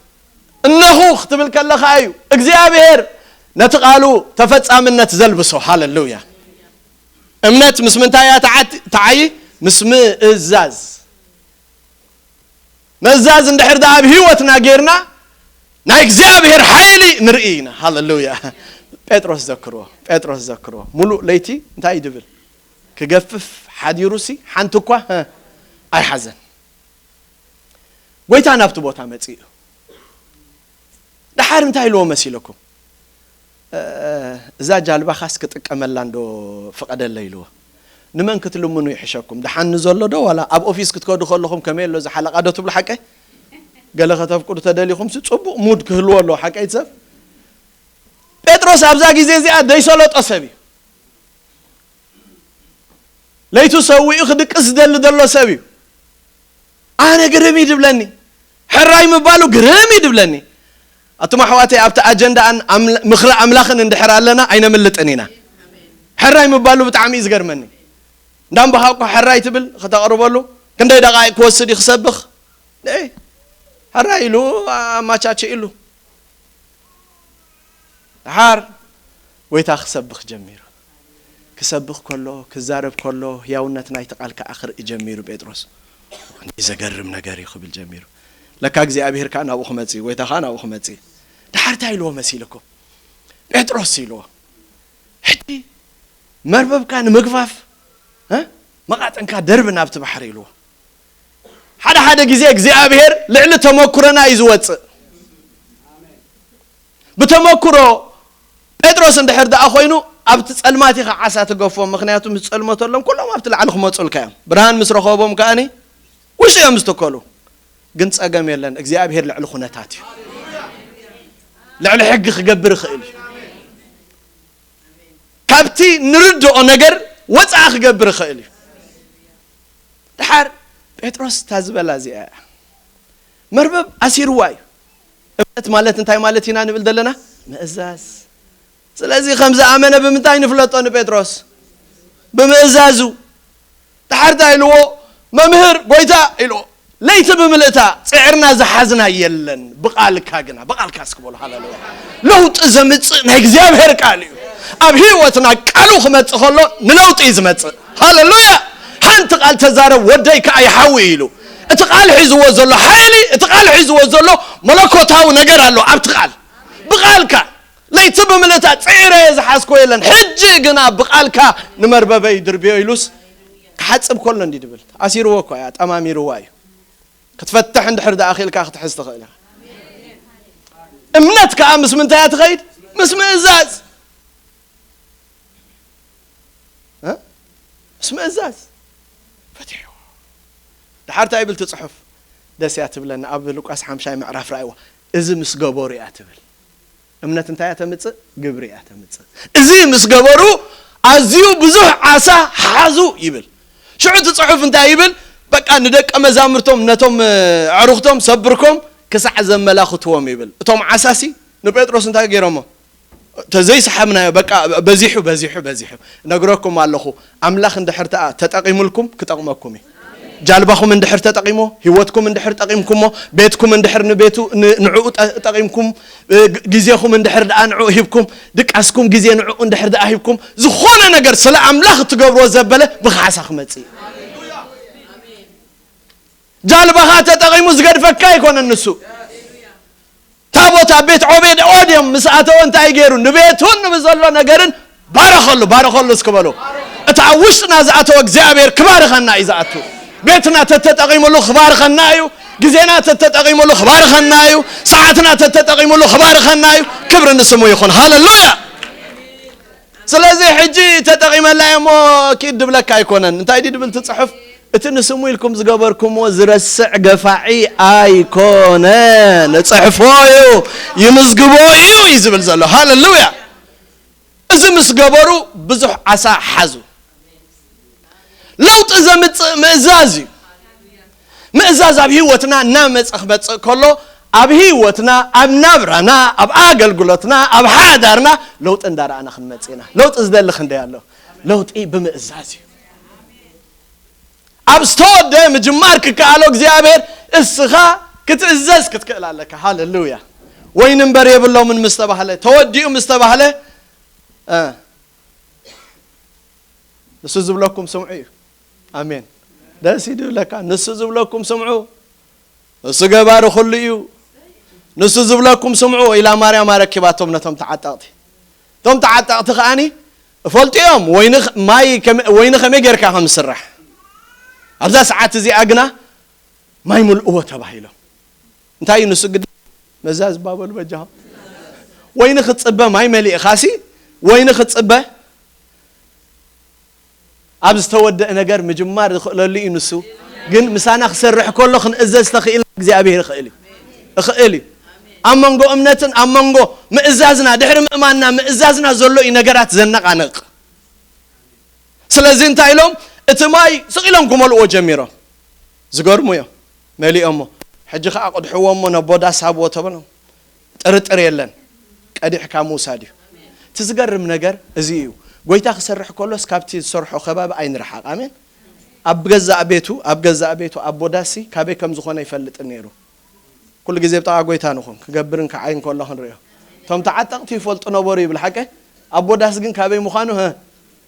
እነኹ ክትብል ከለኻ እዩ እግዚኣብሔር ነቲ ቃሉ ተፈጻምነት ዘልብሶ። ሃሌሉያ። እምነት ምስ ምንታይ እያ ተዓት-፣ ተዓዪ? ምስ ምእዛዝ። ምእዛዝ እንድሕር ደኣ ኣብ ህይወትና ጌርና፣ ናይ እግዚኣብሔር ሓይሊ ንርኢ ኢና። ሃሌሉያ። ጴጥሮስ ዘክርዎ፣ ጴጥሮስ ዘክርዎ። ሙሉእ ለይቲ እንታይ እዩ ድብል? ክገፍፍ ሓዲሩሲ ሓንቲ እኳ፣ ሀ፣ ኣይሓዘን። ጎይታ ናብቲ ቦታ መጺኡ። ደሓር እንታይ ኢልዎ መሲለኩም? "እ፣ እዛ ጃልባኻስ ክጥቀመላ እንዶ ፍቐደለይ?" ኢልዎ። "ንመን ክትልምኑ ይሕሸኩም? ደሓን ንዘሎ ዶ ዋላ ኣብ ኦፊስ ክትከዱ ከለኹም ከመይ ኣሎ እዚ ሓለቓ ዶ ትብሉ ሓቀይ?" ገለ ከተፍቅዱ ተደሊኹምሲ ጽቡቕ ሙድ ክህልዎ ኣለዎ ሓቀይ ሰብ። ጴጥሮስ ኣብዛ ግዜ እዚኣ ዘይሰለጦ ሰብ እዩ። ለይቱ ሰዊኡ ክድቅስ ዝደሊ ዘሎ ሰብ እዩ። ኣነ ግርም እዩ ድብለኒ። ሕራይ ምባሉ ግርም እዩ ድብለኒ። ኣቱም ኣሕዋተይ፣ ኣብቲ ኣጀንዳን ኣምላ-፣ ምኽሪ ኣምላኽን እንድሕር ኣለና ኣይነምልጥን ኢና። ሕራይ ምባሉ ብጣዕሚ እዩ ዝገርመኒ። እንዳንበኻ እኮ ሕራይ ትብል ከተቕርበሉ ክንደይ ደቓይቕ ክወስድ እዩ ክሰብኽ? ደይ፣ ሕራይ ኢሉ ኣማቻቸ ኢሉ። ደሓር ጎይታ ክሰብኽ ጀሚሩ። ክሰብኽ ከሎ፣ ክዛረብ ከሎ፣ ህያውነት ናይቲ ቃል ከኣ ክርኢ ጀሚሩ ጴጥሮስ። "እንዲ ዘገርም ነገር እዩ" ክብል ጀሚሩ። ለካ እግዚኣብሔር ከኣ ናብኡ ክመጽእ እዩ፣ ጎይታ ከኣ ናብኡ ክመጽእ እዩ። ደሓር እንታይ ኢልዎ መሲልኩም? ጴጥሮስ ኢልዎ፣ "ሕጂ መርበብካ ንምግፋፍ፣ እ? መቓጥንካ ደርብ ናብቲ ባሕሪ" ኢልዎ። ሓደ ሓደ ግዜ እግዚኣብሔር ልዕሊ ተመኩሮና እዩ ዝወጽእ። ብተመኩሮ ጴጥሮስ እንድሕር ደኣ ኮይኑ ኣብቲ ጸልማት ኢኻ ዓሳ ትገፎም፣ ምኽንያቱ ምስ ጸልመተሎም ኩሎም ኣብቲ ላዕሊ ክመጹልካ እዮም። ብርሃን ምስ ረኸቦም ከኣኒ ውሽጢ እዮም ዝተከሉ። ግን ጸገም የለን፣ እግዚኣብሔር ልዕሊ ኩነታት እዩ። ልዕሊ ሕጊ ክገብር ይኽእል እዩ። ካብቲ ንርድኦ ነገር ወፃኢ ክገብር ይኽእል እዩ። ደሓር ጴጥሮስ እታ ዝበላ እዚኣ እያ። መርበብ ኣሲርዋ እዩ። እምነት ማለት እንታይ ማለት ኢና ንብል ዘለና? ምእዛዝ። ስለዚ ከም ዝኣመነ ብምንታይ ንፍለጦ ንጴጥሮስ? ብምእዛዙ። ደሓር እንታይ ኢልዎ? "መምህር፣ ጎይታ" ኢልዎ። "ለይቲ ብምልእታ ጽዕርና ዝሓዝና የለን፣ ብቓልካ ግና፣ ብቓልካ እስኪ በሉ፣ ሃሌሉያ። ለውጢ ዘምጽእ ናይ እግዚኣብሔር ቃል እዩ። ኣብ ህይወትና ቃሉ ክመጽእ ከሎ ንለውጢ እዩ ዝመጽእ። ሃሌሉያ። ሓንቲ ቃል ተዛረብ፣ ወደይ ከኣ ይሓዊ" ኢሉ። እቲ ቃል ሒዝዎ ዘሎ ሓይሊ፣ እቲ ቃል ሒዝዎ ዘሎ መለኮታዊ ነገር ኣሎ ኣብቲ ቃል። ብቓልካ ለይቲ ብምልእታ ጽዒረ እየ ዝሓዝኮ የለን፣ ሕጂ ግና ብቓልካ ንመርበበይ ድርብዮ ኢሉስ ክሓጽብ ከሎ እንዲ ድብል ኣሲርዎ እኮ እያ፣ ጠማሚርዋ እዩ። ክትፈትሕ እንድሕር ደኣ ኺልካ ክትሕዝ ትኽእል ኢኻ። እምነት ከኣ ምስ ምንታይ እያ ትኸይድ? ምስ ምእዛዝ። እ? ምስ ምእዛዝ። ፈትሕዎ። ደሓር እንታይ ይብል እቲ ጽሑፍ? ደስ እያ ትብለኒ። ኣብ ሉቃስ ሓምሻይ ምዕራፍ ረኣይዎ። እዚ ምስ ገበሩ እያ ትብል። እምነት እንታይ እያ ተምጽእ? ግብሪ እያ ተምጽእ። እዚ ምስ ገበሩ ኣዝዩ ብዙሕ ዓሳ ሓዙ ይብል። ሽዑ እቲ ጽሑፍ እንታይ ይብል? በቃ ንደቀ መዛሙርቶም ነቶም ኣዕሩኽቶም ሰብ ብርኮም ክሳዕ ዘመላኽትዎም ይብል። እቶም ዓሳሲ ንጴጥሮስ እንታይ ገይሮሞ? ተዘይሰሓብናዮ በቃ በዚሑ በዚሑ በዚሑ። ነግረኩም ኣለኹ፣ ኣምላኽ እንድሕር ተኣ ተጠቒሙልኩም ክጠቕመኩም እዩ። ጃልባኹም እንድሕር ተጠቒሞ፣ ህይወትኩም እንድሕር ጠቒምኩሞ፣ ቤትኩም እንድሕር ንቤቱ ንዕኡ ጠቒምኩም፣ ግዜኹም እንድሕር ደኣ ንዕኡ ሂብኩም፣ ድቃስኩም ግዜ ንዕኡ እንድሕር ደኣ ሂብኩም፣ ዝኾነ ነገር ስለ ኣምላኽ እትገብርዎ ዘበለ ብኻሕሳ ክመጽእ እዩ። ጃልባኻ ተጠቒሙ ዝገድፈካ ኣይኮነን ንሱ። ታቦት ኣብ ቤት ዖቤድ ኦድዮም ምስ ኣተወ እንታይ ገይሩ? ንቤቱን ንብዘሎ ነገርን ባረኸሉ፣ ባረኸሉ እስኪ በሉ። እቲ ኣብ ውሽጥና ዝኣተወ እግዚኣብሔር ክባርኸና እዩ ዝኣቱ። ቤትና ተተጠቒሙሉ ክባርኸና እዩ። ግዜና ተተጠቒሙሉ ክባርኸና እዩ። ሰዓትና ተተጠቒሙሉ ክባርኸና እዩ። ክብሪ ንስሙ ይኹን። ሃለሉያ። ስለዚ ሕጂ ተጠቒመላ እሞ ኪድ ድብለካ ኣይኮነን። እንታይ ድዩ ድብል እቲ ጽሑፍ? እቲ ንስሙ ኢልኩም ዝገበርኩምዎ ዝረስዕ ገፋዒ ኣይኮነን። እጽሕፎ እዩ፣ ይምዝግቦ እዩ እዩ ዝብል ዘሎ። ሃለሉያ። እዚ ምስ ገበሩ ብዙሕ ዓሳ ሓዙ። ለውጢ ዘምጽእ ምእዛዝ እዩ። ምእዛዝ ኣብ ህይወትና እናመጸ ክመጽእ ከሎ፣ ኣብ ህይወትና፣ ኣብ ናብራና፣ ኣብ ኣገልግሎትና፣ ኣብ ሓዳርና ለውጢ እንዳረኣና ክንመጽእ ኢና። ለውጢ ዝደሊ ክንደይ ኣሎ? ለውጢ ብምእዛዝ እዩ። ኣብ ዝተወደ ምጅማር ክከኣሎ እግዚኣብሔር እስኻ ክትእዘዝ ክትክእል ኣለካ። ሃለሉያ። ወይኒ እምበር የብሎምን ምስ ተባህለ፣ ተወዲኡ ምስ ተባህለ፣ እ፣ ንሱ ዝብለኩም ስምዑ እዩ። ኣሜን። ደስ ይድብለካ። ንሱ ዝብለኩም ስምዑ። ንሱ ገባሪ ኩሉ እዩ። ንሱ ዝብለኩም ስምዑ ኢላ ማርያም ኣረኪባቶም ነቶም ተዓጠቕቲ። እቶም ተዓጠቕቲ ከኣኒ እፈልጡ እዮም ወይኒ ኸ-፣ ማይ ከመ-፣ ወይኒ ከመይ ጌርካ ከም ዝስራሕ። ኣብዛ ሰዓት እዚኣ ግና ማይ ምልእዎ ተባሂሎም። እንታይ እዩ ንሱ ግዲ? መዛዝ ባበሉ በጃኹም። ወይኒ ክትጽበ ማይ መሊእኻሲ፣ ወይኒ ክትጽበ ኣብ ዝተወደአ ነገር ምጅማር ዝኽእለሉ እዩ ንሱ። ግን ምሳና ክሰርሕ ከሎ ክንእዘዝ ተኽኢልና እግዚኣብሔር ይኽእል እዩ። ይኽእል እዩ። ኣብ መንጎ እምነትን ኣብ መንጎ ምእዛዝና፣ ድሕሪ ምእማንና ምእዛዝና ዘሎ እዩ ነገራት ዘነቓንቕ። ስለዚ እንታይ ኢሎም? እቲ ማይ ስቕ ኢሎም ክመልእዎ ጀሚሮም። ዝገርሙ እዮም። መሊኦሞ። ሕጂ ኸዓ ቅድሕዎ እሞ ነቦ ዳስ ሃብዎ ተበሎም። ጥርጥር የለን። ቀዲሕካ ምውሳድ እዩ። እቲ ዝገርም ነገር እዚ እዩ። ጎይታ ክሰርሕ ከሎስ ካብቲ ዝሰርሖ ከባቢ ኣይንርሓቕ። ኣሜን። ኣብ ገዛእ ቤቱ፣ ኣብ ገዛእ ቤቱ ኣቦ ዳሲ ካበይ ከም ዝኾነ ይፈልጥን ነይሩ። ኩሉ ግዜ ብጥቓ ጎይታ ንኹን፣ ክገብርን ክዓይን ከሎ ክንርእዮ። እቶም ተዓጠቕቲ ይፈልጡ ነበሩ ይብል ሓቀ። ኣቦ ዳስ ግን ካበይ ምዃኑ፣ ሀ፣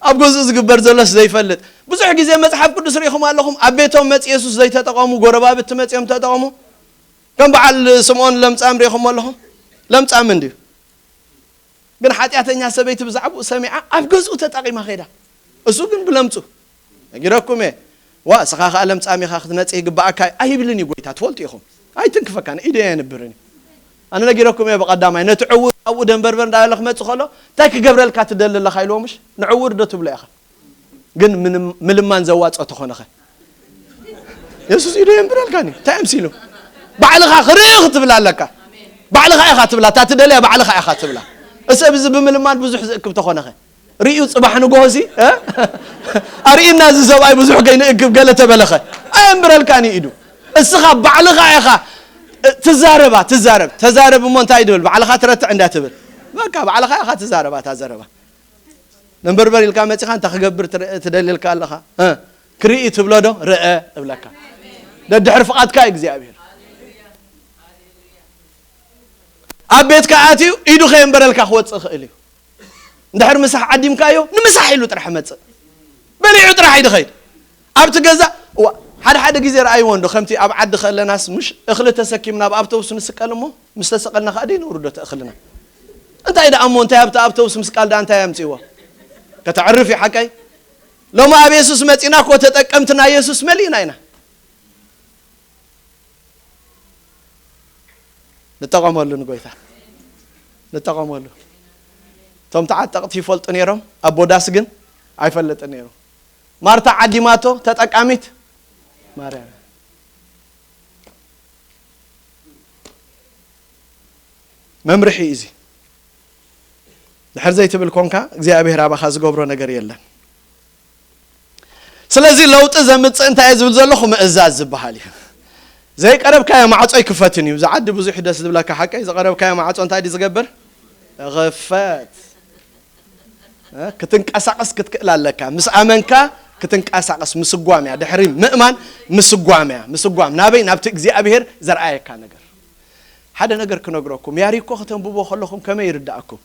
ኣብ ገዝኡ ዝግበር ዘሎስ ዘይፈልጥ። ብዙሕ ግዜ መጽሓፍ ቅዱስ ርኢኹም ኣለኹም፣ ኣብ ቤቶም መጽ የሱስ ዘይተጠቐሙ፣ ጎረባብቲ መጽዮም ተጠቐሙ። ከም በዓል ስምዖን ለምጻም ርኢኹም ኣለኹም? ለምጻም እንድዩ። ግን ሓጢኣተኛ ሰበይቲ ብዛዕባኡ ሰሚዓ ኣብ ገዝኡ ተጠቒማ ኸይዳ። እሱ ግን ብለምጹ። ነጊረኩም እየ። ዋ፣ እስኻ ኸኣ ለምጻም ኢኻ ክትነጽህ ይግብኣካ እዩ ኣይብልን እዩ ጎይታ፣ ትፈልጡ ኢኹም። ኣይትንክፈካን፣ ኢደ የንብርን እዩ። ኣነ ነጊረኩም እየ ብቐዳማይ፣ ነቲ ዕዉር ኣብኡ ደንበርበር እንዳበለ ክመጽእ ከሎ፣ "እንታይ ክገብረልካ ትደሊ ኣለኻ?" ኢልዎ ምሽ? ንዕዉር ዶ ትብሎ ኢኻ? ግን ምንም-፣ ምልማን ዘዋጽኦ ተኾነኸ? የሱስ ኢዱ የንብረልካኒ። እንታይ ኣምሲሉ? ባዕልኻ ክርኢ ክትብላ ኣለካ። ባዕልኻ ኢኻ ትብላ፣ እታ ትደልያ ባዕልኻ ኢኻ ትብላ። እሰብ እዚ ብምልማን ብዙሕ ዝእክብ ተኾነኸ? ርእዩ ጽባሕ ንግሆ እዚ፣ እ? ኣርእዩና እዚ ሰብኣይ ብዙሕ ከይንእክብ ገለ ተበለኸ? ኣየንብረልካን እዩ ኢዱ። እስኻ ባዕልኻ ኢኻ፣ እ፣ ትዛረባ፣ ትዛረብ። ተዛረብ እሞ እንታይ ድብል? ባዕልኻ ትረትዕ እንዳ ትብል። በቃ ባዕልኻ ኢኻ ትዛረባ፣ እታ ዘረባ። ነንበርበር ኢልካ መጺኻ እንታይ ክገብር ትረ-፣ ትደሊ ኢልካ ኣለኻ? እ? ክርኢ ትብሎ ዶ? ርአ እብለካ። ደድሕሪ ፍቓድካ እዩ እግዚኣብሔር። ኣብ ቤትካ ኣትዩ ኢዱ ከየንበረልካ ክወጽእ ይኽእል እዩ። እንድሕር ምሳሕ ዓዲምካዮ፣ ንምሳሕ ኢሉ ጥራሕ መጽእ። በሊዑ ጥራሕ እዩ ድኸይድ። ኣብቲ ገዛ፣ እዋ፣ ሓደ ሓደ ግዜ ረኣይዎ እንዶ፣ ከምቲ ኣብ ዓዲ ከለናስ፣ ምሽ እኽሊ ተሰኪምና ኣብ ኣውቶቡስ ንስቀል እሞ፣ ምስ ተሰቐልና ከኣ ደይነውርዶ እቲ እኽልና። እንታይ ደኣ እሞ፣ እንታይ ኣብቲ ኣውቶቡስ ምስቃል ደኣ እንታይ ኣምጺእዎ? ከተዕርፍ እዩ ሓቀይ? ሎሚ ኣብ የሱስ መጺና እኮ ተጠቀምቲ ናይ የሱስ መሊእና ኢና። ንጠቐመሉ ንጎይታ። ንጠቐመሉ። እቶም ተዓጠቕቲ ይፈልጡ ነይሮም፣ ኣቦ ዳስ ግን ኣይፈልጥን ነይሩ። ማርታ ዓዲማቶ ተጠቃሚት ማርያም። መምርሒ እዩ እዚ። ድሕር ዘይትብል ኮንካ እግዚኣብሔር ኣባኻ ዝገብሮ ነገር የለን። ስለዚ ለውጢ ዘምፅእ እንታይ እየ ዝብል ዘለኹ? ምእዛዝ ዝበሃል እዩ። ዘይቀረብካዮ ማዕፆ ኣይክፈትን እዩ። እዚ ዓዲ ብዙሕ ደስ ዝብለካ ሓቀይ፣ ዝቐረብካዮ ማዕፆ እንታይ ድዩ ዝገብር? ይኽፈት። እ? ክትንቀሳቐስ ክትክእል ኣለካ። ምስ ኣመንካ ክትንቀሳቐስ ምስጓም እያ። ድሕሪ ምእማን ምስጓም እያ። ምስጓም ናበይ? ናብቲ እግዚኣብሔር ዘርኣየካ ነገር። ሓደ ነገር ክነግረኩም፣ ያሪኮ ከተንብቦ ከለኹም ከመይ ይርዳእኩም?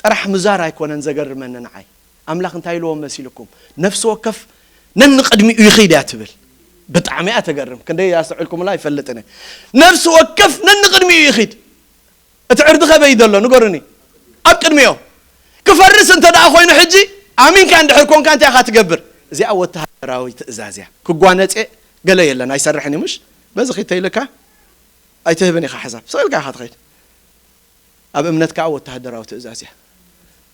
ጥራሕ ምዛር ኣይኮነን ዘገርመኒ ንዓይ። ኣምላኽ እንታይ ኢልዎም መሲልኩም? ነፍሲ ወከፍ ነንቕድሚኡ ይኺድ እያ ትብል። ብጣዕሚ እያ ተገርም። ክንደይ ኣስተውዕልኩምላ ኣይፈልጥን እየ። ነፍሲ ወከፍ ነንቕድሚኡ ይኺድ። እቲ ዕርዲ ከበይ ዘሎ ንገሩኒ? ኣብ ቅድሚኦም። ክፈርስ እንተ ደኣ ኮይኑ ሕጂ ኣሚንካ እንድሕር ኮንካ እንታይ ኢኻ ትገብር? እዚኣ ወተሃደራዊ ትእዛዝ እያ። ክጓነጽ እየ፣ ገለ የለን፣ ኣይሰርሕን እዩ፣ ምሽ? በዚ ኺድ ተይልካ ኣይትህብን ኢኻ ሓሳብ። ስቕ ኢልካ ኢኻ ትኸይድ። ኣብ እምነት ከኣ ወተሃደራዊ ትእዛዝ እያ።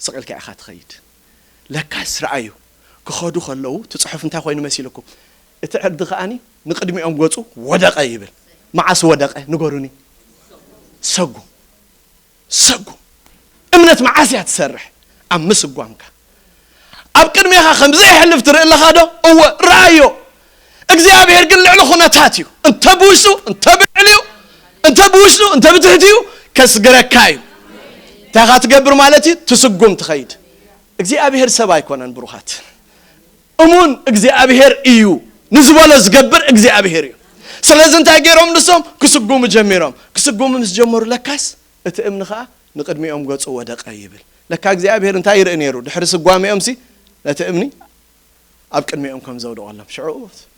ስቕ ኢልካ ኢኻ ትኸይድ። ለካስ ረኣዩ፣ ክኸዱ ከለዉ እቲ ጽሑፍ እንታይ ኮይኑ መሲልኩም? እቲ ዕርዲ ከኣኒ ንቕድሚኦም ገጹ ወደቐ ይብል። መዓስ ወደቐ? ንገሩኒ። ሰጉም። ሰጉም። እምነት መዓስ እያ ትሰርሕ? ኣብ ምስጓምካ። ኣብ ቅድሜኻ ከም ዘየሕልፍ ትርኢ ኣለኻ ዶ? እወ፣ ረኣዮ። እግዚኣብሔር ግን ልዕሊ ኩነታት እዩ። እንተ ብውሽጡ፣ እንተ ብልዕሊኡ፣ እንተ ብውሽጡ፣ እንተ ብትሕቲኡ፣ ከስግረካ እዩ። እንታይ ኢኻ ትገብር ማለት እዩ? ትስጉም ትኸይድ። እግዚኣብሔር ሰብ ኣይኮነን ብሩኻት። እሙን እግዚኣብሔር እዩ። ንዝበሎ ዝገብር እግዚኣብሔር እዩ። ስለዚ እንታይ ገይሮም ንሶም? ክስጉሙ ጀሚሮም። ክስጉሙ ምስ ጀመሩ ለካስ እቲ እምኒ ኸኣ ንቕድሚኦም ገጹ ወደቐ ይብል። ለካ እግዚኣብሔር እንታይ ይርኢ ነይሩ? ድሕሪ ስጓሜኦምሲ ነቲ እምኒ ኣብ ቅድሚኦም ከም ዘውደቐሎም። ሽዑ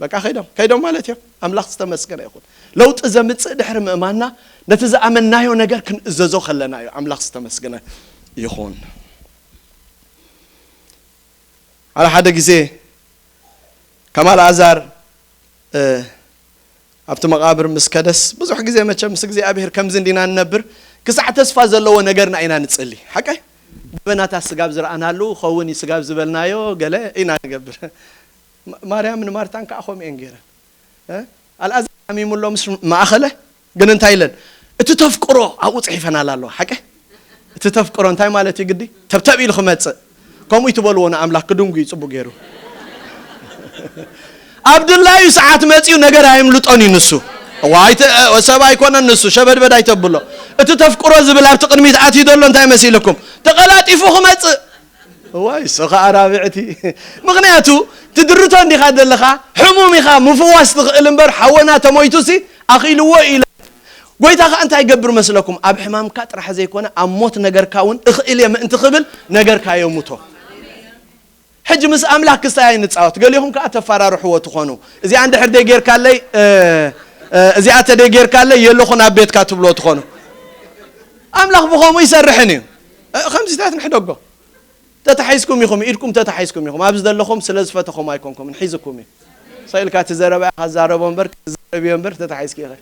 በቃ ከይዶም፣ ከይዶም ማለት እዮም። ኣምላኽ ዝተመስገነ ይኹን። ለውጢ ዘምጽእ ድሕሪ ምእማንና ነቲ ዝኣመንናዮ ነገር ክንእዘዞ ከለና እዩ። ኣምላኽ ዝተመስገነ ይኹን። ሓደ ሓደ ግዜ ከም ኣልኣዛር፣ እ፣ ኣብቲ መቓብር ምስ ከደስ፣ ብዙሕ ግዜ መቸም ምስ እግዚኣብሔር ከምዚ እንዲና ንነብር፣ ክሳዕ ተስፋ ዘለዎ ነገርና ኢና ንጽሊ። ሓቀይ? ደበናታት ስጋብ ዝረኣናሉ፣ ኸውን እዩ ስጋብ ዝበልናዮ፣ ገለ ኢና ንገብር። ማ-፣ ማርያምን ማርታን ከኣ ከምኡ እየን ገይረን። እ? ኣልኣዛር ሓሚሙ ኣሎ ምስ ማእኸለ፣ ግን እንታይ ኢለን? እቲ ተፍቅሮ ኣብኡ ጽሒፈናላ ኣለዋ። ሓቀይ? እቲ ተፍቅሮ እንታይ ማለት እዩ? ግዲ ተብተብ ኢሉ ክመጽእ። ከምኡ ይትበልዎ ንኣምላኽ ክድንጉ እዩ ጽቡቅ ገይሩ። ኣብ ድላዩ ሰዓት መጺኡ ነገር ኣይምልጦን እዩ ንሱ። ዋይ ተ-፣ ሰብ ኣይኮነን ንሱ፣ ሸበድበድ ኣይተብሎ። እቲ ተፍቅሮ ዝብል ኣብቲ ቅድሚት ኣትዩ ዘሎ እንታይ መሲልኩም? ተቐላጢፉ ክመጽእ። እዋይ፣ እሱ ኸዓ ራብዕቲ። ምኽንያቱ፣ ትድርቶ እንዲኻ ዘለኻ፣ ሕሙም ኢኻ፣ ምፍዋስ ትኽእል እምበር፣ ሓወና ተሞይቱሲ፣ ኣኽኢልዎ ኢለ። ጎይታ ኸዓ እንታይ ይገብር መስለኩም? ኣብ ሕማምካ ጥራሕ ዘይኮነ፣ ኣብ ሞት ነገርካ እውን እኽእል እየ ምእንቲ ክብል፣ ነገርካ የሙቶ። ሕጂ ምስ ኣምላኽ ክስታይ ኣይንጻወት። ገሊኹም ከኣ ተፈራርሕዎ ትኾኑ። እዚኣ እንድሕር ደይ ጌርካለይ፣ እ፣ እ፣ እዚኣ ተደይ ጌርካለይ፣ የለኹን ኣብ ቤትካ ትብልዎ ትኾኑ። ኣምላኽ ብኸምኡ ይሰርሕን እዩ። እ፣ ከምዚታት ንሕደጎ። ተታሒዝኩም ኢኹም፣ ኢድኩም ተታሒዝኩም ኢኹም። ኣብዚ ዘለኹም ስለ ዝፈተኹም ኣይኮንኩምን፣ ሒዝኩም እዩ። ሰኢልካ እቲ ዘረባ ኢኻ ትዛረቦ እምበር፣ ክትዛረብዮ እምበር ተታሒዝኪ ኢኺ።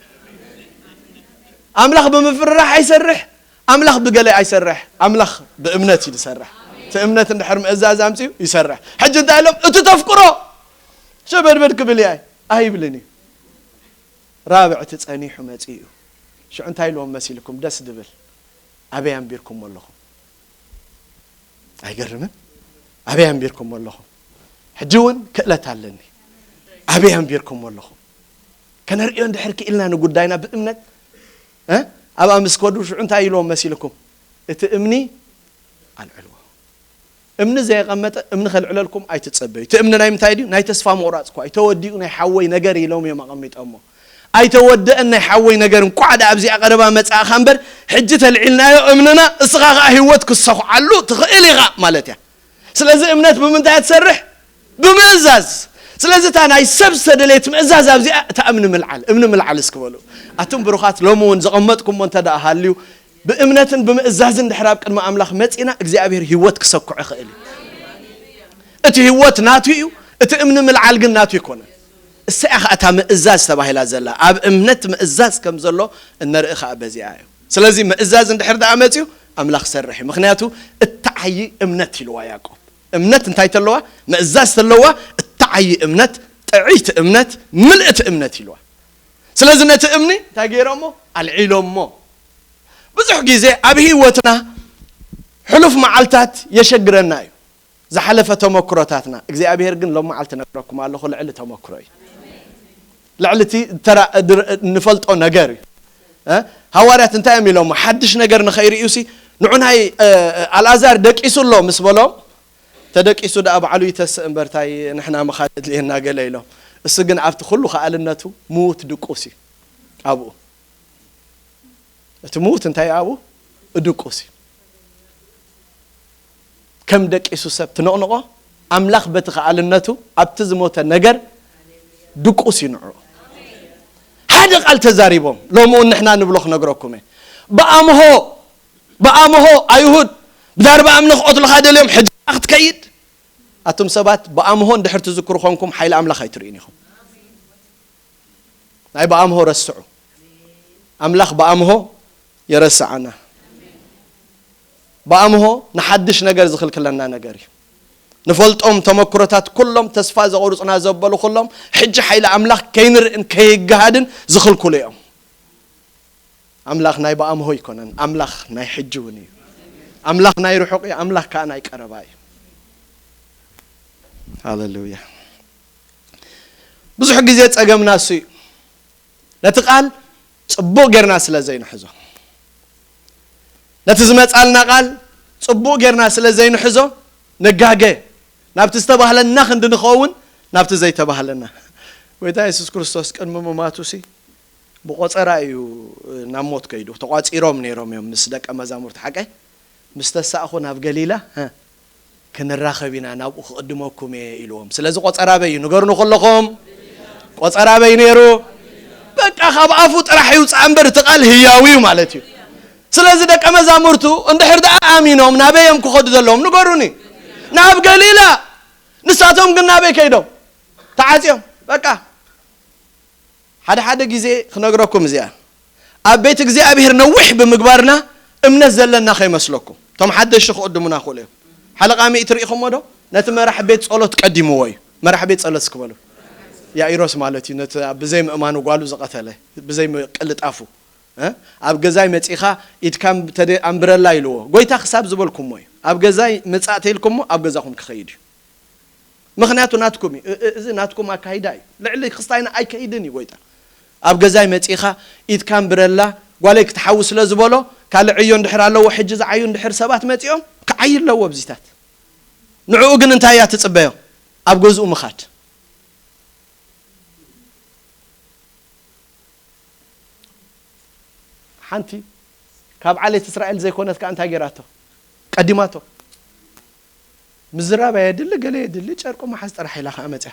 ኣምላኽ ብምፍርራሕ ኣይሰርሕ፣ ኣምላኽ ብገለ ኣይሰርሕ፣ ኣምላኽ ብእምነት እዩ ዝሰርሕ። እቲ እምነት እንድሕር ምእዛዝ ኣምፅኡ ይሰርሕ። ሕጂ እንታይ ኢሎም? እቲ ተፍቅሮ ሸበድበድ ክብል እየ ኣይብልን እዩ። ራብዕቲ ጸኒሑ መጺኡ። ሽዑ እንታይ ኢልዎም መሲልኩም? ደስ ድብል። ኣበይ ኣንቢርኩሞ ኣለኹም? ኣይገርምን? ኣበይ ኣንቢርኩሞ ኣለኹም? ሕጂ እውን ክእለት ኣለኒ። ኣበይ ኣንቢርኩሞ ኣለኹም? ከነርእዮ እንድሕር ክኢልና ንጉዳይና ብእምነት፣ እ? ኣብኣ ምስ ከዱ ሽዑ እንታይ ኢልዎም መሲልኩም? እቲ እምኒ ኣልዕልዎ። እምኒ ዘየቐመጠ እምኒ ከልዕለልኩም ኣይትጸበዩ። እቲ እምኒ ናይ ምንታይ ድዩ? ናይ ተስፋ ምቑራጽ እኳ እዩ። ተወዲኡ ናይ ሓወይ ነገር ኢሎም እዮም ኣቐሚጦሞ። ኣይተወደአን ናይ ሓወይ ነገር፣ እንቋዕ ደኣ ኣብዚኣ ቀረባ መጻእኻ እምበር፣ ሕጂ ተልዒልናዮ እምንና፣ እስኻ ኸኣ ህይወት ክሰኹዓሉ ትኽእል ኢኻ ማለት እያ። ስለዚ እምነት ብምንታይ እያ ትሰርሕ? ብምእዛዝ። ስለዚ እታ ናይ ሰብ ዝተደለየት ምእዛዝ ኣብዚኣ፣ እታ እምኒ ምልዓል፣ እምኒ ምልዓል እስኪ በሉ። ኣቱም ብሩኻት፣ ሎሚ እውን ዘቐመጥኩሞ እንተ ደኣ ሃልዩ፣ ብእምነትን ብምእዛዝን ድሕር ኣብ ቅድሚ ኣምላኽ መጺና፣ እግዚኣብሔር ህይወት ክሰኩዕ ይኽእል እዩ። እቲ ህይወት ናቱ እዩ፣ እቲ እምኒ ምልዓል ግን ናቱ ኣይኮነን። እሳ እያ ኸኣ እታ ምእዛዝ ተባሂላ ዘላ፣ ኣብ እምነት ምእዛዝ ከም ዘሎ እነርኢ ኸኣ በዚኣ እዩ። ስለዚ ምእዛዝ እንድሕር ደኣ መጺኡ፣ ኣምላኽ ሰርሕ እዩ። ምኽንያቱ እትዓዪ እምነት ኢልዋ ያዕቆብ። እምነት እንታይ ተለዋ? ምእዛዝ ተለዋ፣ እትዓዪ እምነት፣ ጥዕይቲ እምነት፣ ምልእቲ እምነት ኢልዋ። ስለዚ ነቲ እምኒ እንታይ ገይሮሞ? ኣልዒሎሞ። ብዙሕ ግዜ ኣብ ህይወትና ሕሉፍ መዓልታት የሸግረና እዩ፣ ዝሓለፈ ተመክሮታትና። እግዚኣብሔር ግን ሎም መዓልቲ ነግረኩም ኣለኹ፣ ልዕሊ ተመክሮ እዩ። ልዕሊ እቲ ተራ-፣ ድር-፣ ንፈልጦ ነገር እዩ። እ? ሃዋርያት እንታይ እዮም ኢሎሞ? ሓድሽ ነገር ንኸይርእዩ ሲ፣ ንዑ ናይ፣ እ፣ ኣልኣዛር ደቂሱ ኣሎ ምስ በሎም፣ ተደቂሱ ደኣ ባዕሉ ይተስእ እምበር፣ ታይ ንሕና ምኻድ የድልየና ገለ ኢሎም። እሱ ግን ኣብቲ ኩሉ ከኣልነቱ ምዉት ድቁስ እዩ ኣብኡ። እቲ ምዉት እንታይ ኣብኡ? ድቁስ እዩ። ከም ደቂሱ ሰብ ትነቕንቖ፣ ኣምላኽ በቲ ከኣልነቱ ኣብቲ ዝሞተ ነገር ድቁስ እዩ ንዕኡ። ሓደ ቃል ተዛሪቦም፣ ሎሚ እውን ንሕና ንብሎ ክነግረኩም እየ። ብኣምሆ፣ ብኣምሆ ኣይሁድ ብዳርባ እምኒ ክቐትሉኻ ደልዮም፣ ሕጂ ክትከይድ? ኣቱም ሰባት፣ ብኣምሆ እንድሕር ትዝክሩ ኾንኩም፣ ሓይሊ ኣምላኽ ኣይትርእዩን ኢኹም። ናይ ብኣምሆ ረስዑ። ኣምላኽ ብኣምሆ የረስዓና። ብኣምሆ ንሓድሽ ነገር ዝኽልክለና ነገር እዩ። ንፈልጦም ተመክሮታት ኩሎም ተስፋ ዘቑርጹና ዘበሉ ኩሎም፣ ሕጂ ሓይሊ ኣምላኽ ከይንርእን ከይገሃድን ዝኽልክሉ እዮም። ኣምላኽ ናይ ብኣምሆ ኣይኮነን፣ ኣምላኽ ናይ ሕጂ እውን እዩ። ኣምላኽ ናይ ርሑቕ እዩ፣ ኣምላኽ ከኣ ናይ ቀረባ እዩ። ሃሌሉያ። ብዙሕ ግዜ ጸገምና እሱ እዩ። ነቲ ቃል ጽቡቕ ጌርና ስለ ዘይንሕዞ፣ ነቲ ዝመጻልና ቃል ጽቡቕ ጌርና ስለ ዘይንሕዞ፣ ንጋገ። ናብቲ ዝተባህለና ክንዲ ንኸውን፣ ናብቲ ዘይተባህለና። ጎይታ የሱስ ክርስቶስ ቅድሚ ምማቱ ሲ፣ ብቆጸራ እዩ ናብ ሞት ከይዱ። ተቋጺሮም ነይሮም እዮም ምስ ደቀ መዛሙርቲ፣ ሓቀይ? ምስ ተሳእኹ ናብ ገሊላ፣ ሀ፣ ክንራኸብ ኢና፣ ናብኡ ክቕድመኩም እየ ኢልዎም። ስለዚ ቆጸራ ኣበይ እዩ? ንገሩኒ ኩለኹም። ቆጸራ ኣበይ ነይሩ? በቃ ካብ ኣፉ ጥራሕ ይውጻእ እምበር እቲ ቃል ህያው እዩ ማለት እዩ። ስለዚ ደቀ መዛሙርቱ እንድሕር ደኣ ኣሚኖም ናበይ እዮም ክኸዱ ዘለዎም? ንገሩኒ። ናብ ገሊላ። ንሳቶም ግን ናበይ ከይዶም? ተዓጽዮም። በቃ ሓደ ሓደ ግዜ ክነግረኩም እዚኣ፣ ኣብ ቤት እግዚኣብሔር ነዊሕ ብምግባርና እምነት ዘለና ከይመስለኩም። እቶም ሓደሽቲ ክቕድሙና ክእሉ እዮም። ሓለቓ ሚእቲ ርኢኹሞ ዶ? ነቲ መራሕ ቤት ጸሎት ቀዲምዎ እዩ። መራሕ ቤት ጸሎት እስኪ በሉ። ያኢሮስ ማለት እዩ፣ ነቲ ብዘይ ምእማኑ ጓሉ ዝቐተለ፣ ብዘይ ምቅልጣፉ። እ? ኣብ ገዛይ መጺኻ ኢድካ ተደ-፣ ኣንብረላ ኢልዎ። ጎይታ ክሳብ ዝበልኩሞ እዩ። ኣብ ገዛይ ምጻእ ተይልኩሞ ኣብ ገዛኹም ክኸይድ እዩ። ምኽንያቱ ናትኩም እዩ። እ-፣ እ-፣ እዚ ናትኩም ኣካይዳ እዩ። ልዕሊ ክስታይና ኣይከይድን እዩ ጎይታ። ኣብ ገዛይ መጺኻ ኢድካ ኣንብረላ፣ ጓለይ ክትሓዊ ስለ ዝበሎ፣ ካልእ ዕዮ እንድሕር ኣለዎ፣ ሕጂ ዝዓዩ እንድሕር ሰባት መጺኦም፣ ክዓዪ ኣለዎ ኣብዚታት። ንዕኡ ግን እንታይ እያ ትጽበዮ? ኣብ ገዝኡ ምኻድ። ሓንቲ ካብ ዓሌት እስራኤል ዘይኮነት ከኣ እንታይ ጌራቶ? ቀዲማቶ። ምዝራብ ኣየድሊ፣ ገለ የድሊ፣ ጨርቁ መሓዝ ጥራሕ ኢላ ከኣ መጽያ።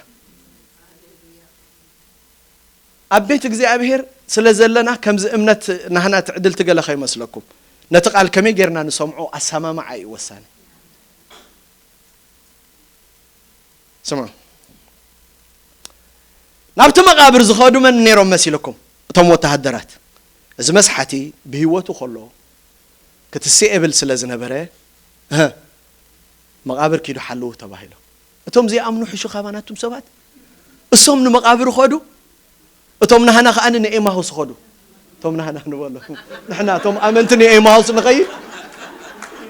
ኣብ ቤት እግዚኣብሔር ስለ ዘለና፣ ከምዚ እምነት ናህና ትዕድልቲ ገለ ከይመስለኩም። ነቲ ቃል ከመይ ጌርና ንሰምዖ ኣሰማምዓ እዩ ወሳኒ። ስምዑ። ናብቲ መቓብር ዝኸዱ መን ነይሮም መሲልኩም? እቶም ወተሃደራት። እዚ መስሓቲ ብህይወቱ ከሎ ክትስእ የብል ስለ ዝነበረ፣ እህ፣ መቓብር ኪዱ ሓልዉ ተባሂሉ። እቶም ዘይኣምኑ ሕሹኻባ ናቱም ሰባት፣ እሶም ንመቓብር ኸዱ፣ እቶም ናህና ከኣ ንኤማሁስ ኸዱ። እቶም ናህና ንበሎ። ንሕና እቶም ኣመንቲ ንኤማሁስ ንኸይድ።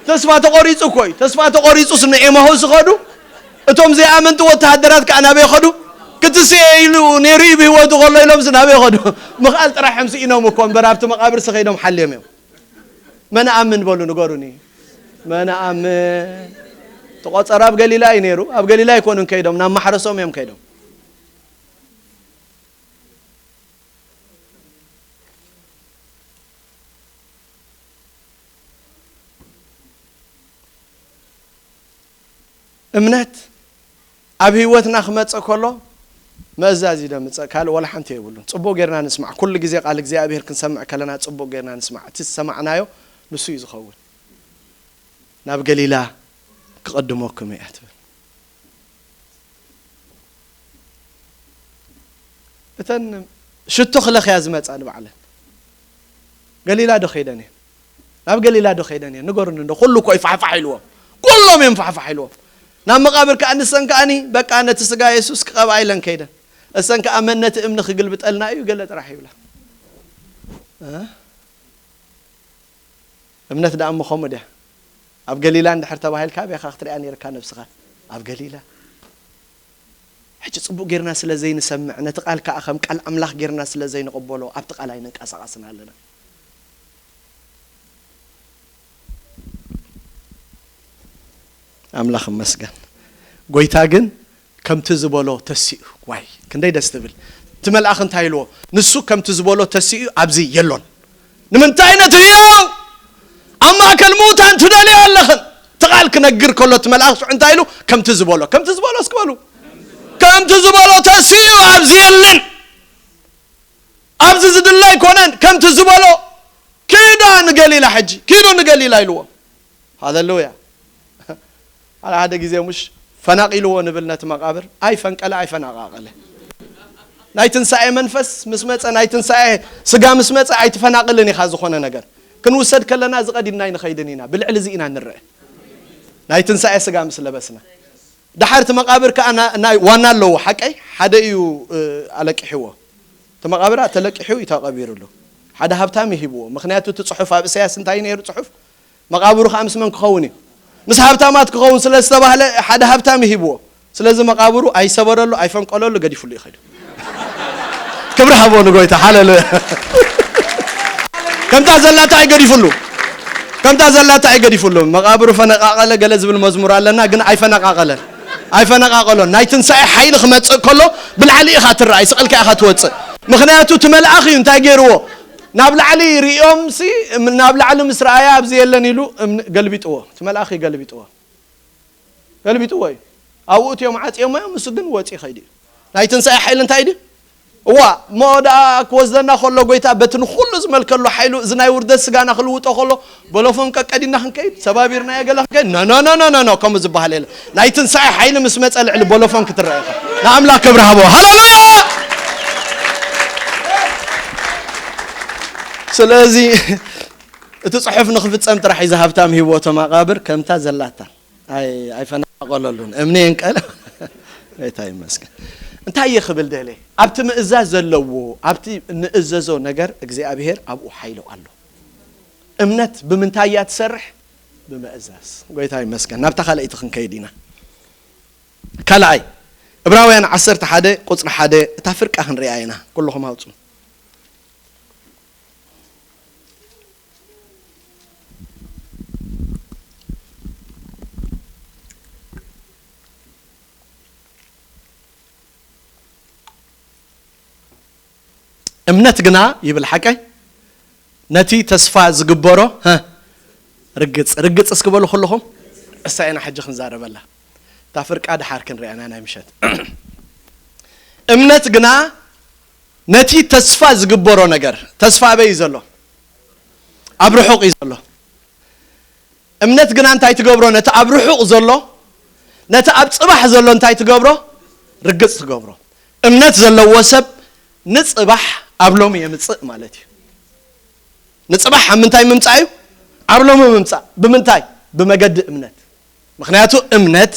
ተስፋ ተቖሪጹ እኮ እዩ። ተስፋ ተቖሪጹስ ንኤማሁስ ኸዱ። እቶም ዘይኣመንቲ ወተሃደራት ከኣ ናበይ ኸዱ? ክትስኤ ኢሉ ነይሩ እዩ ብህይወቱ ከሎ ኢሎምስ ናበይ ኸዱ? ምኽኣል ጥራሕ እዮም ስኢኖም እኮ እምበር ኣብቲ መቓብርሲ ኸይዶም ሓልዮም እዮም። መን ኣምን በሉ ንገሩኒ። መን ኣምን? እቲ ቆጸራ ኣብ ገሊላ እዩ ነይሩ። ኣብ ገሊላ ኣይኮኑን ከይዶም፣ ናብ ማሕረሶም እዮም ከይዶም። እምነት ኣብ ህይወትና ክመጽእ ከሎ መእዛዝ እዩ ደምጸእ፣ ካልእ ዋላ ሓንቲ የብሉን። ጽቡቕ ጌርና ንስማዕ። ኩሉ ግዜ ቃል እግዚኣብሔር ክንሰምዕ ከለና ጽቡቕ ጌርና ንስማዕ። እቲ ዝሰማዕናዮ ንሱ እዩ ዝኸውን። ናብ ገሊላ ክቐድመኩም እየ ትብል። እተን ሽቶ ክለኽያ ዝመጻ ንባዕለን ገሊላ ዶ ኸይደን እየን? ናብ ገሊላ ዶ ኸይደን እየን? ንገሩኒ እንዶ፣ ኩሉ እኮ እዩ ፋሕፋሕ ኢልዎም። ኩሎም እዮም ፋሕፋሕ ኢልዎም። ናብ መቓብር ከኣ ንሰን ከኣኒ፣ በቃ ነቲ ስጋ የሱስ ክቐብኣ ኢለን ከይደን። እሰን ከኣ መን ነቲ እምኒ ክግልብጠልና እዩ ገለ ጥራሕ ይብላ። እ? እምነት ደኣ እሞ ከምኡ ድያ? ኣብ ገሊላ እንድሕር ተባሂልካ ኣበይ ኢኻ ክትሪኣ ነይርካ ነብስኻ? ኣብ ገሊላ። ሕጂ ጽቡቕ ጌርና ስለ ዘይንሰምዕ፣ ነቲ ቃል ከኣ ከም ቃል ኣምላኽ ጌርና ስለ ዘይንቕበሎ፣ ኣብቲ ቃል ኣይንንቀሳቐስን ኣለና። ኣምላኽ ይመስገን። ጎይታ ግን ከምቲ ዝበሎ ተሲኡ። ዋይ፣ ክንደይ ደስ ትብል። እቲ መልኣኽ እንታይ ኢልዎ? ንሱ ከምቲ ዝበሎ ተሲኡ ኣብዚ የሎን። ንምንታይ ነቲ ህያው ኣብ ማእከል ምዉታን ትደልዮ ኣለኽን? እቲ ቃል ክነግር ከሎ እቲ መልኣኽ ሽዑ እንታይ ኢሉ? ከምቲ ዝበሎ። ከምቲ ዝበሎ እስኪ በሉ። ከምቲ ዝበሎ ተሲኡ ኣብዚ የለን። ኣብዚ ዝድለ ኣይኮነን። ከምቲ ዝበሎ ኪዳ ንገሊላ ሕጂ። ኪዱ ንገሊላ ኢልዎ። ሃሌሉያ። ሓደ ሓደ ግዜ ሙሽ ፈናቒልዎ ንብል ነቲ መቓብር። ኣይፈንቀለ፣ ኣይፈናቓቐለ። ናይ ትንሳኤ መንፈስ ምስ መጸ፣ ናይ ትንሳኤ ስጋ ምስ መጸ ኣይትፈናቕልን ኢኻ ዝኾነ ነገር። ክንውሰድ ከለና እዚ ቀዲድና ኣይንኸይድን ኢና። ብልዕሊ እዚ ኢና ንረአ። ናይ ትንሳኤ ስጋ ምስ ለበስና። ደሓር እቲ መቓብር ከኣ ና-፣ ናይ ዋና ኣለዎ። ሓቀይ ሓደ እዩ፣ እ፣ ኣለቂሕዎ። እቲ መቓብር ተለቂሑ እዩ ተቐቢሩሉ። ሓደ ሃብታም ይሂብዎ። ምኽንያቱ እቲ ጽሑፍ ኣብ እሳያስ እንታይ ነይሩ ጽሑፍ? መቓብሩ ከኣ ምስ መን ክኸውን እዩ? ምስ ሃብታማት ክኸውን ስለ ዝተባህለ ሓደ ሃብታም ይሂብዎ። ስለዚ መቓብሩ ኣይሰበረሉ፣ ኣይፈንቀለሉ፣ ገዲፉሉ ይኸዱ። ክብሪ ሃቦ ንጎይታ። ሃሌሉያ። ከምታ ዘላታ ኣይገዲፉሉ። ከምታ ዘላታ ኣይገዲፉሉ። መቓብሩ ፈነቃቐለ ገለ ዝብል መዝሙር ኣለና፣ ግን ኣይፈነቃቐለን። ኣይፈነቃቐሎን። ናይ ትንሳኤ ሓይሊ ክመጽእ ከሎ ብላዕሊ ኢኻ ትረኣይ፣ ስቕልካ ኢኻ ትወጽእ። ምኽንያቱ እቲ መልኣኽ እዩ እንታይ ገይርዎ? ናብ ላዕሊ ርእዮም ሲ፣ ናብ ላዕሊ ምስ ረኣያ ኣብዚ የለን ኢሉ እምኒ ገልቢጥዎ። እቲ መልኣኽ እዩ ገልቢጥዎ። ገልቢጥዎ እዩ። ኣብኡ እትዮም ዓጽዮሞ እዮም፣ እሱ ግን ወጺኡ ከይዱ እዩ። ናይ ትንሳኤ ሓይሊ እንታይ ድዩ? እዋ፣ እሞ ደኣ ክወስደና ከሎ ጎይታ በቲ ንኹሉ ዝመልከሉ ሓይሉ እዚ ናይ ውርደት ስጋና ክልውጦ ከሎ በሎፎን ቀቀዲና ክንከይድ ሰባቢርናዮ ገለ ክንከይድ ኖ ኖ ኖ ኖ ኖ ኖ ከምኡ ዝበሃል የለ። ናይ ትንሳኤ ሓይሊ ምስ መጸ ልዕሊ በሎፎን ክትረአ ኢኻ። ንኣምላኽ ክብሪ ሃቦ። ሃሌሉያ! ስለዚ እቲ ጽሑፍ ንኽፍጸም ጥራሕ እዩ፣ እዚ ሃብታም ሂብዎ እቶም መቓብር ከምታ ዘላታ። ኣይ ኣይፈናቀለሉን እምኒ የንቀል። ጎይታ ይመስገን። እንታይ እየ ክብል ደለ? ኣብቲ ምእዛዝ ዘለዎ፣ ኣብቲ ንእዘዞ ነገር እግዚኣብሔር ኣብኡ ሓይሉ ኣሎ። እምነት ብምንታይ እያ ትሰርሕ? ብምእዛዝ። ጎይታ ይመስገን። ናብታ ካልኣይቲ ክንከይድ ኢና። ካልኣይ፣ ዕብራውያን ዓሰርተ ሓደ ቁጽሪ ሓደ፣ እታ ፍርቃ ክንሪኣ ኢና። ኩልኹም ኣውጹ። እምነት ግና ይብል ሓቀይ፣ ነቲ ተስፋ ዝግበሮ፣ ሀ፣ ርግጽ፣ ርግጽ እስኪ በሉ ኩልኹም። እሳ ኢና ሕጂ ክንዛረበላ። እታ ፍርቃ ድሓር ክንሪኣና ናይ ምሸት። እምነት ግና ነቲ ተስፋ ዝግበሮ ነገር፣ ተስፋ ኣበይ እዩ ዘሎ? ኣብ ርሑቕ እዩ ዘሎ። እምነት ግና እንታይ ትገብሮ? ነቲ ኣብ ርሑቕ ዘሎ፣ ነቲ ኣብ ጽባሕ ዘሎ እንታይ ትገብሮ? ርግጽ ትገብሮ። እምነት ዘለዎ ሰብ ንጽባሕ ኣብ ሎሚ የምጽእ ማለት እዩ። ንጽባሕ ኣብ ምንታይ ምምጻእ እዩ? ኣብ ሎሚ ምምጻእ። ብምንታይ? ብመገዲ እምነት። ምኽንያቱ እምነት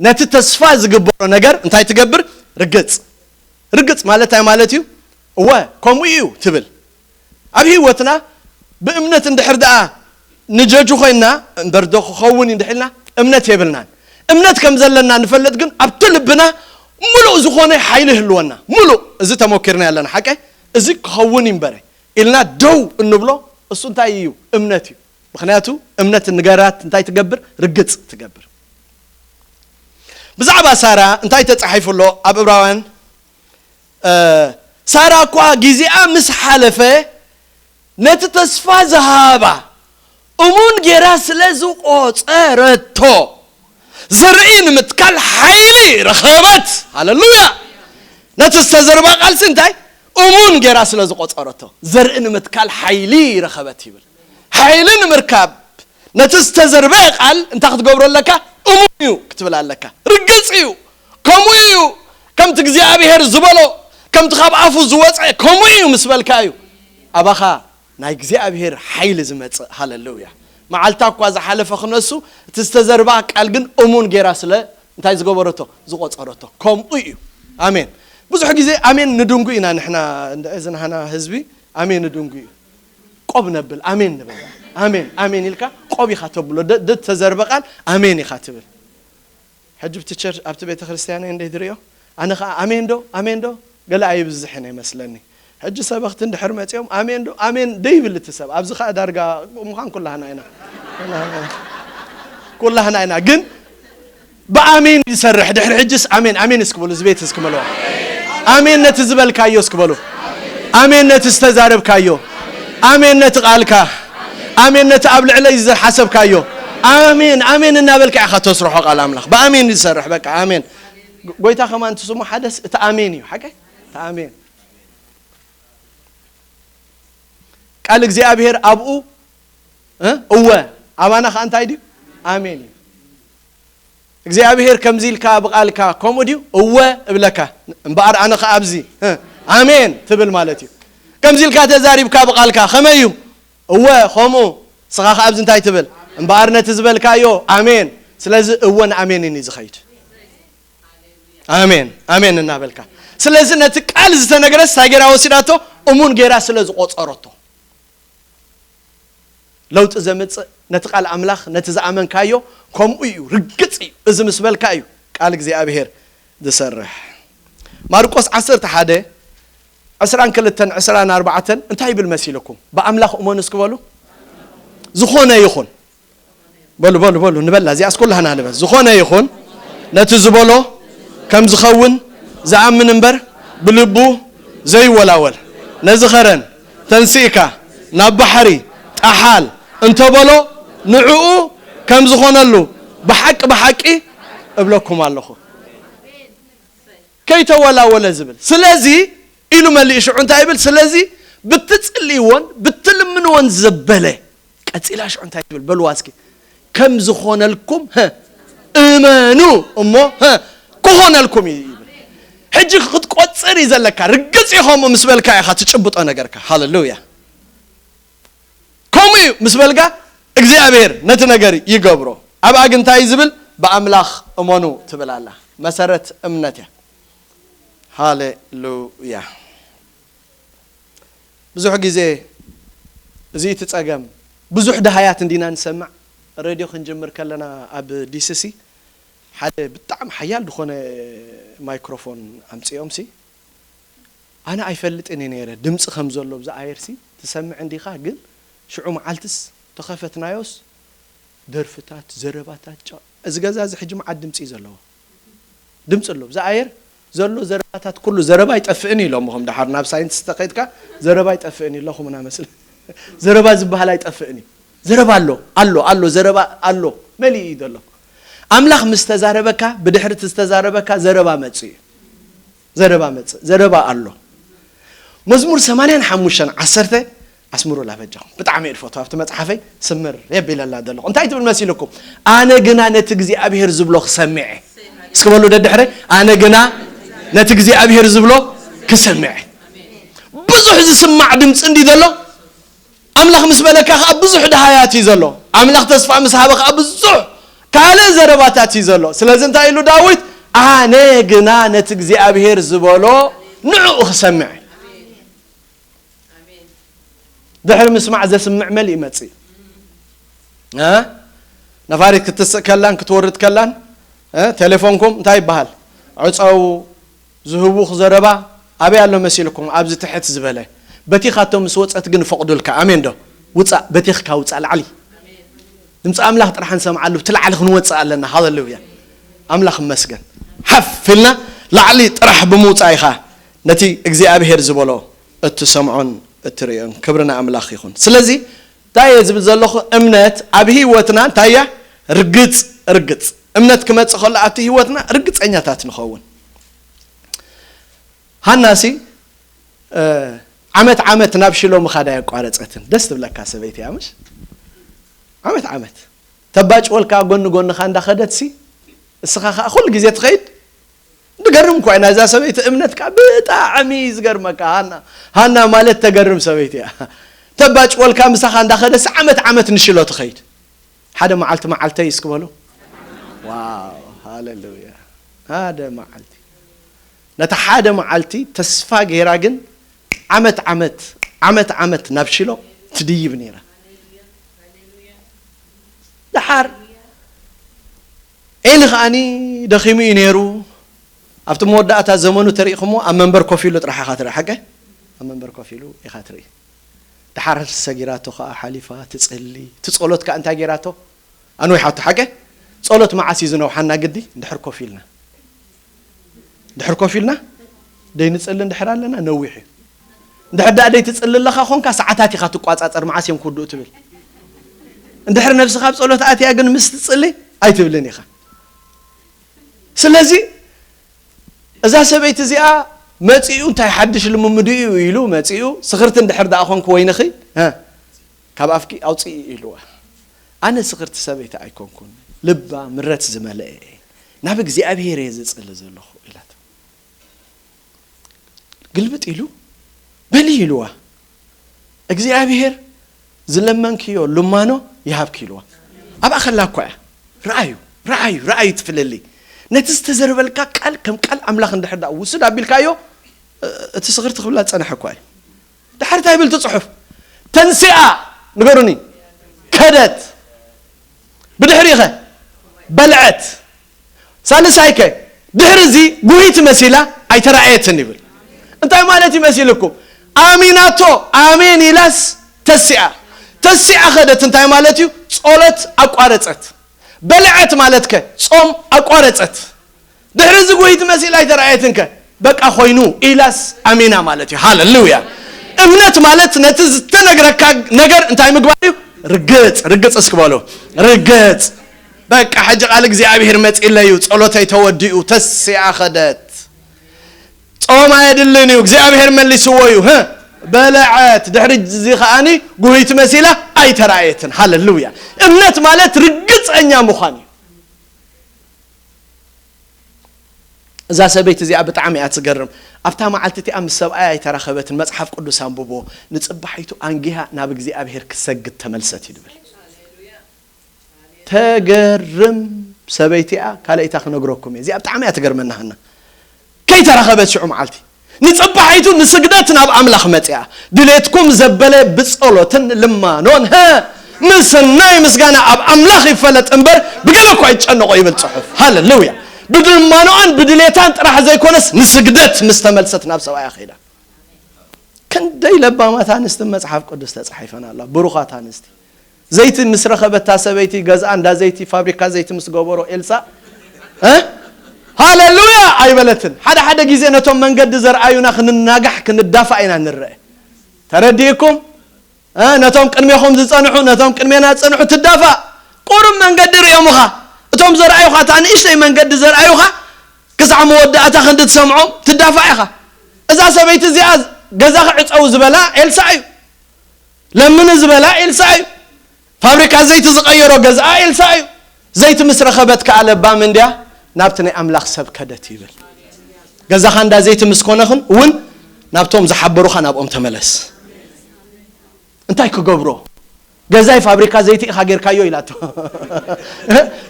ነቲ ተስፋ ዝግበሮ ነገር እንታይ ትገብር? ርግጽ። ርግጽ ማለት እንታይ ማለት እዩ? እወ፣ ከምኡ እዩ ትብል። ኣብ ህይወትና ብእምነት እንድሕር ደኣ ንጀጁ ኮይንና፣ እምበር ዶ ክኸውን እዩ እንድሕር ኢልና እምነት የብልናን። እምነት ከም ዘለና ንፈልጥ ግን ኣብቲ ልብና ምሉእ ዝኾነ ሓይሊ ይህልወና። ምሉእ፣ እዚ ተመኪርና ያለና ሓቀ፣ እዚ ክኸውን እዩ እምበረ ኢልና ደው እንብሎ፣ እሱ እንታይ እዩ? እምነት እዩ። ምኽንያቱ እምነት ንገራት እንታይ ትገብር? ርግጽ ትገብር። ብዛዕባ ሳራ እንታይ ተጻሒፉ ኣሎ ኣብ ዕብራውያን? እ፣ ሳራ እኳ ግዜኣ ምስ ሓለፈ ነቲ ተስፋ ዝሃባ እሙን ጌራ ስለ ዝቖጸረቶ ዘርኢ ንምትካል ሓይሊ ረኸበት። ሃሌሉያ! ነቲ ዝተዘርባ ቃልሲ እንታይ? እሙን ጌራ ስለ ዝቖጸረቶ ዘርኢ ንምትካል ሓይሊ ረኸበት ይብል። ሓይሊ ንምርካብ ነቲ ዝተዘርበ ቃል እንታይ ክትገብሮ ኣለካ? እሙን እዩ ክትብል ኣለካ። ርግጽ እዩ። ከምኡ እዩ። ከምቲ እግዚኣብሔር ዝበሎ፣ ከምቲ ካብ ኣፉ ዝወጸ ከምኡ እዩ ምስ በልካ እዩ ኣባኻ ናይ እግዚኣብሔር ሓይሊ ዝመጽእ። ሃሌሉያ። መዓልታ እኳ ዝሓለፈ ክነሱ፣ እቲ ዝተዘርባ ቃል ግን እሙን ጌራ ስለ እንታይ ዝገበረቶ? ዝቆጸረቶ። ከምኡ እዩ። ኣሜን። ብዙሕ ግዜ ኣሜን ንድንጉ ኢና ንሕና፣ እዚ ናህና ህዝቢ ኣሜን ንድንጉ እዩ። ቆብ ነብል፣ ኣሜን ንበል። ኣሜን ኣሜን ኢልካ ቆብ ኢኻ ተብሎ። ደ- ደ ተዘርበ ቃል ኣሜን ኢኻ ትብል። ሕጂ ኣብቲ ቸርች ኣብቲ ቤተ ክርስቲያን እንደ ድሪዮ ኣነ ኸዓ ኣሜን ዶ ኣሜን ዶ ገለ ኣይብዝሕን ይመስለኒ። ሕጂ ሰበኽቲ እንድሕር መጺኦም ኣሜን ዶ ኣሜን ደይብል እቲ ሰብ ኣብዚ ኸዓ ዳርጋ ምዃን ኩላህና ኢና ኩላህና ኢና። ግን ብኣሜን ይሰርሕ። ድሕሪ ሕጅስ ኣሜን ኣሜን እስክበሉ፣ እዚ ቤት እስክመልዋ። ኣሜን ነቲ ዝበልካዮ እስክበሉ። ኣሜን ነቲ ዝተዛረብካዮ። ኣሜን ነቲ ቃልካ። ኣሜን ነቲ ኣብ ልዕለይ ዝሓሰብካዮ። ኣሜን ኣሜን እናበልካ ኢኻ ተስርሖ ቃል ኣምላኽ። ብኣሜን ይሰርሕ በቃ ኣሜን። ጎይታ ከማን ትስሙ ሓደስ እቲ ኣሜን እዩ። ሓቀ? እቲ ኣሜን። ቃል እግዚኣብሔር ኣብኡ እ? እወ ኣባና ኸዓ እንታይ ድዩ? ኣሜን እዩ። እግዚኣብሔር ከምዚ ኢልካ ብቓልካ ከምኡ ድዩ? እወ እብለካ። እምበኣር ኣነ ኸዓ ኣብዚ እ? ኣሜን ትብል ማለት እዩ። ከምዚ ኢልካ ተዛሪብካ ብቓልካ ከመይ እዩ? እወ ከምኡ። ንስኻ ኸዓ ኣብዚ እንታይ ትብል? እምበኣር ነቲ ዝበልካዮ ኣሜን። ስለዚ እወን ኣሜንን እዩ ዝኸይድ። ኣሜን ኣሜን እናበልካ። ስለዚ ነቲ ቃል ዝተነገረስ እንታይ ገይራ ወሲዳቶ? እሙን ገይራ ስለ ዝቆጸረቶ። ለውጢ ዘምጽእ ነቲ ቃል ኣምላኽ ነቲ ዝኣመንካዮ ከምኡ እዩ፣ ርግጽ እዩ። እዚ ምስ በልካ እዩ ቃል እግዚኣብሔር ዝሰርሕ። ማርቆስ ዓሰርተ ሓደ ዕስራን ክልተን ዕስራን ኣርባዕተን እንታይ ይብል መሲልኩም? ብኣምላኽ እመኑ እስኪ በሉ። ዝኾነ ይኹን በሉ በሉ በሉ ንበላ እዚኣስ ኩላህና ንበል። ዝኾነ ይኹን ነቲ ዝበሎ ከም ዝኸውን ዝኣምን እምበር ብልቡ ዘይወላወል። ነዚ ኸረን ተንሲእካ ናብ ባሕሪ ጣሓል እንተበሎ ንዕኡ ከም ዝኾነሉ ብሓቂ ብሓቂ እብለኩም ኣለኹ። ከይተወላወለ ዝብል። ስለዚ ኢሉ መሊኡ ሽዑ እንታይ ይብል? ስለዚ ብትጽልይዎን ብትልምንዎን ዘበለ ቀጺላ ሽዑ እንታይ ትብል? በልዋ እስኪ። ከም ዝኾነልኩም፣ ሀ፣ እመኑ እሞ፣ ሀ፣ ክኾነልኩም እዩ ይብል። ሕጂ ክትቆጽር እዩ ዘለካ። ርግጽ እዩ ከምኡ ምስ በልካ ኢኻ ትጭብጦ ነገርካ። ሃሌሉያ። ከምኡ እዩ ምስ በልካ እግዚኣብሔር ነቲ ነገር ይገብሮ። ኣብኣ ግን እንታይ እዩ ዝብል? ብኣምላኽ እመኑ ትብል ኣላ። መሰረት እምነት እያ። ሃሌሉያ። ብዙሕ ግዜ እዚ እቲ ጸገም፣ ብዙሕ ደሃያት እንዲና ንሰምዕ። ሬድዮ ክንጅምር ከለና ኣብ ዲሲሲ ሓደ ብጣዕሚ ሓያል ዝኾነ ማይክሮፎን ኣምጺኦምሲ፣ ኣነ ኣይፈልጥን እየ ነይረ ድምጺ ከም ዘሎ ብዚ ኣየርሲ ትሰምዕ እንዲኻ፣ ግን ሽዑ መዓልትስ ተኸፈትናዮስ ደርፍታት፣ ዘረባታት፣ ጨ-፣ እዚ ገዛ እዚ ሕጂ መዓት ድምጺ እዩ ዘለዎ። ድምጺ ኣሎ። ብዚ ኣየር ዘሎ ዘረባታት ኩሉ ዘረባ ኣይጠፍእን እዩ ኢሎምኹም። ደሓር ናብ ሳይንስ ተኸይድካ ዘረባ ኣይጠፍእን እዩ ኣለኹም እና መስል። ዘረባ ዝበሃል ኣይጠፍእን እዩ። ዘረባ ኣሎ፣ ኣሎ፣ ኣሎ፣ ዘረባ ኣሎ። መሊኡ እዩ ዘሎ። ኣምላኽ ምስ ተዛረበካ፣ ብድሕሪ እቲ ዝተዛረበካ ዘረባ መጽእ እዩ። ዘረባ መጽእ፣ ዘረባ ኣሎ። መዝሙር ሰማንያን ሓሙሽተን ዓሰርተ ኣስምሩላ በጃኹም። ብጣዕሚ እየ ዝፈትዋ ኣብቲ መጽሓፈይ ስምር የቢለላ ዘለኹ። እንታይ ትብል መሲልኩም? ኣነ ግና ነቲ እግዚኣብሔር ዝብሎ ክሰምዕ እየ። እስኪ በሉ ደድሕረይ፣ ኣነ ግና ነቲ እግዚኣብሔር ዝብሎ ክሰምዕ እየ። ብዙሕ ዝስማዕ ድምፂ እንዲ ዘሎ ኣምላኽ ምስ በለካ ኸዓ ብዙሕ ደሃያት እዩ ዘሎ። ኣምላኽ ተስፋ ምስ ሃበ ኸዓ ብዙሕ ካልእ ዘረባታት እዩ ዘሎ። ስለዚ እንታይ ኢሉ ዳዊት? ኣነ ግና ነቲ እግዚኣብሔር ዝበሎ ንዕኡ ክሰምዕ። ድሕሪ ምስማዕ ዘስምዕ መሊእ ይመጽእ። እ? ነፋሪት ክትስእ ከላን ክትወርድ ከላን፣ እ? ቴሌፎንኩም እንታይ ይበሃል? ዕጸው፣ ዝህቡኽ ዘረባ ኣበይ ኣሎ መሲልኩም? ኣብዚ ትሕት ዝበለ። በቲኻቶ ምስ ወጸት ግን ይፈቕዱልካ። ኣሜን ዶ? ውጻእ፣ በቲኽካ ውጻእ ላዕሊ። ድምፂ ኣምላኽ ጥራሕ ንሰምዓሉ፣ ብቲ ላዕሊ ክንወፅእ ኣለና። ሃሌሉያ። ኣምላኽ ይመስገን። ሓፍ ኢልና ላዕሊ ጥራሕ ብምውፃእ ኢኻ ነቲ እግዚኣብሔር ዝበሎ እትሰምዖን እትርእዮን። ክብሪ ንኣምላኽ ይኹን። ስለዚ እንታይ እየ ዝብል ዘለኹ? እምነት ኣብ ህይወትና እንታይ እያ? ርግፅ፣ ርግፅ። እምነት ክመፅእ ከሎ ኣብቲ ህይወትና ርግፀኛታት ንኸውን። ሃናሲ፣ እ፣ ዓመት ዓመት ናብ ሺሎ ምኻድ ኣየቋረጸትን። ደስ ትብለካ ሰበይቲ እያ፣ ምሽ? ዓመት ዓመት። ተባጭወልካ ጎኒ ጎንኻ እንዳኸደትሲ፣ እስኻ ኸኣ ኩሉ ግዜ ትኸይድ። ዝገርም እኮ እዩ፣ ናይዛ ሰበይቲ እምነት ከኣ ብጣዕሚ ዝገርመካ። ሃና፣ ሃና ማለት ተገርም ሰበይቲ እያ። ተባጭወልካ ምሳኻ እንዳኸደትሲ፣ ዓመት ዓመት ንሺሎ ትኸይድ። ሓደ መዓልቲ መዓልተይ እስኪ በሉ። ዋው፣ ሃሌሉያ። ሓደ መዓልቲ። ነታ ሓደ መዓልቲ ተስፋ ገይራ ግን ዓመት ዓመት፣ ዓመት ዓመት ናብ ሺሎ ትድይብ ነይራ። ደሓር ኤሊ ከዓኒ ደኺሙ እዩ ነይሩ። ኣብቲ መወዳእታ ዘመኑ ተሪእኹሞ ኣብ መንበር ኮፍ ኢሉ ጥራሕ ኢኻ ትርኢ። ሓቀ ኣብ መንበር ኮፍ ኢሉ ኢኻ ትርኢ። ደሓር ሰጊራቶ ከዓ ሓሊፋ ትጽሊ። እቲ ጸሎት ከዓ እንታይ ገይራቶ? ኣንዊሓቶ። ሓቀ ጸሎት መዓስ እዩ ዝነውሓና? ግዲ እንድሕር ኮፍ ኢልና። እንድሕር ኮፍ ኢልና ደይንጽሊ እንድሕር ኣለና ነዊሕ እዩ። እንድሕር ደኣ ደይትጽሊ ኣለኻ ኾንካ ሰዓታት ኢኻ ትቋጻጸር፣ መዓስ እዮም ክውድኡ ትብል። እንድሕር ነብስኻ ኣብ ጸሎት ኣትያ ግን ምስ ትጽሊ ኣይትብልን ኢኻ። ስለዚ እዛ ሰበይቲ እዚኣ መጺኡ እንታይ ሓድሽ ልምምዱ እዩ ኢሉ መጺኡ፣ ስኽርቲ እንድሕር ደኣ ኾንክ ወይንኺ፣ እ፣ ካብ ኣፍኪ ኣውጽኢ ኢልዋ። ኣነ ስኽርቲ ሰበይቲ ኣይኮንኩን፣ ልባ ምረት ዝመልአ እየ። ናብ እግዚኣብሔር እየ ዝጽሊ ዘለኹ ኢላቶ። ግልብጥ ኢሉ በሊ ኢልዋ። እግዚኣብሔር ዝለመንክዮ ልማኖ ይሃብኪ ኢልዋ። ኣብኣ ከላ እኳ እያ። ረኣዩ፣ ረኣዩ፣ ረኣዩ ትፍልሊ። ነቲ ዝተዘርበልካ ቃል ከም ቃል ኣምላኽ እንድሕር ደኣ ውስድ ኣቢልካዮ፣ እ-፣ እቲ ስኽርቲ ክብላ ዝጸንሐ እኳ እዩ። ድሕሪ እንታይ ይብል እቲ ጽሑፍ? ተንሲኣ፣ ንገሩኒ፣ ከደት። ብድሕሪኸ? በልዐት። ሳልሳይከ? ድሕሪ እዚ ጉሂት መሲላ ኣይተራእየትን ይብል። እንታይ ማለት እዩ መሲልኩም? ኣሚናቶ፣ ኣሜን ኢላስ ተሲኣ። ተሲኣ ኸደት እንታይ ማለት እዩ? ጸሎት ኣቋረጸት። በልዐት ማለት ከ? ጾም ኣቋረጸት። ድሕሪ እዚ ጉሂት መሲላ ኣይተራእየትን ከ? በቃ ኮይኑ ኢላስ ኣሚና ማለት እዩ። ሃሌሉያ። እምነት ማለት ነቲ ዝተነግረካ ነገር እንታይ ምግባር እዩ? ርግጽ፣ ርግጽ እስኪ በሉ። ርግጽ። በቃ ሕጂ ቃል እግዚኣብሔር መጺለዩ፣ ጸሎተይ ተወዲኡ፣ ተሲኣ ኸደት። ጾም ኣየድልን እዩ፣ እግዚኣብሔር መሊስዎ እዩ። ህ፣ በለዐት። ድሕሪ እዚ ከኣኒ ጉሂት መሲላ ኣይተራእየትን። ሃሌሉያ። እምነት ማለት ርግጸኛ ምዃን እዩ። እዛ ሰበይቲ እዚኣ ብጣዕሚ እያ ትገርም። ኣብታ መዓልቲ እቲኣ ምስ ሰብኣያ ኣይተራኸበትን። መጽሓፍ ቅዱስ ኣንብቦ። ንጽባሒቱ ኣንጊሃ ናብ እግዚኣብሔር ክሰግድ ተመልሰት እዩ ድብል። ተገርም ሰበይቲ እያ። ካልኣይታ ክነግረኩም እየ። እዚኣ ብጣዕሚ እያ ትገርመና ሃና። ከይተራኸበት ሽዑ መዓልቲ ንጽባሒቱ ንስግደት ናብ ኣምላኽ መጽኣ። ድሌትኩም ዘበለ ብጸሎትን ልማኖን፣ ሀ፣ ምስናይ ምስጋና ኣብ ኣምላኽ ይፈለጥ እምበር ብገለ እኳ ይጨነቆ ይብል ጽሑፍ። ሃሌሉያ። ብልማኖኣን ብድሌታን ጥራሕ ዘይኮነስ ንስግደት ምስ ተመልሰት ናብ ሰብኣያ ከይዳ። ክንደይ ለባማት ኣንስቲ መጽሓፍ ቅዱስ ተጻሒፈን ኣላ። ብሩኻት ኣንስቲ። ዘይቲ ምስ ረኸበታ ሰበይቲ ገዝኣ እንዳ ዘይቲ ፋብሪካ ዘይቲ ምስ ገበሮ ኤልሳ፣ እ? ሃሌሉያ ኣይበለትን። ሓደ ሓደ ግዜ ነቶም መንገዲ ዘርኣዩና ክንናጋሕ ክንዳፋእ ኢና ንረአ። ተረዲእኩም? እ? ነቶም ቅድሜኹም ዝጸንሑ፣ ነቶም ቅድሜና ዝጸንሑ ትዳፋእ። ቁሩብ መንገዲ ርእዮምኻ። እቶም ዘርኣዩኻ፣ እታ ንእሽተይ መንገዲ ዘርኣዩኻ፣ ክሳዕ መወዳእታ ክንዲ ትሰምዖም ትዳፋእ ኢኻ። እዛ ሰበይቲ እዚኣ ገዛኺ ዕጸው ዝበላ ኤልሳ እዩ። ለምኒ ዝበላ ኤልሳ እዩ። ፋብሪካ ዘይቲ ዝቐየሮ ገዝኣ ኤልሳ እዩ። ዘይቲ ምስ ረኸበት ከኣ ለባም እንድያ ናብቲ ናይ ኣምላኽ ሰብ ከደት ይብል። ገዛኻ እንዳ ዘይቲ ምስ ኮነኽን እውን ናብቶም ዝሓበሩኻ ናብኦም ተመለስ። እንታይ ክገብሮ? ገዛይ ፋብሪካ ዘይቲ ኢኻ ጌርካዮ ኢላቶ።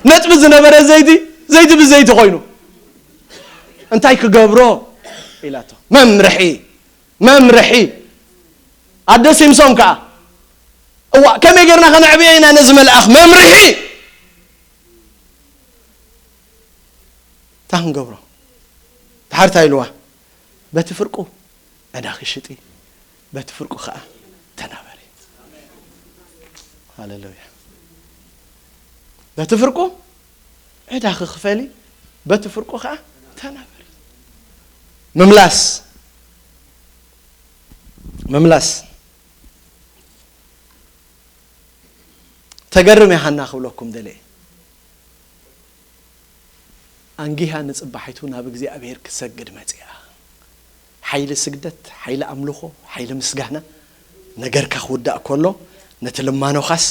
ነጥቢ ዝነበረ ዘይቲ፣ ዘይቲ ብዘይቲ ኮይኑ። እንታይ ክገብሮ? ኢላቶ። መምርሒ፣ መምርሒ። ኣደ ሲምሶን ከኣ፣ እዋ፣ ከመይ ጌርና ከነዕብዮ ኢና ነዚ መልኣኽ? መምርሒ። እንታይ ክንገብሮ? ድሓር እንታይ ኢልዋ? በቲ ፍርቁ ዕዳኺ ሽጢ፣ በቲ ፍርቁ ኸዓ ተናበሪ። ሃሌሉያ። በቲ ፍርቁ ዕዳኺ ክፈሊ፣ በቲ ፍርቁ ኸዓ ተናበሪ። ምምላስ፣ ምምላስ። ተገርም እያ ሃና ክብለኩም ደልየ። ኣንጊሃ ንጽባሒቱ ናብ እግዚኣብሔር ክሰግድ መጺኣ። ሓይሊ ስግደት፣ ሓይሊ ኣምልኾ፣ ሓይሊ ምስጋና ነገርካ ክውዳእ ከሎ ነቲ ልማኖኻስ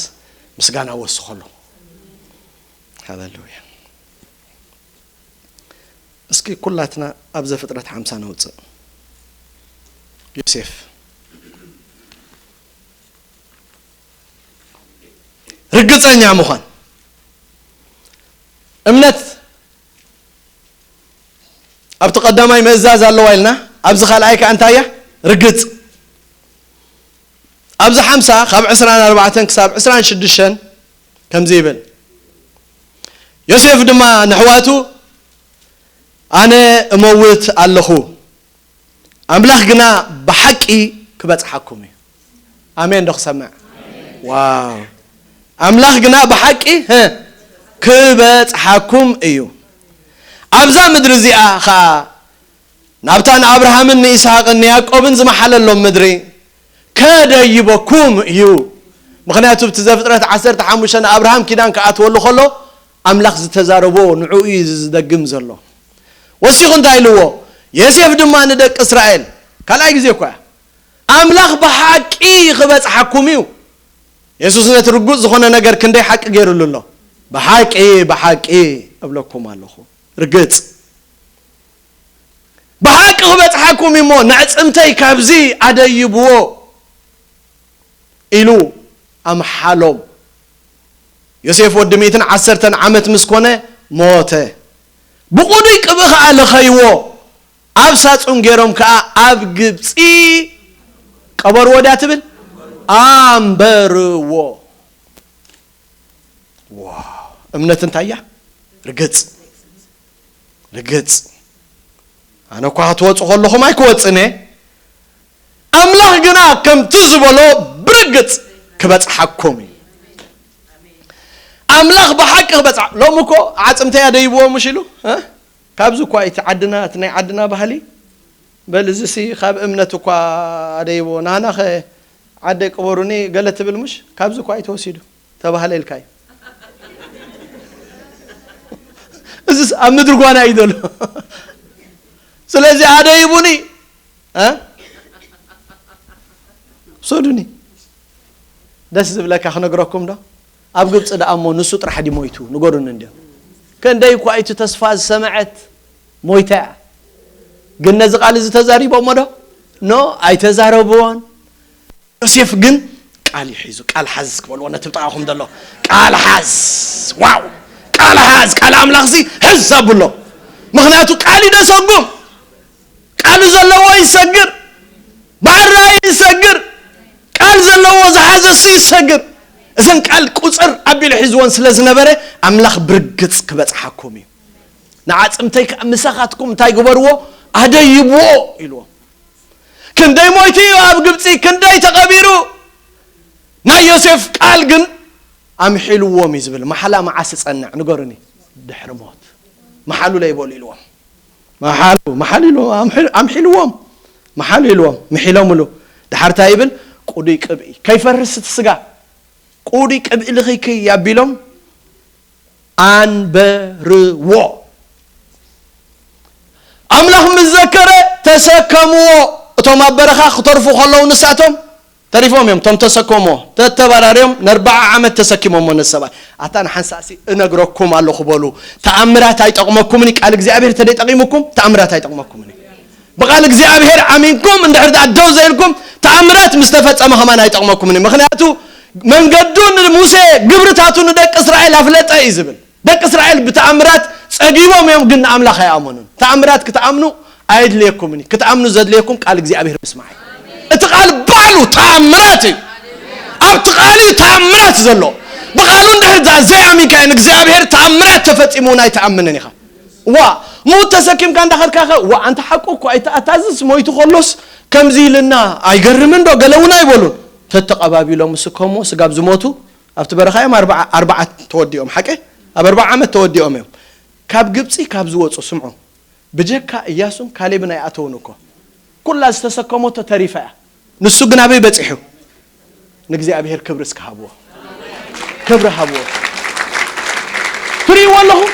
ምስጋና ወስኸሉ። ሃሌሉያ። እስኪ ኩላትና ኣብ ዘፍጥረት ሓምሳ ነውጽእ። ዮሴፍ ርግጸኛ ምዃን። እምነት ኣብቲ ቀዳማይ ምእዛዝ ኣለዋ ኢልና፣ ኣብዚ ካልኣይ ከኣ እንታይ እያ? ርግጽ። ኣብዚ ሓምሳ ካብ ዕስራን ኣርባዕተን ክሳብ ዕስራን ሽዱሽተን ከምዚ ይብል፣ ዮሴፍ ድማ ንሕዋቱ፣ ኣነ እመውት ኣለኹ፣ ኣምላኽ ግና ብሓቂ ክበጽሓኩም እዩ። ኣሜን ዶ ክሰምዕ? ዋው። ኣምላኽ ግና ብሓቂ፣ ህ፣ ክበጽሓኩም እዩ። ኣብዛ ምድሪ እዚኣ ኸኣ ናብታ ንኣብርሃምን ንይስሃቅን ንያዕቆብን ዝመሓለሎም ምድሪ ከደይበኩም እዩ። ምኽንያቱ፣ ኣብቲ ዘፍጥረት ዓሰርተ ሓሙሽተ ንኣብርሃም ኪዳን ክኣትወሉ ከሎ፣ ኣምላኽ ዝተዛረቦ ንዕኡ እዩ ዝደግም ዘሎ። ወሲኹ እንታይ ኢልዎ? ዮሴፍ ድማ ንደቂ እስራኤል፣ ካልኣይ ግዜ እኮ እያ፣ ኣምላኽ ብሓቂ ክበጽሓኩም እዩ። የሱስ ነቲ ርጉጽ ዝኾነ ነገር ክንደይ ሓቂ ገይሩሉ ኣሎ። ብሓቂ፣ ብሓቂ እብለኩም ኣለኹ፣ ርግጽ፣ ብሓቂ ክበጽሓኩም እሞ፣ ነዕጽምተይ ካብዚ ኣደይብዎ ኢሉ ኣምሓሎም። ዮሴፍ ወዲ ሚእትን ዓሰርተን ዓመት ምስ ኮነ ሞተ። ብቑዱይ ቅብኢ ኸኣ ለኸይዎ፣ ኣብ ሳጹን ገይሮም ከኣ ኣብ ግብጺ ቀበርዎ ድያ ትብል? ኣንበርዎ። ዋው! እምነት እንታይ እያ? ርግጽ። ርግጽ። ኣነ እኳ ክትወጹ ከለኹም ኣይክወጽን እየ። ኣምላኽ ግና ከምቲ ዝበሎ ብርግጽ ክበጽሓኩም እዩ። ኣምላኽ ብሓቂ ክበጽሓ-፣ ሎሚ እኮ ዓጽምተይ ኣደይብዎ ምሽ ኢሉ፣ እ? ካብዚ እኳ እቲ ዓድና፣ እቲ ናይ ዓድና ባህሊ፣ በል እዚሲ ካብ እምነት እኳ ኣደይብዎ፣ ናህናኸ ዓደይ ቅበሩኒ ገለ ትብል ምሽ? ካብዚ እኳ እዩ ተወሲዱ ተባህለ ኢልካ እዩ። እዚስ ኣብ ምድሪ ጓና እዩ ዘሎ። ስለዚ ኣደይቡኒ፣ እ? ውሰዱኒ። ደስ ዝብለካ ክነግረኩም ዶ? ኣብ ግብጺ ደኣ እሞ ንሱ ጥራሕ ድዩ ሞይቱ? ንገሩኒ እንድዮም። ክንደይ እኳ እቲ ተስፋ ዝሰምዐት ሞይታ እያ። ግን ነዚ ቃል እዚ ተዛሪቦሞ ዶ? ኖ፣ ኣይተዛረብዎን። ዮሴፍ ግን ቃል እዩ ሒዙ። ቃል ሓዝ ክበልዎ ነቲ ብጥቓኹም ዘሎ። ቃል ሓዝ። ዋው! ቃል ሓዝ። ቃል ኣምላኽሲ ሕዝ ኣብሎ። ምኽንያቱ ቃል እዩ ደሰጉም። ቃሉ ዘለዎ ይሰግር፣ ብኣራዩ ይሰግር፣ ቃል ዘለዎ ዝሓዘ እሱ ይሰግር። እዘን ቃል ቁጽር ኣቢሉ ሒዝወን ስለ ዝነበረ፣ ኣምላኽ ብርግጽ ክበጽሓኩም እዩ። ንዓጽምተይ ከኣ ምሳኻትኩም እንታይ ግበርዎ? ኣደይብዎ ኢልዎም። ክንደይ ሞይቱ እዩ ኣብ ግብጺ፣ ክንደይ ተቐቢሩ። ናይ ዮሴፍ ቃል ግን ኣምሒልዎም እዩ ዝብል። መሓላ መዓስ ይጸንዕ ንገሩኒ? ድሕሪ ሞት። መሓሉለይ በሉ ኢልዎም። መሓሉ፣ መሓሉ ኢልዎም፣ ኣምሒ-፣ ኣምሒልዎም። መሓሉ ኢልዎም፣ ምሒሎምሉ። ድሓር እንታይ ይብል? ቁዱይ ቅብኢ። ከይፈርስ እቲ ስጋ። ቁዱይ ቅብኢ ልኺኪ ኣቢሎም ኣንበርዎ። ኣምላኽ ምስ ዘከረ ተሰከምዎ። እቶም ኣብ በረኻ ክተርፉ ከለዉ ንሳቶም ተሪፎም እዮም። እቶም ተሰከምዎ። ተተባራርዮም ንኣርብዓ ዓመት ተሰኪሞሞ ነቲ ሰብኣይ። ኣታ ንሓንሳእሲ እነግረኩም ኣለኹ በሉ። ተኣምራት ኣይጠቕመኩምን እዩ። ቃል እግዚኣብሔር ተደይጠቒሙኩም፣ ተኣምራት ኣይጠቕመኩምን እዩ። ብቓል እግዚኣብሔር ኣሚንኩም እንድሕር ደኣ ደው ዘይልኩም፣ ተኣምራት ምስ ተፈጸመ ከማን ኣይጠቕመኩምን እዩ። ምኽንያቱ መንገዱ ንሙሴ፣ ግብርታቱ ንደቂ እስራኤል ኣፍለጠ እዩ ዝብል። ደቂ እስራኤል ብተኣምራት ጸጊቦም እዮም፣ ግን ንኣምላኽ ኣይኣመኑን። ተኣምራት ክትኣምኑ ኣየድልየኩምን እዩ። ክትኣምኑ ዘድልየኩም ቃል እግዚኣብሔር ምስማዕ እዩ። እቲ ቃል ባዕሉ ተኣምራት እዩ። ኣብቲ ቃል እዩ ተኣምራት ዘሎ። ብቃሉ እንድሕር እዛ ዘይኣሚንካ ንእግዚኣብሔር ተኣምራት ተፈጺሙ እውን ኣይትኣምንን ኢኻ። ዋ፣ ሙት ተሰኪምካ እንዳኸድካ ኸ፣ ዋ፣ ኣንታ ሓቁ እኮ ኣይተ-፣ ኣታ እዝስ ሞይቱ ከሎስ ከምዚ ኢልና ኣይገርምን ዶ? ገለ እውን ኣይበሉን። ተተቐባቢሎም ምስ እኮ እሞ ስጋብ ዝሞቱ ኣብቲ በረኻ እዮም ኣርብዓ፣ ኣርብዓ ተወዲኦም። ሓቂ? ኣብ ኣርብዓ ዓመት ተወዲኦም እዮም። ካብ ግብጺ ካብ ዝወጹ፣ ስምዑ፣ ብጀካ እያሱን ካሌብን ኣይኣተውን እኮ። ኩላ ዝተሰከመቶ ተሪፋ እያ። ንሱ ግን ኣበይ በጺሑ? ንእግዚኣብሔር ክብሪ እስከ ሃብዎ። ክብሪ ሃብዎ። ትርእይዎ ኣለኹም?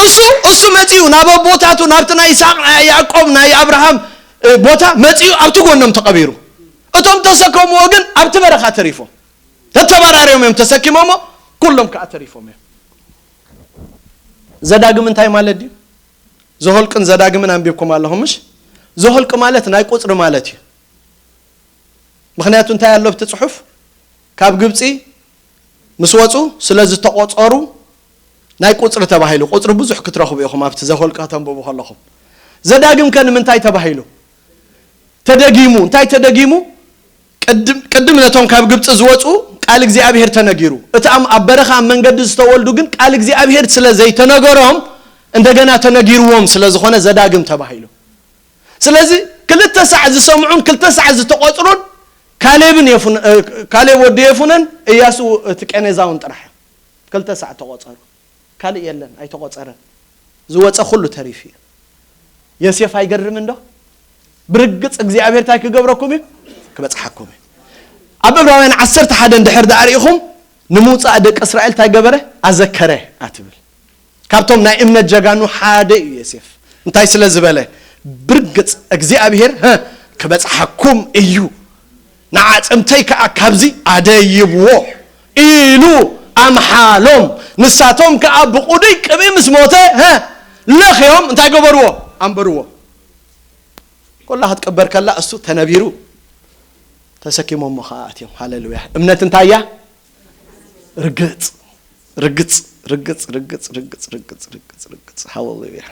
እሱ፣ እሱ መጺኡ ናብ ኣቦታቱ፣ ናብቲ ናይ ይስሐቅ፣ ናይ ያዕቆብ፣ ናይ ኣብርሃም፣ እ፣ ቦታ መጺኡ ኣብቲ ጎኖም ተቐቢሩ። እቶም ተሰከምዎ ግን ኣብቲ በረኻ ተሪፎም። ተተባራርዮም እዮም ተሰኪሞሞ፣ ኩሎም ከኣ ተሪፎም እዮም። ዘዳግም እንታይ ማለት ድዩ? ዘኍልቅን ዘዳግምን ኣንቢብኩም ኣለኹም፣ ምሽ? ዘኍልቅ ማለት ናይ ቁጽሪ ማለት እዩ። ምኽንያቱ እንታይ ኣሎ ኣብቲ ጽሑፍ? ካብ ግብጺ ምስ ወጹ ስለ ዝተቖጸሩ ናይ ቁጽሪ ተባሂሉ። ቁጽሪ ብዙሕ ክትረኽቡ ኢኹም ኣብቲ ዘኍልቅ ከተንብቡ ከለኹም። ዘዳግም ከ ንምንታይ ተባሂሉ? ተደጊሙ። እንታይ ተደጊሙ? ቅድም ነቶም ካብ ግብፂ ዝወፁ ቃል እግዚኣብሔር ተነጊሩ፣ እቲ ኣብ በረኻ ኣብ መንገዲ ዝተወልዱ ግን ቃል እግዚኣብሔር ስለ ዘይተነገሮም እንደገና ተነጊርዎም ስለ ዝኾነ ዘዳግም ተባሂሉ። ስለዚ ክልተ ሳዕ ዝሰምዑን ክልተ ሳዕ ዝተቖፅሩን ካሌብን ካሌብ ወዲ የፉነን እያሱ እቲ ቀኔዛውን ጥራሕ እዮም። ክልተ ሳዕ ተቖፀሩ። ካልእ የለን፣ ኣይተቖፀረን። ዝወፀ ኩሉ ተሪፉ እዩ። ዮሴፍ ኣይገርም እንዶ? ብርግፅ እግዚኣብሔር እንታይ ክገብረኩም እዩ? ክበፅሓኩም እዩ። ኣብ ዕብራውያን ዓሰርተ ሓደ እንድሕር ደኣ ርኢኹም ንምውፃእ ደቂ እስራኤል እንታይ ገበረ? ኣዘከረ ኣትብል። ካብቶም ናይ እምነት ጀጋኑ ሓደ እዩ ዮሴፍ። እንታይ ስለ ዝበለ? ብርግፅ እግዚኣብሔር ክበፅሓኩም እዩ፣ ንዓፅምተይ ከዓ ካብዚ ኣደይብዎ ኢሉ ኣምሓሎም። ንሳቶም ከዓ ብቁዱይ ቅብኢ ምስ ሞተ ለኽዮም እንታይ ገበርዎ? ኣንበርዎ። ኮላ ክትቅበር ከላ እሱ ተነቢሩ ተሰኪሞሞ ከዓ ኣትዮም። ሃሌሉያ። እምነት እንታይ እያ? ርግፅ ርግፅ ርግፅ ርግፅ ርግፅ ርግፅ ርግፅ ርግፅ ሃሌሉያ።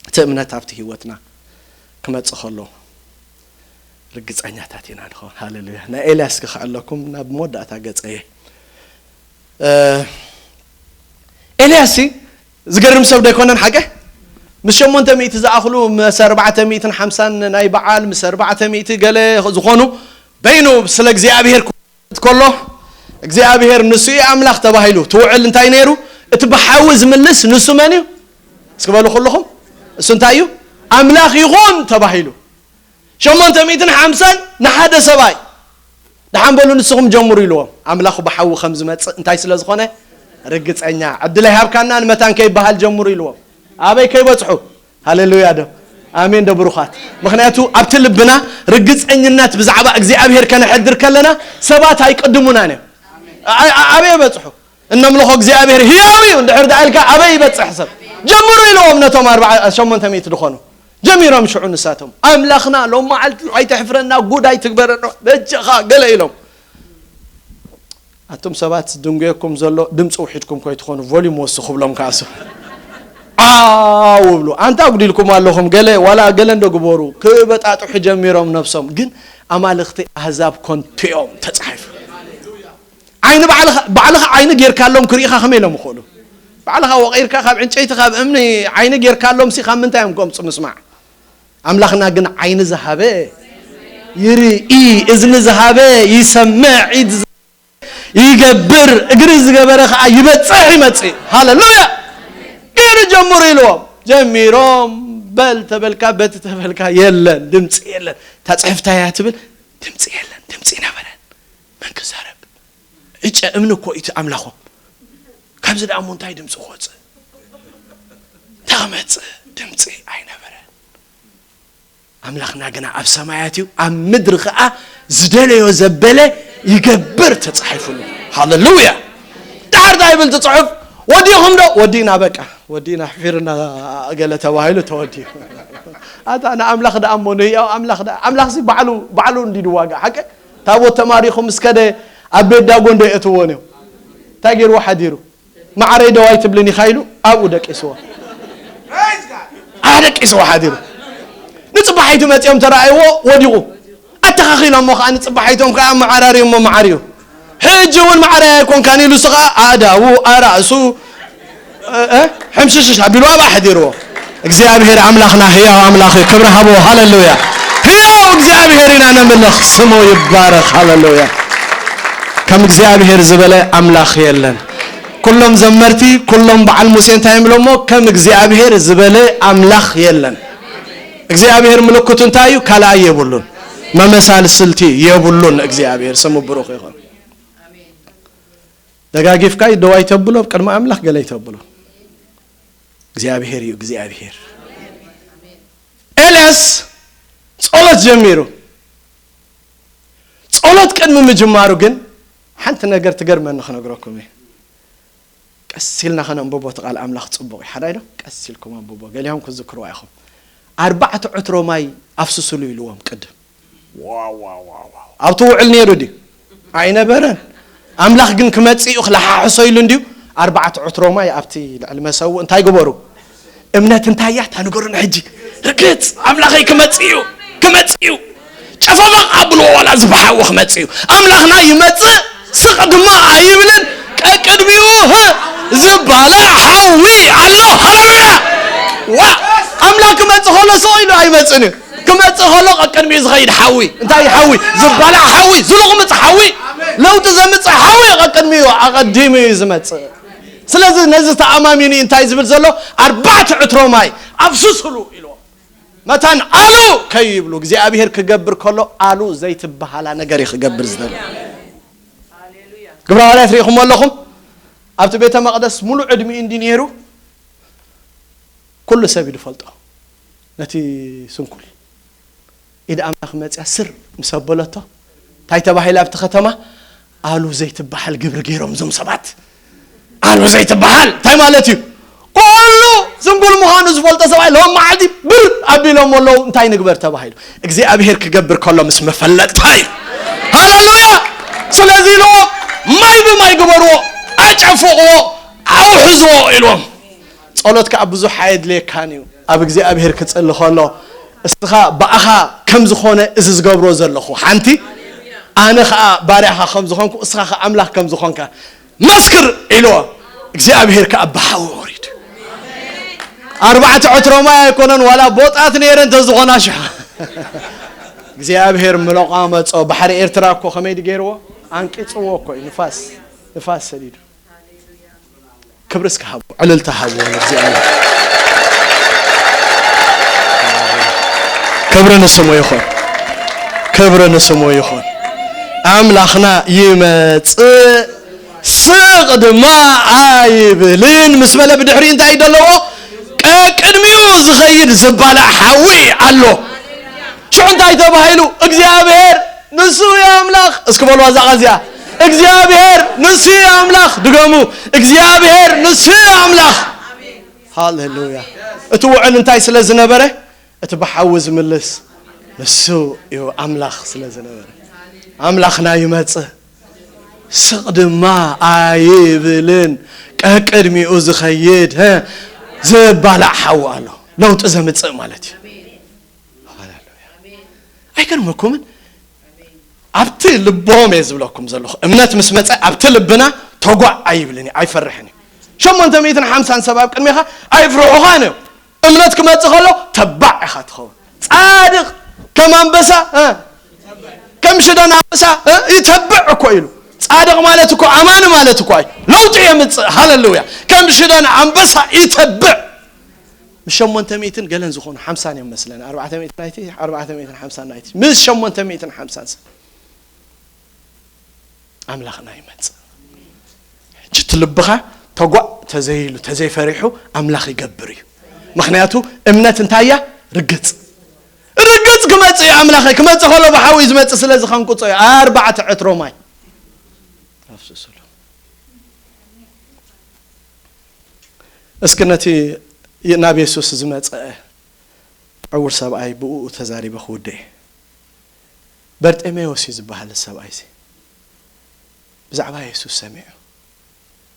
እቲ እምነት ኣብቲ ህይወትና ክመፅእ ከሎ ርግፀኛታት ኢና ንኸውን። ሃሌሉያ። ናይ ኤልያስ ክኸዕለኩም ናብ መወዳእታ ገፀየ። ኤልያስ ዝገርም ሰብ ዶ ኣይኮነን ሓቀ? ምስ ሸሞንተ ሚእቲ ዝኣኽሉ፣ ምስ ኣርባዕተ ሚእትን ሓምሳን ናይ በዓል፣ ምስ ኣርባዕተ ሚእቲ ገለ ዝኾኑ በይኑ ስለ እግዚኣብሔር ክወት ከሎ እግዚኣብሔር ንሱ እዩ ኣምላኽ ተባሂሉ ትውዕል እንታይ ነይሩ? እቲ ብሓዊ ዝምልስ ንሱ መን እዩ? እስኪ በሉ ኩልኹም። እሱ እንታይ እዩ? ኣምላኽ ይኹን ተባሂሉ። ሸሞንተ ሚእትን ሓምሳን ንሓደ ሰብኣይ ደሓን በሉ ንስኹም ጀምሩ ኢልዎም። ኣምላኹ ብሓዊ ከም ዝመጽእ እንታይ ስለ ዝኾነ ርግጸኛ። ዕድል ኣይሃብካና ንመታን ከይበሃል ጀምሩ ኢልዎም። ኣበይ ከይበጽሑ? ሃሌሉያ ዶ? ኣሜን ዶ ብሩኻት? ምኽንያቱ ኣብቲ ልብና ርግጸኝነት ብዛዕባ እግዚኣብሔር ከነሕድር ከለና ሰባት ኣይቅድሙናን እዮም። ኣበይ በጽሑ? እነምልኾ እግዚኣብሔር ህያው እዩ እንድሕር ደኣ ኢልካ ኣበይ ይበጽሕ ሰብ? ጀምሩ ኢልዎም ነቶም ኣርባዓ ሸሞንተ ሚእቲ ዝኾኑ። ጀሚሮም ሽዑ ንሳቶም ኣምላኽና ሎም መዓልቲ ኣይተሕፍረና፣ ጉድ ኣይትግበረና በጃኻ ገለ ኢሎም። ኣቱም ሰባት ድንጉየኩም ዘሎ ድምፂ ውሒድኩም ኮይትኾኑ ቮሊም ወስኹ ብሎም ከኣሱ ዓው ብሉ። ኣንታ ኣጉዲልኩም ኣለኹም ገለ ዋላ ገለ እንዶ ግበሩ ክበጣጥሑ ጀሚሮም ነብሶም። ግን ኣማልኽቲ ኣህዛብ ኮንቱ እዮም ተፃሒፉ። ዓይኒ ባዕልኻ ዓይኒ ጌርካሎም ክርኢኻ ከመይ ኢሎም ይኽእሉ? ባዕልኻ ወቒርካ ካብ ዕንጨይቲ ካብ እምኒ ዓይኒ ጌርካሎም ሲ ካብ ምንታይ እዮም ከምፁ? ምስማዕ። ኣምላኽና ግን ዓይኒ ዝሃበ ይርኢ፣ እዝኒ ዝሃበ ይሰምዕ፣ ኢድ ይገብር፣ እግሪ ዝገበረ ከዓ ይበፅሕ ይመፅእ። ሃሌሉያ። ገይሩ ጀምሩ ኢልዎም ጀሚሮም። በል ተበልካ በቲ ተበልካ የለን፣ ድምፂ የለን። እታ ፅሕፍታ እያ ትብል ድምፂ የለን፣ ድምፂ ነበረ። መን ክዛረብ? ዕጨ እምኒ እኮ እዩ ኣምላኾም። ካብዚ ደኣ እሞ እንታይ ድምፂ ክወፅእ? እንታይ ክመፅእ? ድምፂ ኣይነበረን። ኣምላኽና ግና ኣብ ሰማያት እዩ፣ ኣብ ምድሪ ኸዓ ዝደለዮ ዘበለ ይገብር ተፃሒፉሉ። ሃሌሉያ። ዳሕር እንታይ ይብል እቲ ፅሑፍ? ወዲኹም ዶ? ወዲእና በቃ ወዲእና ሕፊርና ገለ ተባሂሉ ተወዲኡ። ኣታ ንኣምላኽ ደኣ እሞ ንህያው ኣምላኽ ደኣ ኣምላኽሲ ባዕሉ ባዕሉ እንዲዱ ዋጋ ሓቂ ታቦት ተማሪኹ ምስ ከደ ኣብ ቤት ዳጎን ዶ የእትዎን እዮም? እንታይ ገይርዎ ሓዲሩ? ማዕረይ ደው ኣይትብልን ኢኻ ኢሉ ኣብኡ ደቂስዎ። ኣደቂስዎ ሓዲሩ። ንፅባሒቱ መፂኦም ተረኣይዎ ወዲቑ። ኣተኻኺሎሞ ከዓ ንፅባሒቶም ከዓ መዓራርዮሞ መዓርዩ። ሕጂ እውን ማዕረይ ኣይኮንካን ኢሉ እሱ ከዓ ኣእዳዉ ኣራእሱ ሕምሽሽሽ ኣቢሉ ኣብኣ ኣሕዲርዎ። እግዚኣብሔር ኣምላኽና ህያው ኣምላኽ እዩ። ክብሪ ሃቦ። ሃሌሉያ። ህያው እግዚኣብሔር ኢና ነምልኽ። ስሙ ይባረኽ። ሃሌሉያ። ከም እግዚኣብሔር ዝበለ ኣምላኽ የለን። ኩሎም ዘመርቲ ኩሎም በዓል ሙሴ እንታይ ይብሎሞ? ከም እግዚኣብሔር ዝበለ ኣምላኽ የለን። እግዚኣብሔር ምልክቱ እንታይ እዩ? ካልኣይ የብሉን። መመሳል ስልቲ የብሉን። እግዚኣብሔር ስሙ ብሩኽ ይኹን። ደጋጊፍካ ደው ኣይተብሎ፣ ቅድሚ ኣምላኽ ገለ ኣይተብሎ። እግዚኣብሔር እዩ እግዚኣብሔር። ኤልያስ ጸሎት ጀሚሩ። ጸሎት ቅድሚ ምጅማሩ ግን ሓንቲ ነገር ትገርመኒ ክነግረኩም እየ። ቀስ ኢልና ከነንብቦ እቲ ቃል ኣምላኽ ጽቡቕ እዩ። ሓዳይ ዶ? ቀስ ኢልኩም ኣንብቦ። ገሊኹም ክዝክርዋ ኢኹም። ኣርባዕተ ዕትሮ ማይ ኣፍስሱሉ ኢልዎም ቅድም። ኣብቲ ውዕል ነይሩ ድዩ? ኣይነበረን። ኣምላኽ ግን ክመጽእ እዩ ክለሓሕሶ ኢሉ እንድዩ ኣርባዕተ ዕትሮ ማይ ኣብቲ ልዕሊ መሰውእ እንታይ ግበሩ? እምነት እንታይ እያ? ታንገሩን ሕጂ ርግጽ ኣምላኸይ ክመጽእ እዩ ክመጽእ እዩ። ጨፈፈቕ ኣብልዎ፣ ዋላ ዝበሓዊ ክመጽእ እዩ። ኣምላኽና ይመጽእ፣ ስቕ ድማ ኣይብልን። ቀቅድሚኡ ህ ዝባላዕ ሓዊ ኣሎ። ሃሌሉያ! ዋ! ኣምላኽ ክመጽእ ከሎ ስቕ ኢሉ ኣይመጽእን እዩ። ክመጽእ ከሎ ቀቅድሚኡ ዝኸይድ ሓዊ። እንታይ ሓዊ? ዝባላዕ ሓዊ፣ ዝልቕምጽ ሓዊ፣ ለውጢ ዘምጽእ ሓዊ ቀቅድሚኡ ኣቐዲሙ እዩ ዝመጽእ። ስለዚ ነዚ ተኣማሚኑ እንታይ ዝብል ዘሎ? ኣርባዕተ ዕትሮ ማይ ኣፍስስሉ ኢልዎ። መታን ኣሉ ከይብሉ እግዚኣብሔር ክገብር ከሎ ኣሉ ዘይትበሃላ ነገር እዩ ክገብር ዝደለ። ግብረ ሃዋርያት ርኢኹም ኣለኹም? ኣብቲ ቤተ መቕደስ ሙሉ ዕድሚኡ እንዲ ነይሩ ኩሉ ሰብ እዩ ዝፈልጦ። ነቲ ስንኩል ኢድ ኣምላኽ መጽያ ስር ምስ ኣበለቶ እንታይ ተባሂሉ ኣብቲ ከተማ? ኣሉ ዘይትበሃል ግብሪ ገይሮም እዞም ሰባት። ኣሉ ዘይትበሃል እንታይ ማለት እዩ? ኩሉ ስንኩል ምዃኑ ዝፈልጦ ሰብኣይ ሎም መዓልቲ ብር ኣቢሎም ኣለዉ። እንታይ ንግበር ተባሂሉ? እግዚኣብሔር ክገብር ከሎ ምስ መፈለጥታ እዩ። ሃሌሉያ! ስለዚ ኢልዎም ማይ ብማይ ግበርዎ፣ ኣጨፍቕዎ፣ ኣውሕዝዎ ኢልዎም። ጸሎት ከኣ ብዙሕ ኣየድልየካን እዩ። ኣብ እግዚኣብሔር ክጽሊ ከሎ እስኻ ብኣኻ ከም ዝኾነ እዚ ዝገብሮ ዘለኹ ሓንቲ፣ ኣነ ኸኣ ባርያኻ ከም ዝኾንኩ እስኻ ኸኣ ኣምላኽ ከም ዝኾንካ መስክር ኢልዎ። እግዚኣብሔር ከኣ ብሓዊ ወሪዱ። ኣርባዕተ ዕትሮ ማይ ኣይኮነን፣ ዋላ ቦጣት ነይረ እንተ ዝኾና ሽሓ። እግዚኣብሔር ምለቋ መጾ። ባሕሪ ኤርትራ እኮ ከመይ ድገይርዎ? ኣንቂጽዎ እኮ እዩ። ንፋስ፣ ንፋስ ሰዲዱ። ክብሪ እስከ ሃቡ፣ ዕልልታ ሃቡ ንእግዚኣብሔር። ክብሪ ንስሙ ይኹን፣ ክብሪ ንስሙ ይኹን። ኣምላኽና ይመጽእ፣ ስቕ ድማ ኣይብልን ምስ በለ ብድሕሪኡ እንታይ እዩ ዘለዎ? ቀቅድሚኡ ዝኸይድ ዝባላዕ ሓዊ ኣሎ። ሽዑ እንታይ ተባሂሉ? እግዚኣብሔር ንሱ እዩ ኣምላኽ። እስኪ በልዋ እዛ ቃል እዚኣ፣ እግዚኣብሔር ንሱ እዩ ኣምላኽ። ድገሙ፣ እግዚኣብሔር ንሱ እዩ ኣምላኽ። ሃሌሉያ። እቲ ውዕል እንታይ ስለ ዝነበረ? እቲ ብሓዊ ዝምልስ ንሱ እዩ ኣምላኽ ስለ ዝነበረ። ኣምላኽና ይመጽእ፣ ስቕ ድማ ኣይብልን። ቀቅድሚኡ ዝኸይድ፣ ሀ፣ ዝባላዕ ሓዊ ኣሎ። ለውጢ ዘምጽእ ማለት እዩ። ሃሌሉያ። ኣይገርመኩምን? ኣብቲ ልቦም እየ ዝብለኩም ዘለኹ። እምነት ምስ መጸ ኣብቲ ልብና ተጓዕ ኣይብልን እዩ፣ ኣይፈርሕን እዩ። ሸሞንተ ሚእትን ሓምሳን ሰብ ኣብ ቅድሜኻ ኣይፍርሑኻን እዮም። እምነት ክመጽእ ከሎ ተባዕ ኢኻ ትኸውን። ጻድቕ ከም ኣንበሳ፣ እ፣ ከም ሽደን ኣንበሳ፣ እ፣ ይተብዕ እኮ ኢሉ። ጻድቕ ማለት እኮ ኣማኒ ማለት እኮ እዩ። ለውጢ የምጽእ። ሃሌሉያ። ከም ሽደን ኣንበሳ ይተብዕ። ምስ ሸሞንተ ሚእትን ገለን ዝኾኑ ሓምሳን እዮም መስለኒ። ኣርባዕተ ሚእትን ናይቲ፣ ኣርባዕተ ሚእትን ሓምሳን ናይቲ። ምስ ሸሞንተ ሚእትን ሓምሳን ሰብ ኣምላኽና ይመጽእ። ሕጂ እቲ ልብኻ ተጓዕ ተዘይሉ፣ ተዘይፈሪሑ ኣምላኽ ይገብር እዩ። ምኽንያቱ እምነት እንታይ እያ? ርግጽ። ርግጽ ክመጽእ እዩ ኣምላኸይ። ክመጽእ ከሎ ብሓዊ እዩ ዝመጽእ፣ ስለዚ ከንቅጾ እዩ። ኣርባዕተ ዕትሮ ማይ ኣፍስስሉ። እስኪ ነቲ ናብ የሱስ ዝመጸ ዕውር ሰብኣይ ብእኡ ተዛሪበ ክውድእ እየ። በርጤሜዎስ እዩ ዝበሃል እዚ ሰብኣይ እዚ። ብዛዕባ የሱስ ሰሚዑ።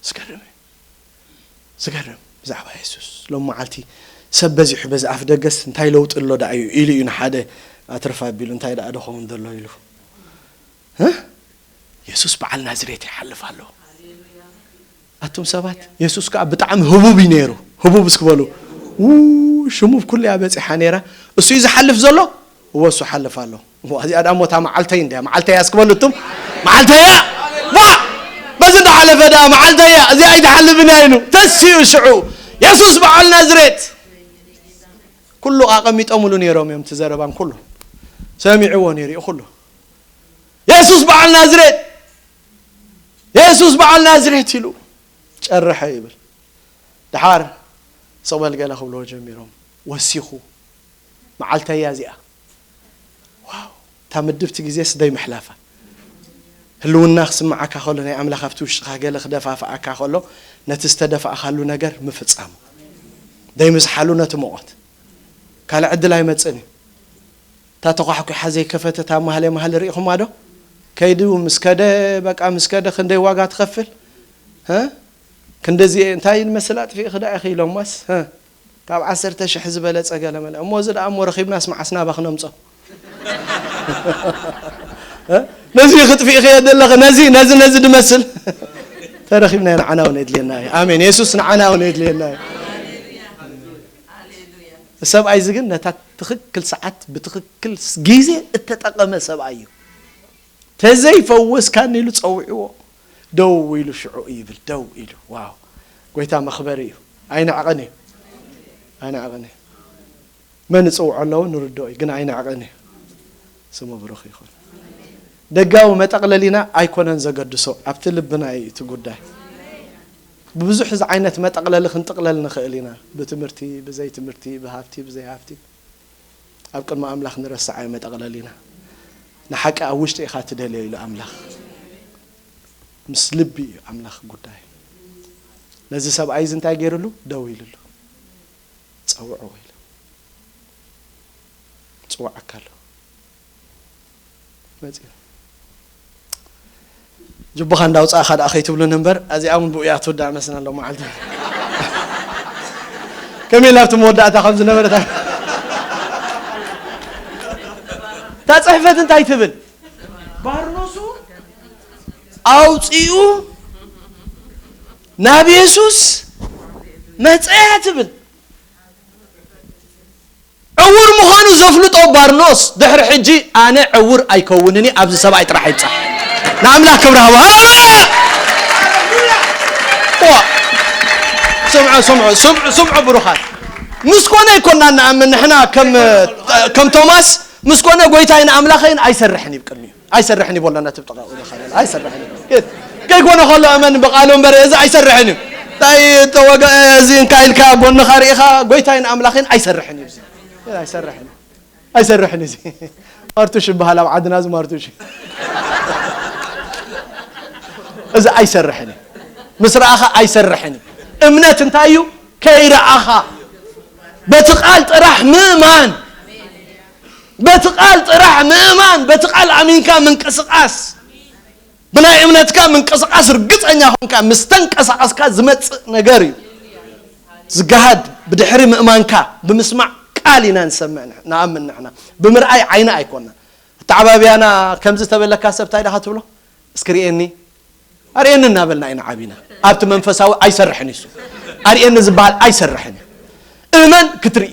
ዝገርም እዩ። ዝገርም ብዛዕባ የሱስ። ሎም መዓልቲ ሰብ በዚሑ በዚ ኣፍ ደገስ እንታይ ለውጢ ኣሎ ደኣ እዩ ኢሉ እዩ ንሓደ ኣትርፍ ኣቢሉ እንታይ ደኣ ዶ ኸውን ዘሎ ኢሉ። እ? የሱስ በዓል ናዝሬት ይሓልፍ ኣሎ። ኣቱም ሰባት፣ የሱስ ከኣ ብጣዕሚ ህቡብ እዩ ነይሩ። ህቡብ እስኪ በሉ። ው፣ ሽሙ ብኩሉ እያ በጺሓ ነይራ። እሱ እዩ ዝሓልፍ ዘሎ? እወ፣ እሱ ሓልፍ ኣሎ። እሞ እዚኣ ደኣ እሞ እታ መዓልተይ እንድያ፣ መዓልተይ እያ እስኪ በሉ እቱም። መዓልተይ እያ። ዋ! በዚ እንዳሓለፈ ደኣ መዓልተይ እያ፣ እዚኣ ኣይትሓልፍን እያ ኢሉ። ተሲኡ ሽዑ። የሱስ በዓል ናዝሬት። ኩሉ ኣቐሚጦምሉ ነይሮም እዮም፣ እቲ ዘረባን ኩሉ። ሰሚዕዎ ነይሩ እዩ ኩሉ። የሱስ በዓል ናዝሬት፣ የሱስ በዓል ናዝሬት ኢሉ ጨርሐ ይብል። ደሓር ስቕ በል ገለ ክብልዎ ጀሚሮም። ወሲኹ። መዓልተይ እያ እዚኣ። ዋው! እታ ምድብቲ ግዜስ ደይ ምሕላፋ። ህልውና ክስምዓካ ከሎ፣ ናይ ኣምላኽ ኣብቲ ውሽጥኻ ገለ ክደፋፍኣካ ከሎ፣ ነቲ ዝተደፋእካሉ ነገር ምፍጻሙ። ደይ ምዝሓሉ ነቲ ሞቖት። ካልእ ዕድል ኣይመጽእን እዩ። እታ ተኳሕኲሓ ዘይከፈተት ኣብ ማህለ ማህለ ርኢኹማ ዶ? ከይዱ ምስ ከደ፣ በቃ ምስ ከደ ክንደይ ዋጋ ትኸፍል? እ? ክንደዚ እንታይ ዝመስል ኣጥፊእኺ ደኣ ኢኺ ኢሎማስ፣ እ? ካብ ዓሰርተ ሽሕ ዝበለጸ ገለ መለ። እሞ እዚ ደኣ እሞ ረኺብናስ መዓስ ናባ ክነምጾ? እ? ነዚ ክጥፊእ ከየ ዘለኸ ነዚ ነዚ ነዚ ድመስል ተረኺብና ኢና። ንዓና እውን የድልየና እዩ። ኣሜን። የሱስ ንዓና እውን የድልየና እዩ። ሰብኣይ እዚ ግን ነታ ትኽክል ሰዓት ብትኽክል ግዜ እተጠቐመ ሰብኣይ እዩ። ተዘይፈወስካኒ ኢሉ ጸዊዕዎ ደው ኢሉ ሽዑ ይብል። ደው ኢሉ። ዋው፣ ጎይታ መኽበሪ እዩ። ኣይንዕቕን እዩ። ኣይንዕቕን እዩ። መን እጽውዖ ኣለዎ ንርድኦ እዩ፣ ግን ኣይንዕቕን እዩ። ስሙ ብሩኽ ይኹን። ደጋዊ መጠቕለሊና ኣይኮነን ዘገድሶ፣ ኣብቲ ልብና እዩ እቲ ጉዳይ። ብብዙሕ ዓይነት መጠቕለሊ ክንጥቕለል ንኽእል ኢና። ብትምህርቲ፣ ብዘይ ትምህርቲ፣ ብሃብቲ፣ ብዘይ ሃብቲ። ኣብ ቅድሚ ኣምላኽ ንረስዓ መጠቕለሊና። ንሓቂ ኣብ ውሽጢ ኢኻ ትደልዮ ኢሉ ኣምላኽ። ምስ ልቢ እዩ ኣምላኽ ጉዳይ። ነዚ ሰብኣይ እዚ እንታይ ገይሩሉ? ደው ኢሉሉ። ጸውዕዎ ኢሉ። ጽውዓካ ኣሎ። መጺኡ። ጅቡኻ እንዳውጻእኻ ደኣ ከይትብሉኒ እምበር፣ እዚኣ እውን ብኡ እያ ትውዳእ መስና ኣሎ መዓልቲ። ከመይ ኢላ ኣብቲ መወዳእታ ከም ዝነበረት። እታ ጽሕፈት እንታይ ትብል? ባርኖሱ ኣውጺኡ ናብ የሱስ መጸያ ትብል። ዕውር ምዃኑ ዘፍልጦ ባርኖስ ድሕሪ ሕጂ ኣነ ዕውር ኣይከውንን እየ፣ ኣብዚ ሰብኣይ ጥራሕ ይብጻሕ። ንኣምላኽ ክብሪ ሃቦ። ሃሌሉያ! ዋ! ስምዑ፣ ስምዑ፣ ስምዑ፣ ስምዑ ብሩኻት። ምስ ኮነ ኣይኮናን ንኣምን ንሕና ከም፣ ከም ቶማስ ምስ ኮነ ጎይታይን ኣምላኸይን ኣይሰርሕን እዩ ቅድሚኡ። ኣይሰርሕን እዩ በሎ ነቲ ብጥቓኡ ዝኸለል። ኣይሰርሕን እዩ። ከ-፣ ከይኮነ ከሎ እመን ብቓሉ እምበር እዚ ኣይሰርሕን እዩ። እንታይ ተወገ-፣ እዚ እንካ ኢልካ ጎንኻ ርኢኻ ጎይታይን ኣምላኸይን ኣይሰርሕን እዩ እዚ። ኣይሰርሕን። ኣይሰርሕን እዚ። ማርቱሽ ይበሃል ኣብ ዓድና እዚ ማርቱሽ። እዚ ኣይሰርሕን እዩ። ምስ ረኣኻ ኣይሰርሕን እዩ። እምነት እንታይ እዩ? ከይረኣኻ በቲ ቃል ጥራሕ ምእማን። በቲ ቃል ጥራሕ ምእማን፣ በቲ ቃል ኣሚንካ ምንቅስቃስ። ብናይ እምነትካ ምንቅስቃስ ርግጸኛ ኾንካ ምስ ተንቀሳቀስካ ዝመጽእ ነገር እዩ። ዝገሃድ ብድሕሪ ምእማንካ ብምስማዕ ቃል ኢና ንሰምዕ ንሕ-፣ ንኣምን ንሕና። ብምርኣይ ዓይኒ ኣይኮና። ኣተዓባብያና ከምዚ ተበለካ ሰብ እንታይ ኢኻ ትብሎ? እስኪ ርኤኒ፣ ኣርእየኒ እናበልና ኢና ዓቢና። ኣብቲ መንፈሳዊ ኣይሰርሕን እዩ እሱ። ኣርእየኒ ዝበሃል ኣይሰርሕን እዩ። እመን ክትርኢ።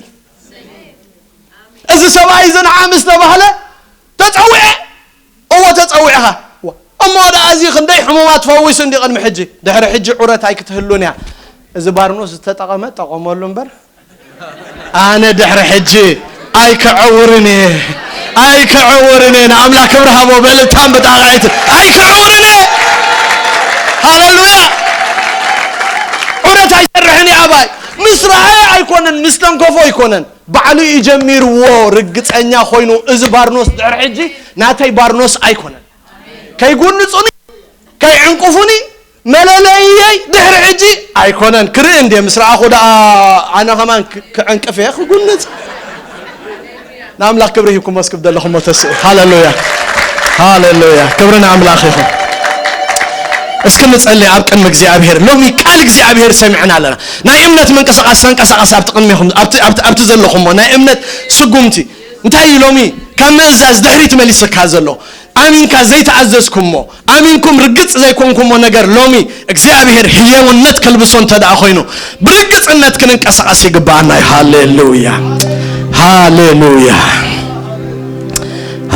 እዚ ሰብኣይ እዚ ንዓ ምስ ተባህለ ተጸውዐ። እዎ ተጸዊዕኻ። እሞ ደኣ እዚ ክንደይ ሕሙማት ፈዊሱ እንዲ ቅድሚ ሕጂ። ድሕሪ ሕጂ ዑረት ኣይክትህሉን እያ። እዚ ባርኖስ ዝተጠቐመ ጠቐመሉ እምበር ኣነ ድሕሪ ሕጂ ኣይክዕውርን እየ፣ ኣይክዕውርን እየ። ንኣምላኽ ክብሪ ሃቦ፣ በልልታን ብጣቕዒት ኣይክዕውርን እየ። ሃሌሉያ። ዑረት ኣይሰርሕን እየ ኣባይ። ምስ ረኣየ ኣይኮነን፣ ምስ ተንከፎ ኣይኮነን። ባዕሉ እዩ ጀሚርዎ። ርግጸኛ ኮይኑ እዚ ባርኖስ ድሕሪ ሕጂ ናተይ ባርኖስ ኣይኮነን። ከይጉንጹኒ፣ ከይዕንቅፉኒ፣ መለለይየይ ድሕሪ ሕጂ ኣይኮነን። ክርኢ እንድየ ምስ ረኣኹ ደኣ ኣነ ከማን ክ-፣ ክዕንቅፍ እየ፣ ክጉንጽ። ንኣምላኽ ክብሪ ሂብኩሞ እስኪ ብደለኹሞ ተስኡ። ሃሌሉያ። ሃሌሉያ። ክብሪ ንኣምላኽ ይኹን። እስኪ ንጸሊ ኣብ ቅድሚ እግዚኣብሔር። ሎሚ ቃል እግዚኣብሔር ሰሚዕና ኣለና። ናይ እምነት ምንቅስቃስ ተንቀሳቀስ ኣብቲ ቅድሚኹም፣ ኣብቲ፣ ኣብቲ፣ ኣብቲ ዘለኹሞ ናይ እምነት ስጉምቲ። እንታይ እዩ ሎሚ ካብ ምእዛዝ ድሕሪት መሊስካ ዘሎ? ኣሚንካ ዘይተኣዘዝኩሞ፣ ኣሚንኩም ርግጽ ዘይኮንኩሞ ነገር ሎሚ እግዚኣብሔር ህያውነት ከልብሶ እንተ ደኣ ኮይኑ፣ ብርግጽነት ክንንቀሳቐስ ይግብኣና እዩ። ሃሌሉያ፣ ሃሌሉያ፣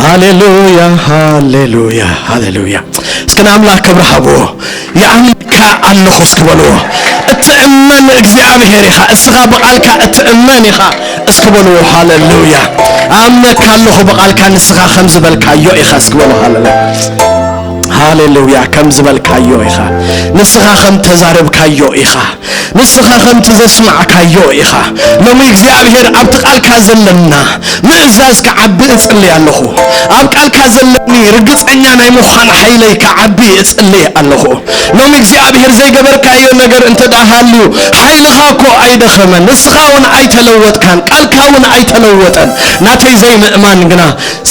ሃሌሉያ፣ ሃሌሉያ፣ ሃሌሉያ። እስኪ ንኣምላኽ ክብሪ ሃብዎ። ይኣምነካ ኣለኹ እስኪ በልዎ። እትእመን እግዚኣብሔር ኢኻ። እስኻ ብቓልካ እትእመን ኢኻ እስኪ በልዎ። ሃሌሉያ። ኣምነካ ኣለኹ ብቓልካ ንስኻ ከም ዝበልካዮ ኢኻ እስኪ በልዎ። ሃሌሉያ። ሃሌሉያ። ከም ዝበልካዮ ኢኻ። ንስኻ ከም ተዛረብካዮ ኢኻ። ንስኻ ከምቲ ዘስማዕካዮ ኢኻ። ሎሚ እግዚኣብሔር ኣብቲ ቃልካ ዘለና ምእዛዝ ክዓቢ እጽሊ ኣለኹ። ኣብ ቃልካ ዘለኒ ርግጸኛ ናይ ምዃን ሓይለይ ክዓቢ እጽሊ ኣለኹ። ሎሚ እግዚኣብሔር ዘይገበርካዮ ነገር እንተ ደኣ ሃልዩ፣ ሓይልኻ እኮ ኣይደኸመን፣ ንስኻ እውን ኣይተለወጥካን፣ ቃልካ እውን ኣይተለወጠን። ናተይ ዘይምእማን ግና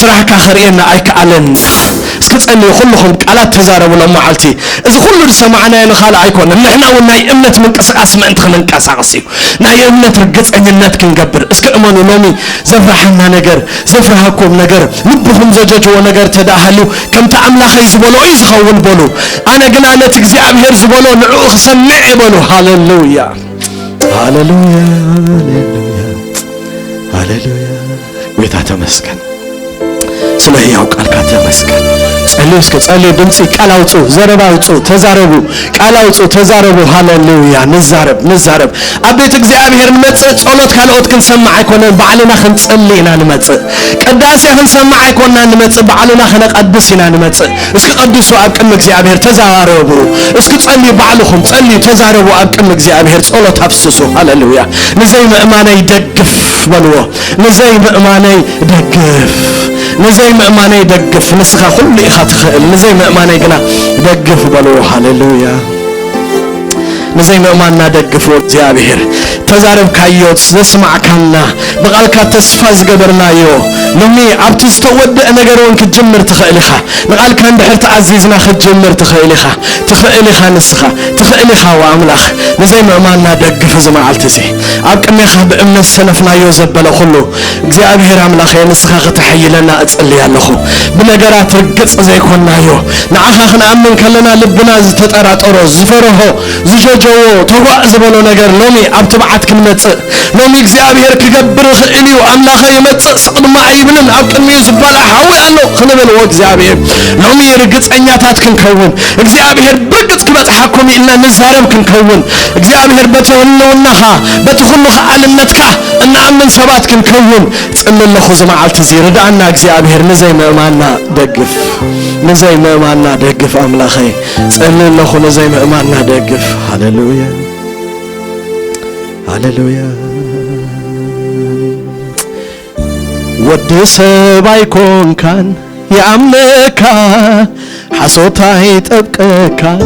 ስራሕካ ከርእየና ኣይከኣለን። እስኪ ትጸልዩ ኩልኹም ቃላት ተዛረቡ ሎም መዓልቲ። እዚ ኩሉ ዝሰማዕናዮ ንኻልእ ኣይኮነን። ንሕና እውን ናይ እምነት ምንቅስቃስ ምእንቲ ክንንቀሳቐስ እዩ። ናይ እምነት ርግጸኝነት ክንገብር። እስኪ እመኑ፣ ሎሚ ዘፍርሓና ነገር፣ ዘፍርሃኩም ነገር፣ ልብኹም ዘጀጅዎ ነገር ተዳሃልዩ፣ ከምቲ ኣምላኸይ ዝበሎ እዩ ዝኸውን በሉ። ኣነ ግና ነቲ እግዚኣብሔር ዝበሎ ንዕኡ ክሰምዕ እየ በሉ። ሃሌሉያ፣ ሃሌሉያ፣ ሃሌሉያ፣ ሃሌሉያ። ጎይታ ተመስገን። ስለ ህያው ቃልካ ተመስገን። ጸልዩ እስከ፣ ጸልዩ፣ ድምጺ፣ ቃል ኣውጹ፣ ዘረባ ኣውጹ፣ ተዛረቡ፣ ቃል ኣውጹ፣ ተዛረቡ። ሃሌሉያ። ንዛረብ፣ ንዛረብ። ኣብ ቤት እግዚኣብሔር ንመጽእ ጸሎት ካልኦት ክንሰምዕ ኣይኮነን፣ ባዕልና ክንጽሊ ኢና ንመጽእ። ቅዳሴ ክንሰምዕ ኣይኮንና ንመጽእ፣ ባዕልና ክነቐድስ ኢና ንመጽእ። እስኪ ቀድሱ ኣብ ቅድሚ እግዚኣብሔር ተዛረቡ። እስኪ ጸልዩ፣ ባዕልኹም ጸልዩ፣ ተዛረቡ። ኣብ ቅድሚ እግዚኣብሔር ጸሎት ኣፍስሱ። ሃሌሉያ። ንዘይምእማነይ ደግፍ በልዎ። ንዘይምእማነይ ደግፍ፣ ንዘይምእማነይ ደግፍ። ንስኻ ኩሉ ኢኻ ትኽእል፣ ንዘይምእማነይ ግና ደግፍ በልዎ። ሃሌሉያ። ንዘይምእማንና ደግፍ። እግዚኣብሔር፣ ተዛረብካዮ፣ ዘስማዕካና፣ ብቓልካ ተስፋ ዝገበርናዮ፣ ሎሚ ኣብቲ ዝተወደአ ነገር እውን ክትጅምር ትኽእል ኢኻ። ንቓልካ እንድሕር ተኣዚዝና ክትጅምር ትኽእል ኢኻ። ትኽእል ኢኻ ንስኻ፣ ትኽእል ኢኻ ወኣምላኽ። ንዘይምእማንና ደግፍ እዚ መዓልቲ እዚ። ኣብ ቅድሜኻ ብእምነት ዝሰነፍናዮ ዘበለ ኩሉ፣ እግዚኣብሔር ኣምላኸ ንስኻ ከተሐይለና እጽሊ ኣለኹ። ብነገራት ርግጽ ዘይኮንናዮ፣ ንዓኻ ክንኣምን ከለና ልብና ዝተጠራጠሮ፣ ዝፈርሆ፣ ዝሸጀዎ፣ ተጓእ ዝበሎ ነገር ሎሚ ኣብ ትብዓት ክንመጽእ፣ ሎሚ እግዚኣብሔር ክገብር ይኽእል እዩ፣ ኣምላኸ ይመጽእ ስቕ ድማ ኣይብልን፣ ኣብ ቅድሚኡ ዝባላዕ ሓዊ ኣሎ ክንብል፣ ኦ እግዚኣብሔር፣ ሎሚ ርግጸኛታት ክንከውን፣ እግዚኣብሔር ብርግጽ ክበጽሓኩም ኢልና ንዛረብ ክንከውን፣ እግዚኣብሔር በቲ ህልውናኻ፣ በቲ ኩሉ ከኣልነትካ እንኣምን ሰባት ክንከውን ጽሊ ኣለኹ። እዚ መዓልቲ እዚ ርድኣና እግዚኣብሔር፣ ንዘይምእማንና ደግፍ፣ ንዘይምእማንና ደግፍ ኣምላኸይ፣ ጽሊ ኣለኹ፣ ንዘይምእማንና ደግፍ። ሃሌሉያ። ሃሌሉያ። ወዲ ሰብ ኣይኮንካን ይኣምነካ፣ ሓሶት ኣይጠብቀካን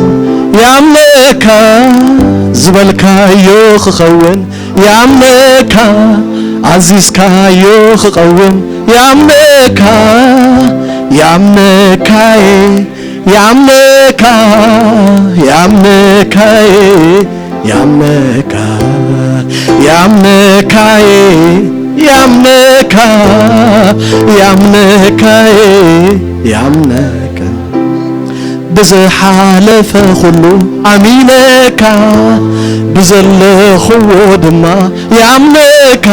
ይኣምነካ፣ ዝበልካዮ ክኸውን ይኣምነካ፣ ኣዚዝካዮ ክቐውም ይኣምነካ፣ ይኣምነካየ፣ ይኣምነካ፣ ይኣምነካየ፣ ይኣምነካ፣ ይኣምነካየ፣ ይኣምነካ፣ ይኣምነካየ፣ ይኣምነካ። ብዝሓለፈ ኩሉ ኣሚነካ፣ ብዘለኽዎ ድማ ይኣምነካ፣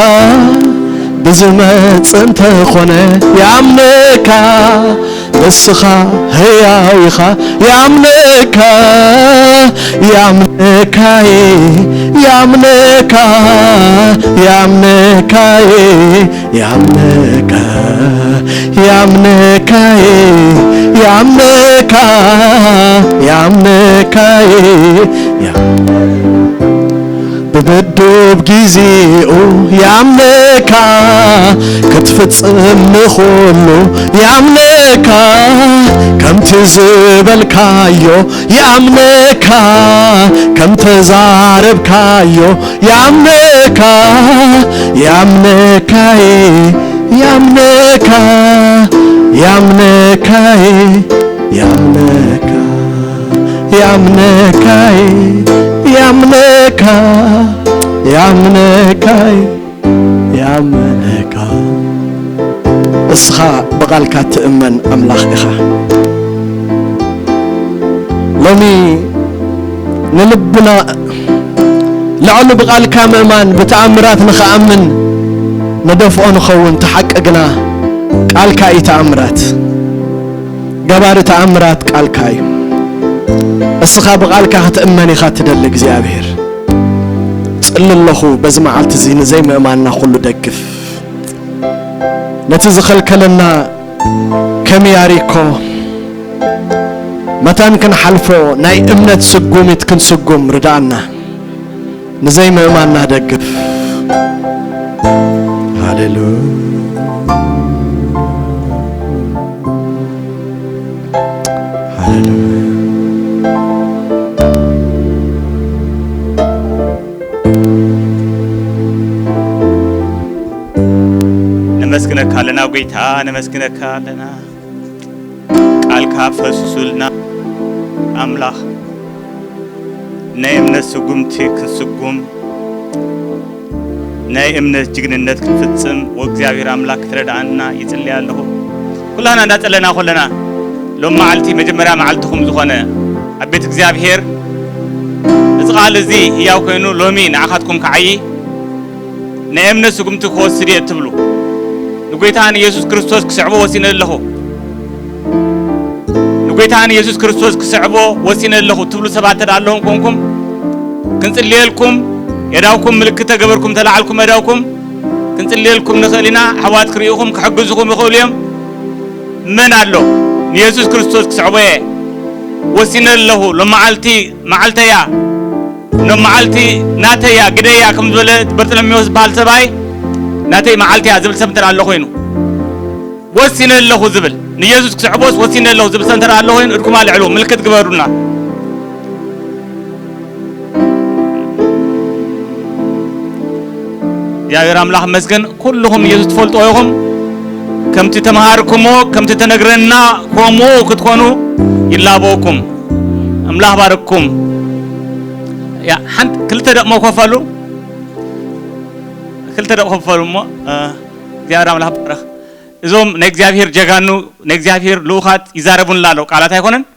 ብዝመጽእ እንተኾነ ይኣምነካ። ንስኻ ህያው ኢኻ፣ ያምነካ፣ ያምነካዬ፣ ያምነካ፣ ያምነካዬ፣ ያምነካ፣ ያምነካዬ፣ ያምነካ፣ ያምነካዬ፣ ያ- ብብዱብ ጊዜኡ ያምነካ፣ ክትፍጽም ንኹሉ ያምነካ፣ ከምቲ ዝበልካዮ ያምነካ፣ ከም ተዛረብካዮ ያምነካ፣ ያምነካዬ፣ ያምነካ፣ ያምነካዬ፣ ያምነካ፣ ያምነካዬ፣ ያምነካ፣ ያምነካዬ፣ ያምነካ። እስኻ ብቓልካ ትእመን ኣምላኽ ኢኻ። ሎሚ ንልብና ልዕሊ ብቓልካ ምእማን ብተኣምራት ንኽኣምን ንደፍኦ ንኸውን። እቲ ሓቂ ግና ቃልካ እዩ ተኣምራት። ገባሪ ተኣምራት ቃልካ እዩ። እስኻ ብቓልካ ክትእመን ኢኻ ትደሊ እግዚኣብሔር። ጽሊ ኣለኹ በዚ መዓልቲ እዚ ንዘይምእማንና ኩሉ ደግፍ። ነቲ ዝኸልከለና ከም ያሪኮ መታን ክንሓልፎ ናይ እምነት ስጉሚት ክንስጉም ርድኣና። ንዘይምእማንና ደግፍ። ሃሌሉያ፣ ሃሌሉያ። ነመስግነካ ኣለና ጎይታ፣ ነመስግነካ ኣለና። ቃልካ ፈስሱልና ኣምላኽ፣ ናይ እምነት ስጉምቲ ክንስጉም፣ ናይ እምነት ጅግንነት ክንፍጽም ወእግዚኣብሔር ኣምላኽ ክትረድኣና ይጽልይ ኣለኹ። ኩላና እንዳጸለና ኮለና፣ ሎም መዓልቲ መጀመርያ መዓልትኹም ዝኾነ ኣብ ቤት እግዚኣብሔር፣ እዚ ቃል እዚ ህያው ኮይኑ ሎሚ ንዓኻትኩም ክዓዪ፣ ናይ እምነት ስጉምቲ ክወስድ እየ እትብሉ፣ ንጎይታ ንየሱስ ክርስቶስ ክስዕቦ ወሲነ ኣለኹ፣ ንጎይታ ንየሱስ ክርስቶስ ክስዕቦ ወሲነ ኣለኹ እትብሉ ሰባት ተዳ ኣለኹም ኮንኩም፣ ክንጽልየልኩም፣ የዳውኩም ምልክት ተገበርኩም ተላዓልኩም፣ የዳውኩም ክንጽልየልኩም ንኽእል ኢና። ኣሕዋት ክርእዩኹም ክሕግዙኹም ይኽእሉ እዮም። መን ኣሎ ንየሱስ ክርስቶስ ክስዕቦ እየ ወሲነ ኣለኹ፣ ሎም መዓልቲ መዓልተያ፣ ሎም መዓልቲ ናተያ ግደያ ከም ዝበለ በርጠለሜዎስ ዝበሃል ሰብኣይ፣ ናተይ መዓልቲ እያ ዝብል ሰብ እንተ ኣሎ ኮይኑ፣ ወሲነ ኣለኹ ዝብል፣ ንየሱስ ክስዕቦስ ወሲነ ኣለኹ ዝብል ሰብ እንተ ኣሎ ኮይኑ፣ እድኩም ኣልዕሉ፣ ምልክት ግበሩልና። እግዚኣብሔር ኣምላኽ መስገን። ኩልኹም ንየሱስ ትፈልጥዎ ኢኹም። ከምቲ ተምሃርኩሞ፣ ከምቲ ተነግረና፣ ከምኡ ክትኮኑ ይላበወኩም። ኣምላኽ ባርክኩም። ያ፣ ሓንቲ ክልተ ደቕሞ ኮፈሉ። ክልተ ደቕሞ ኮፈሉ እሞ፣ እ፣ እግዚኣብሔር ኣምላኽ ባረኽ። እዞም ናይ እግዚኣብሔር ጀጋኑ፣ ናይ እግዚኣብሔር ልኡኻት ይዛረቡና ኣለዉ። ቃላት ኣይኮነን።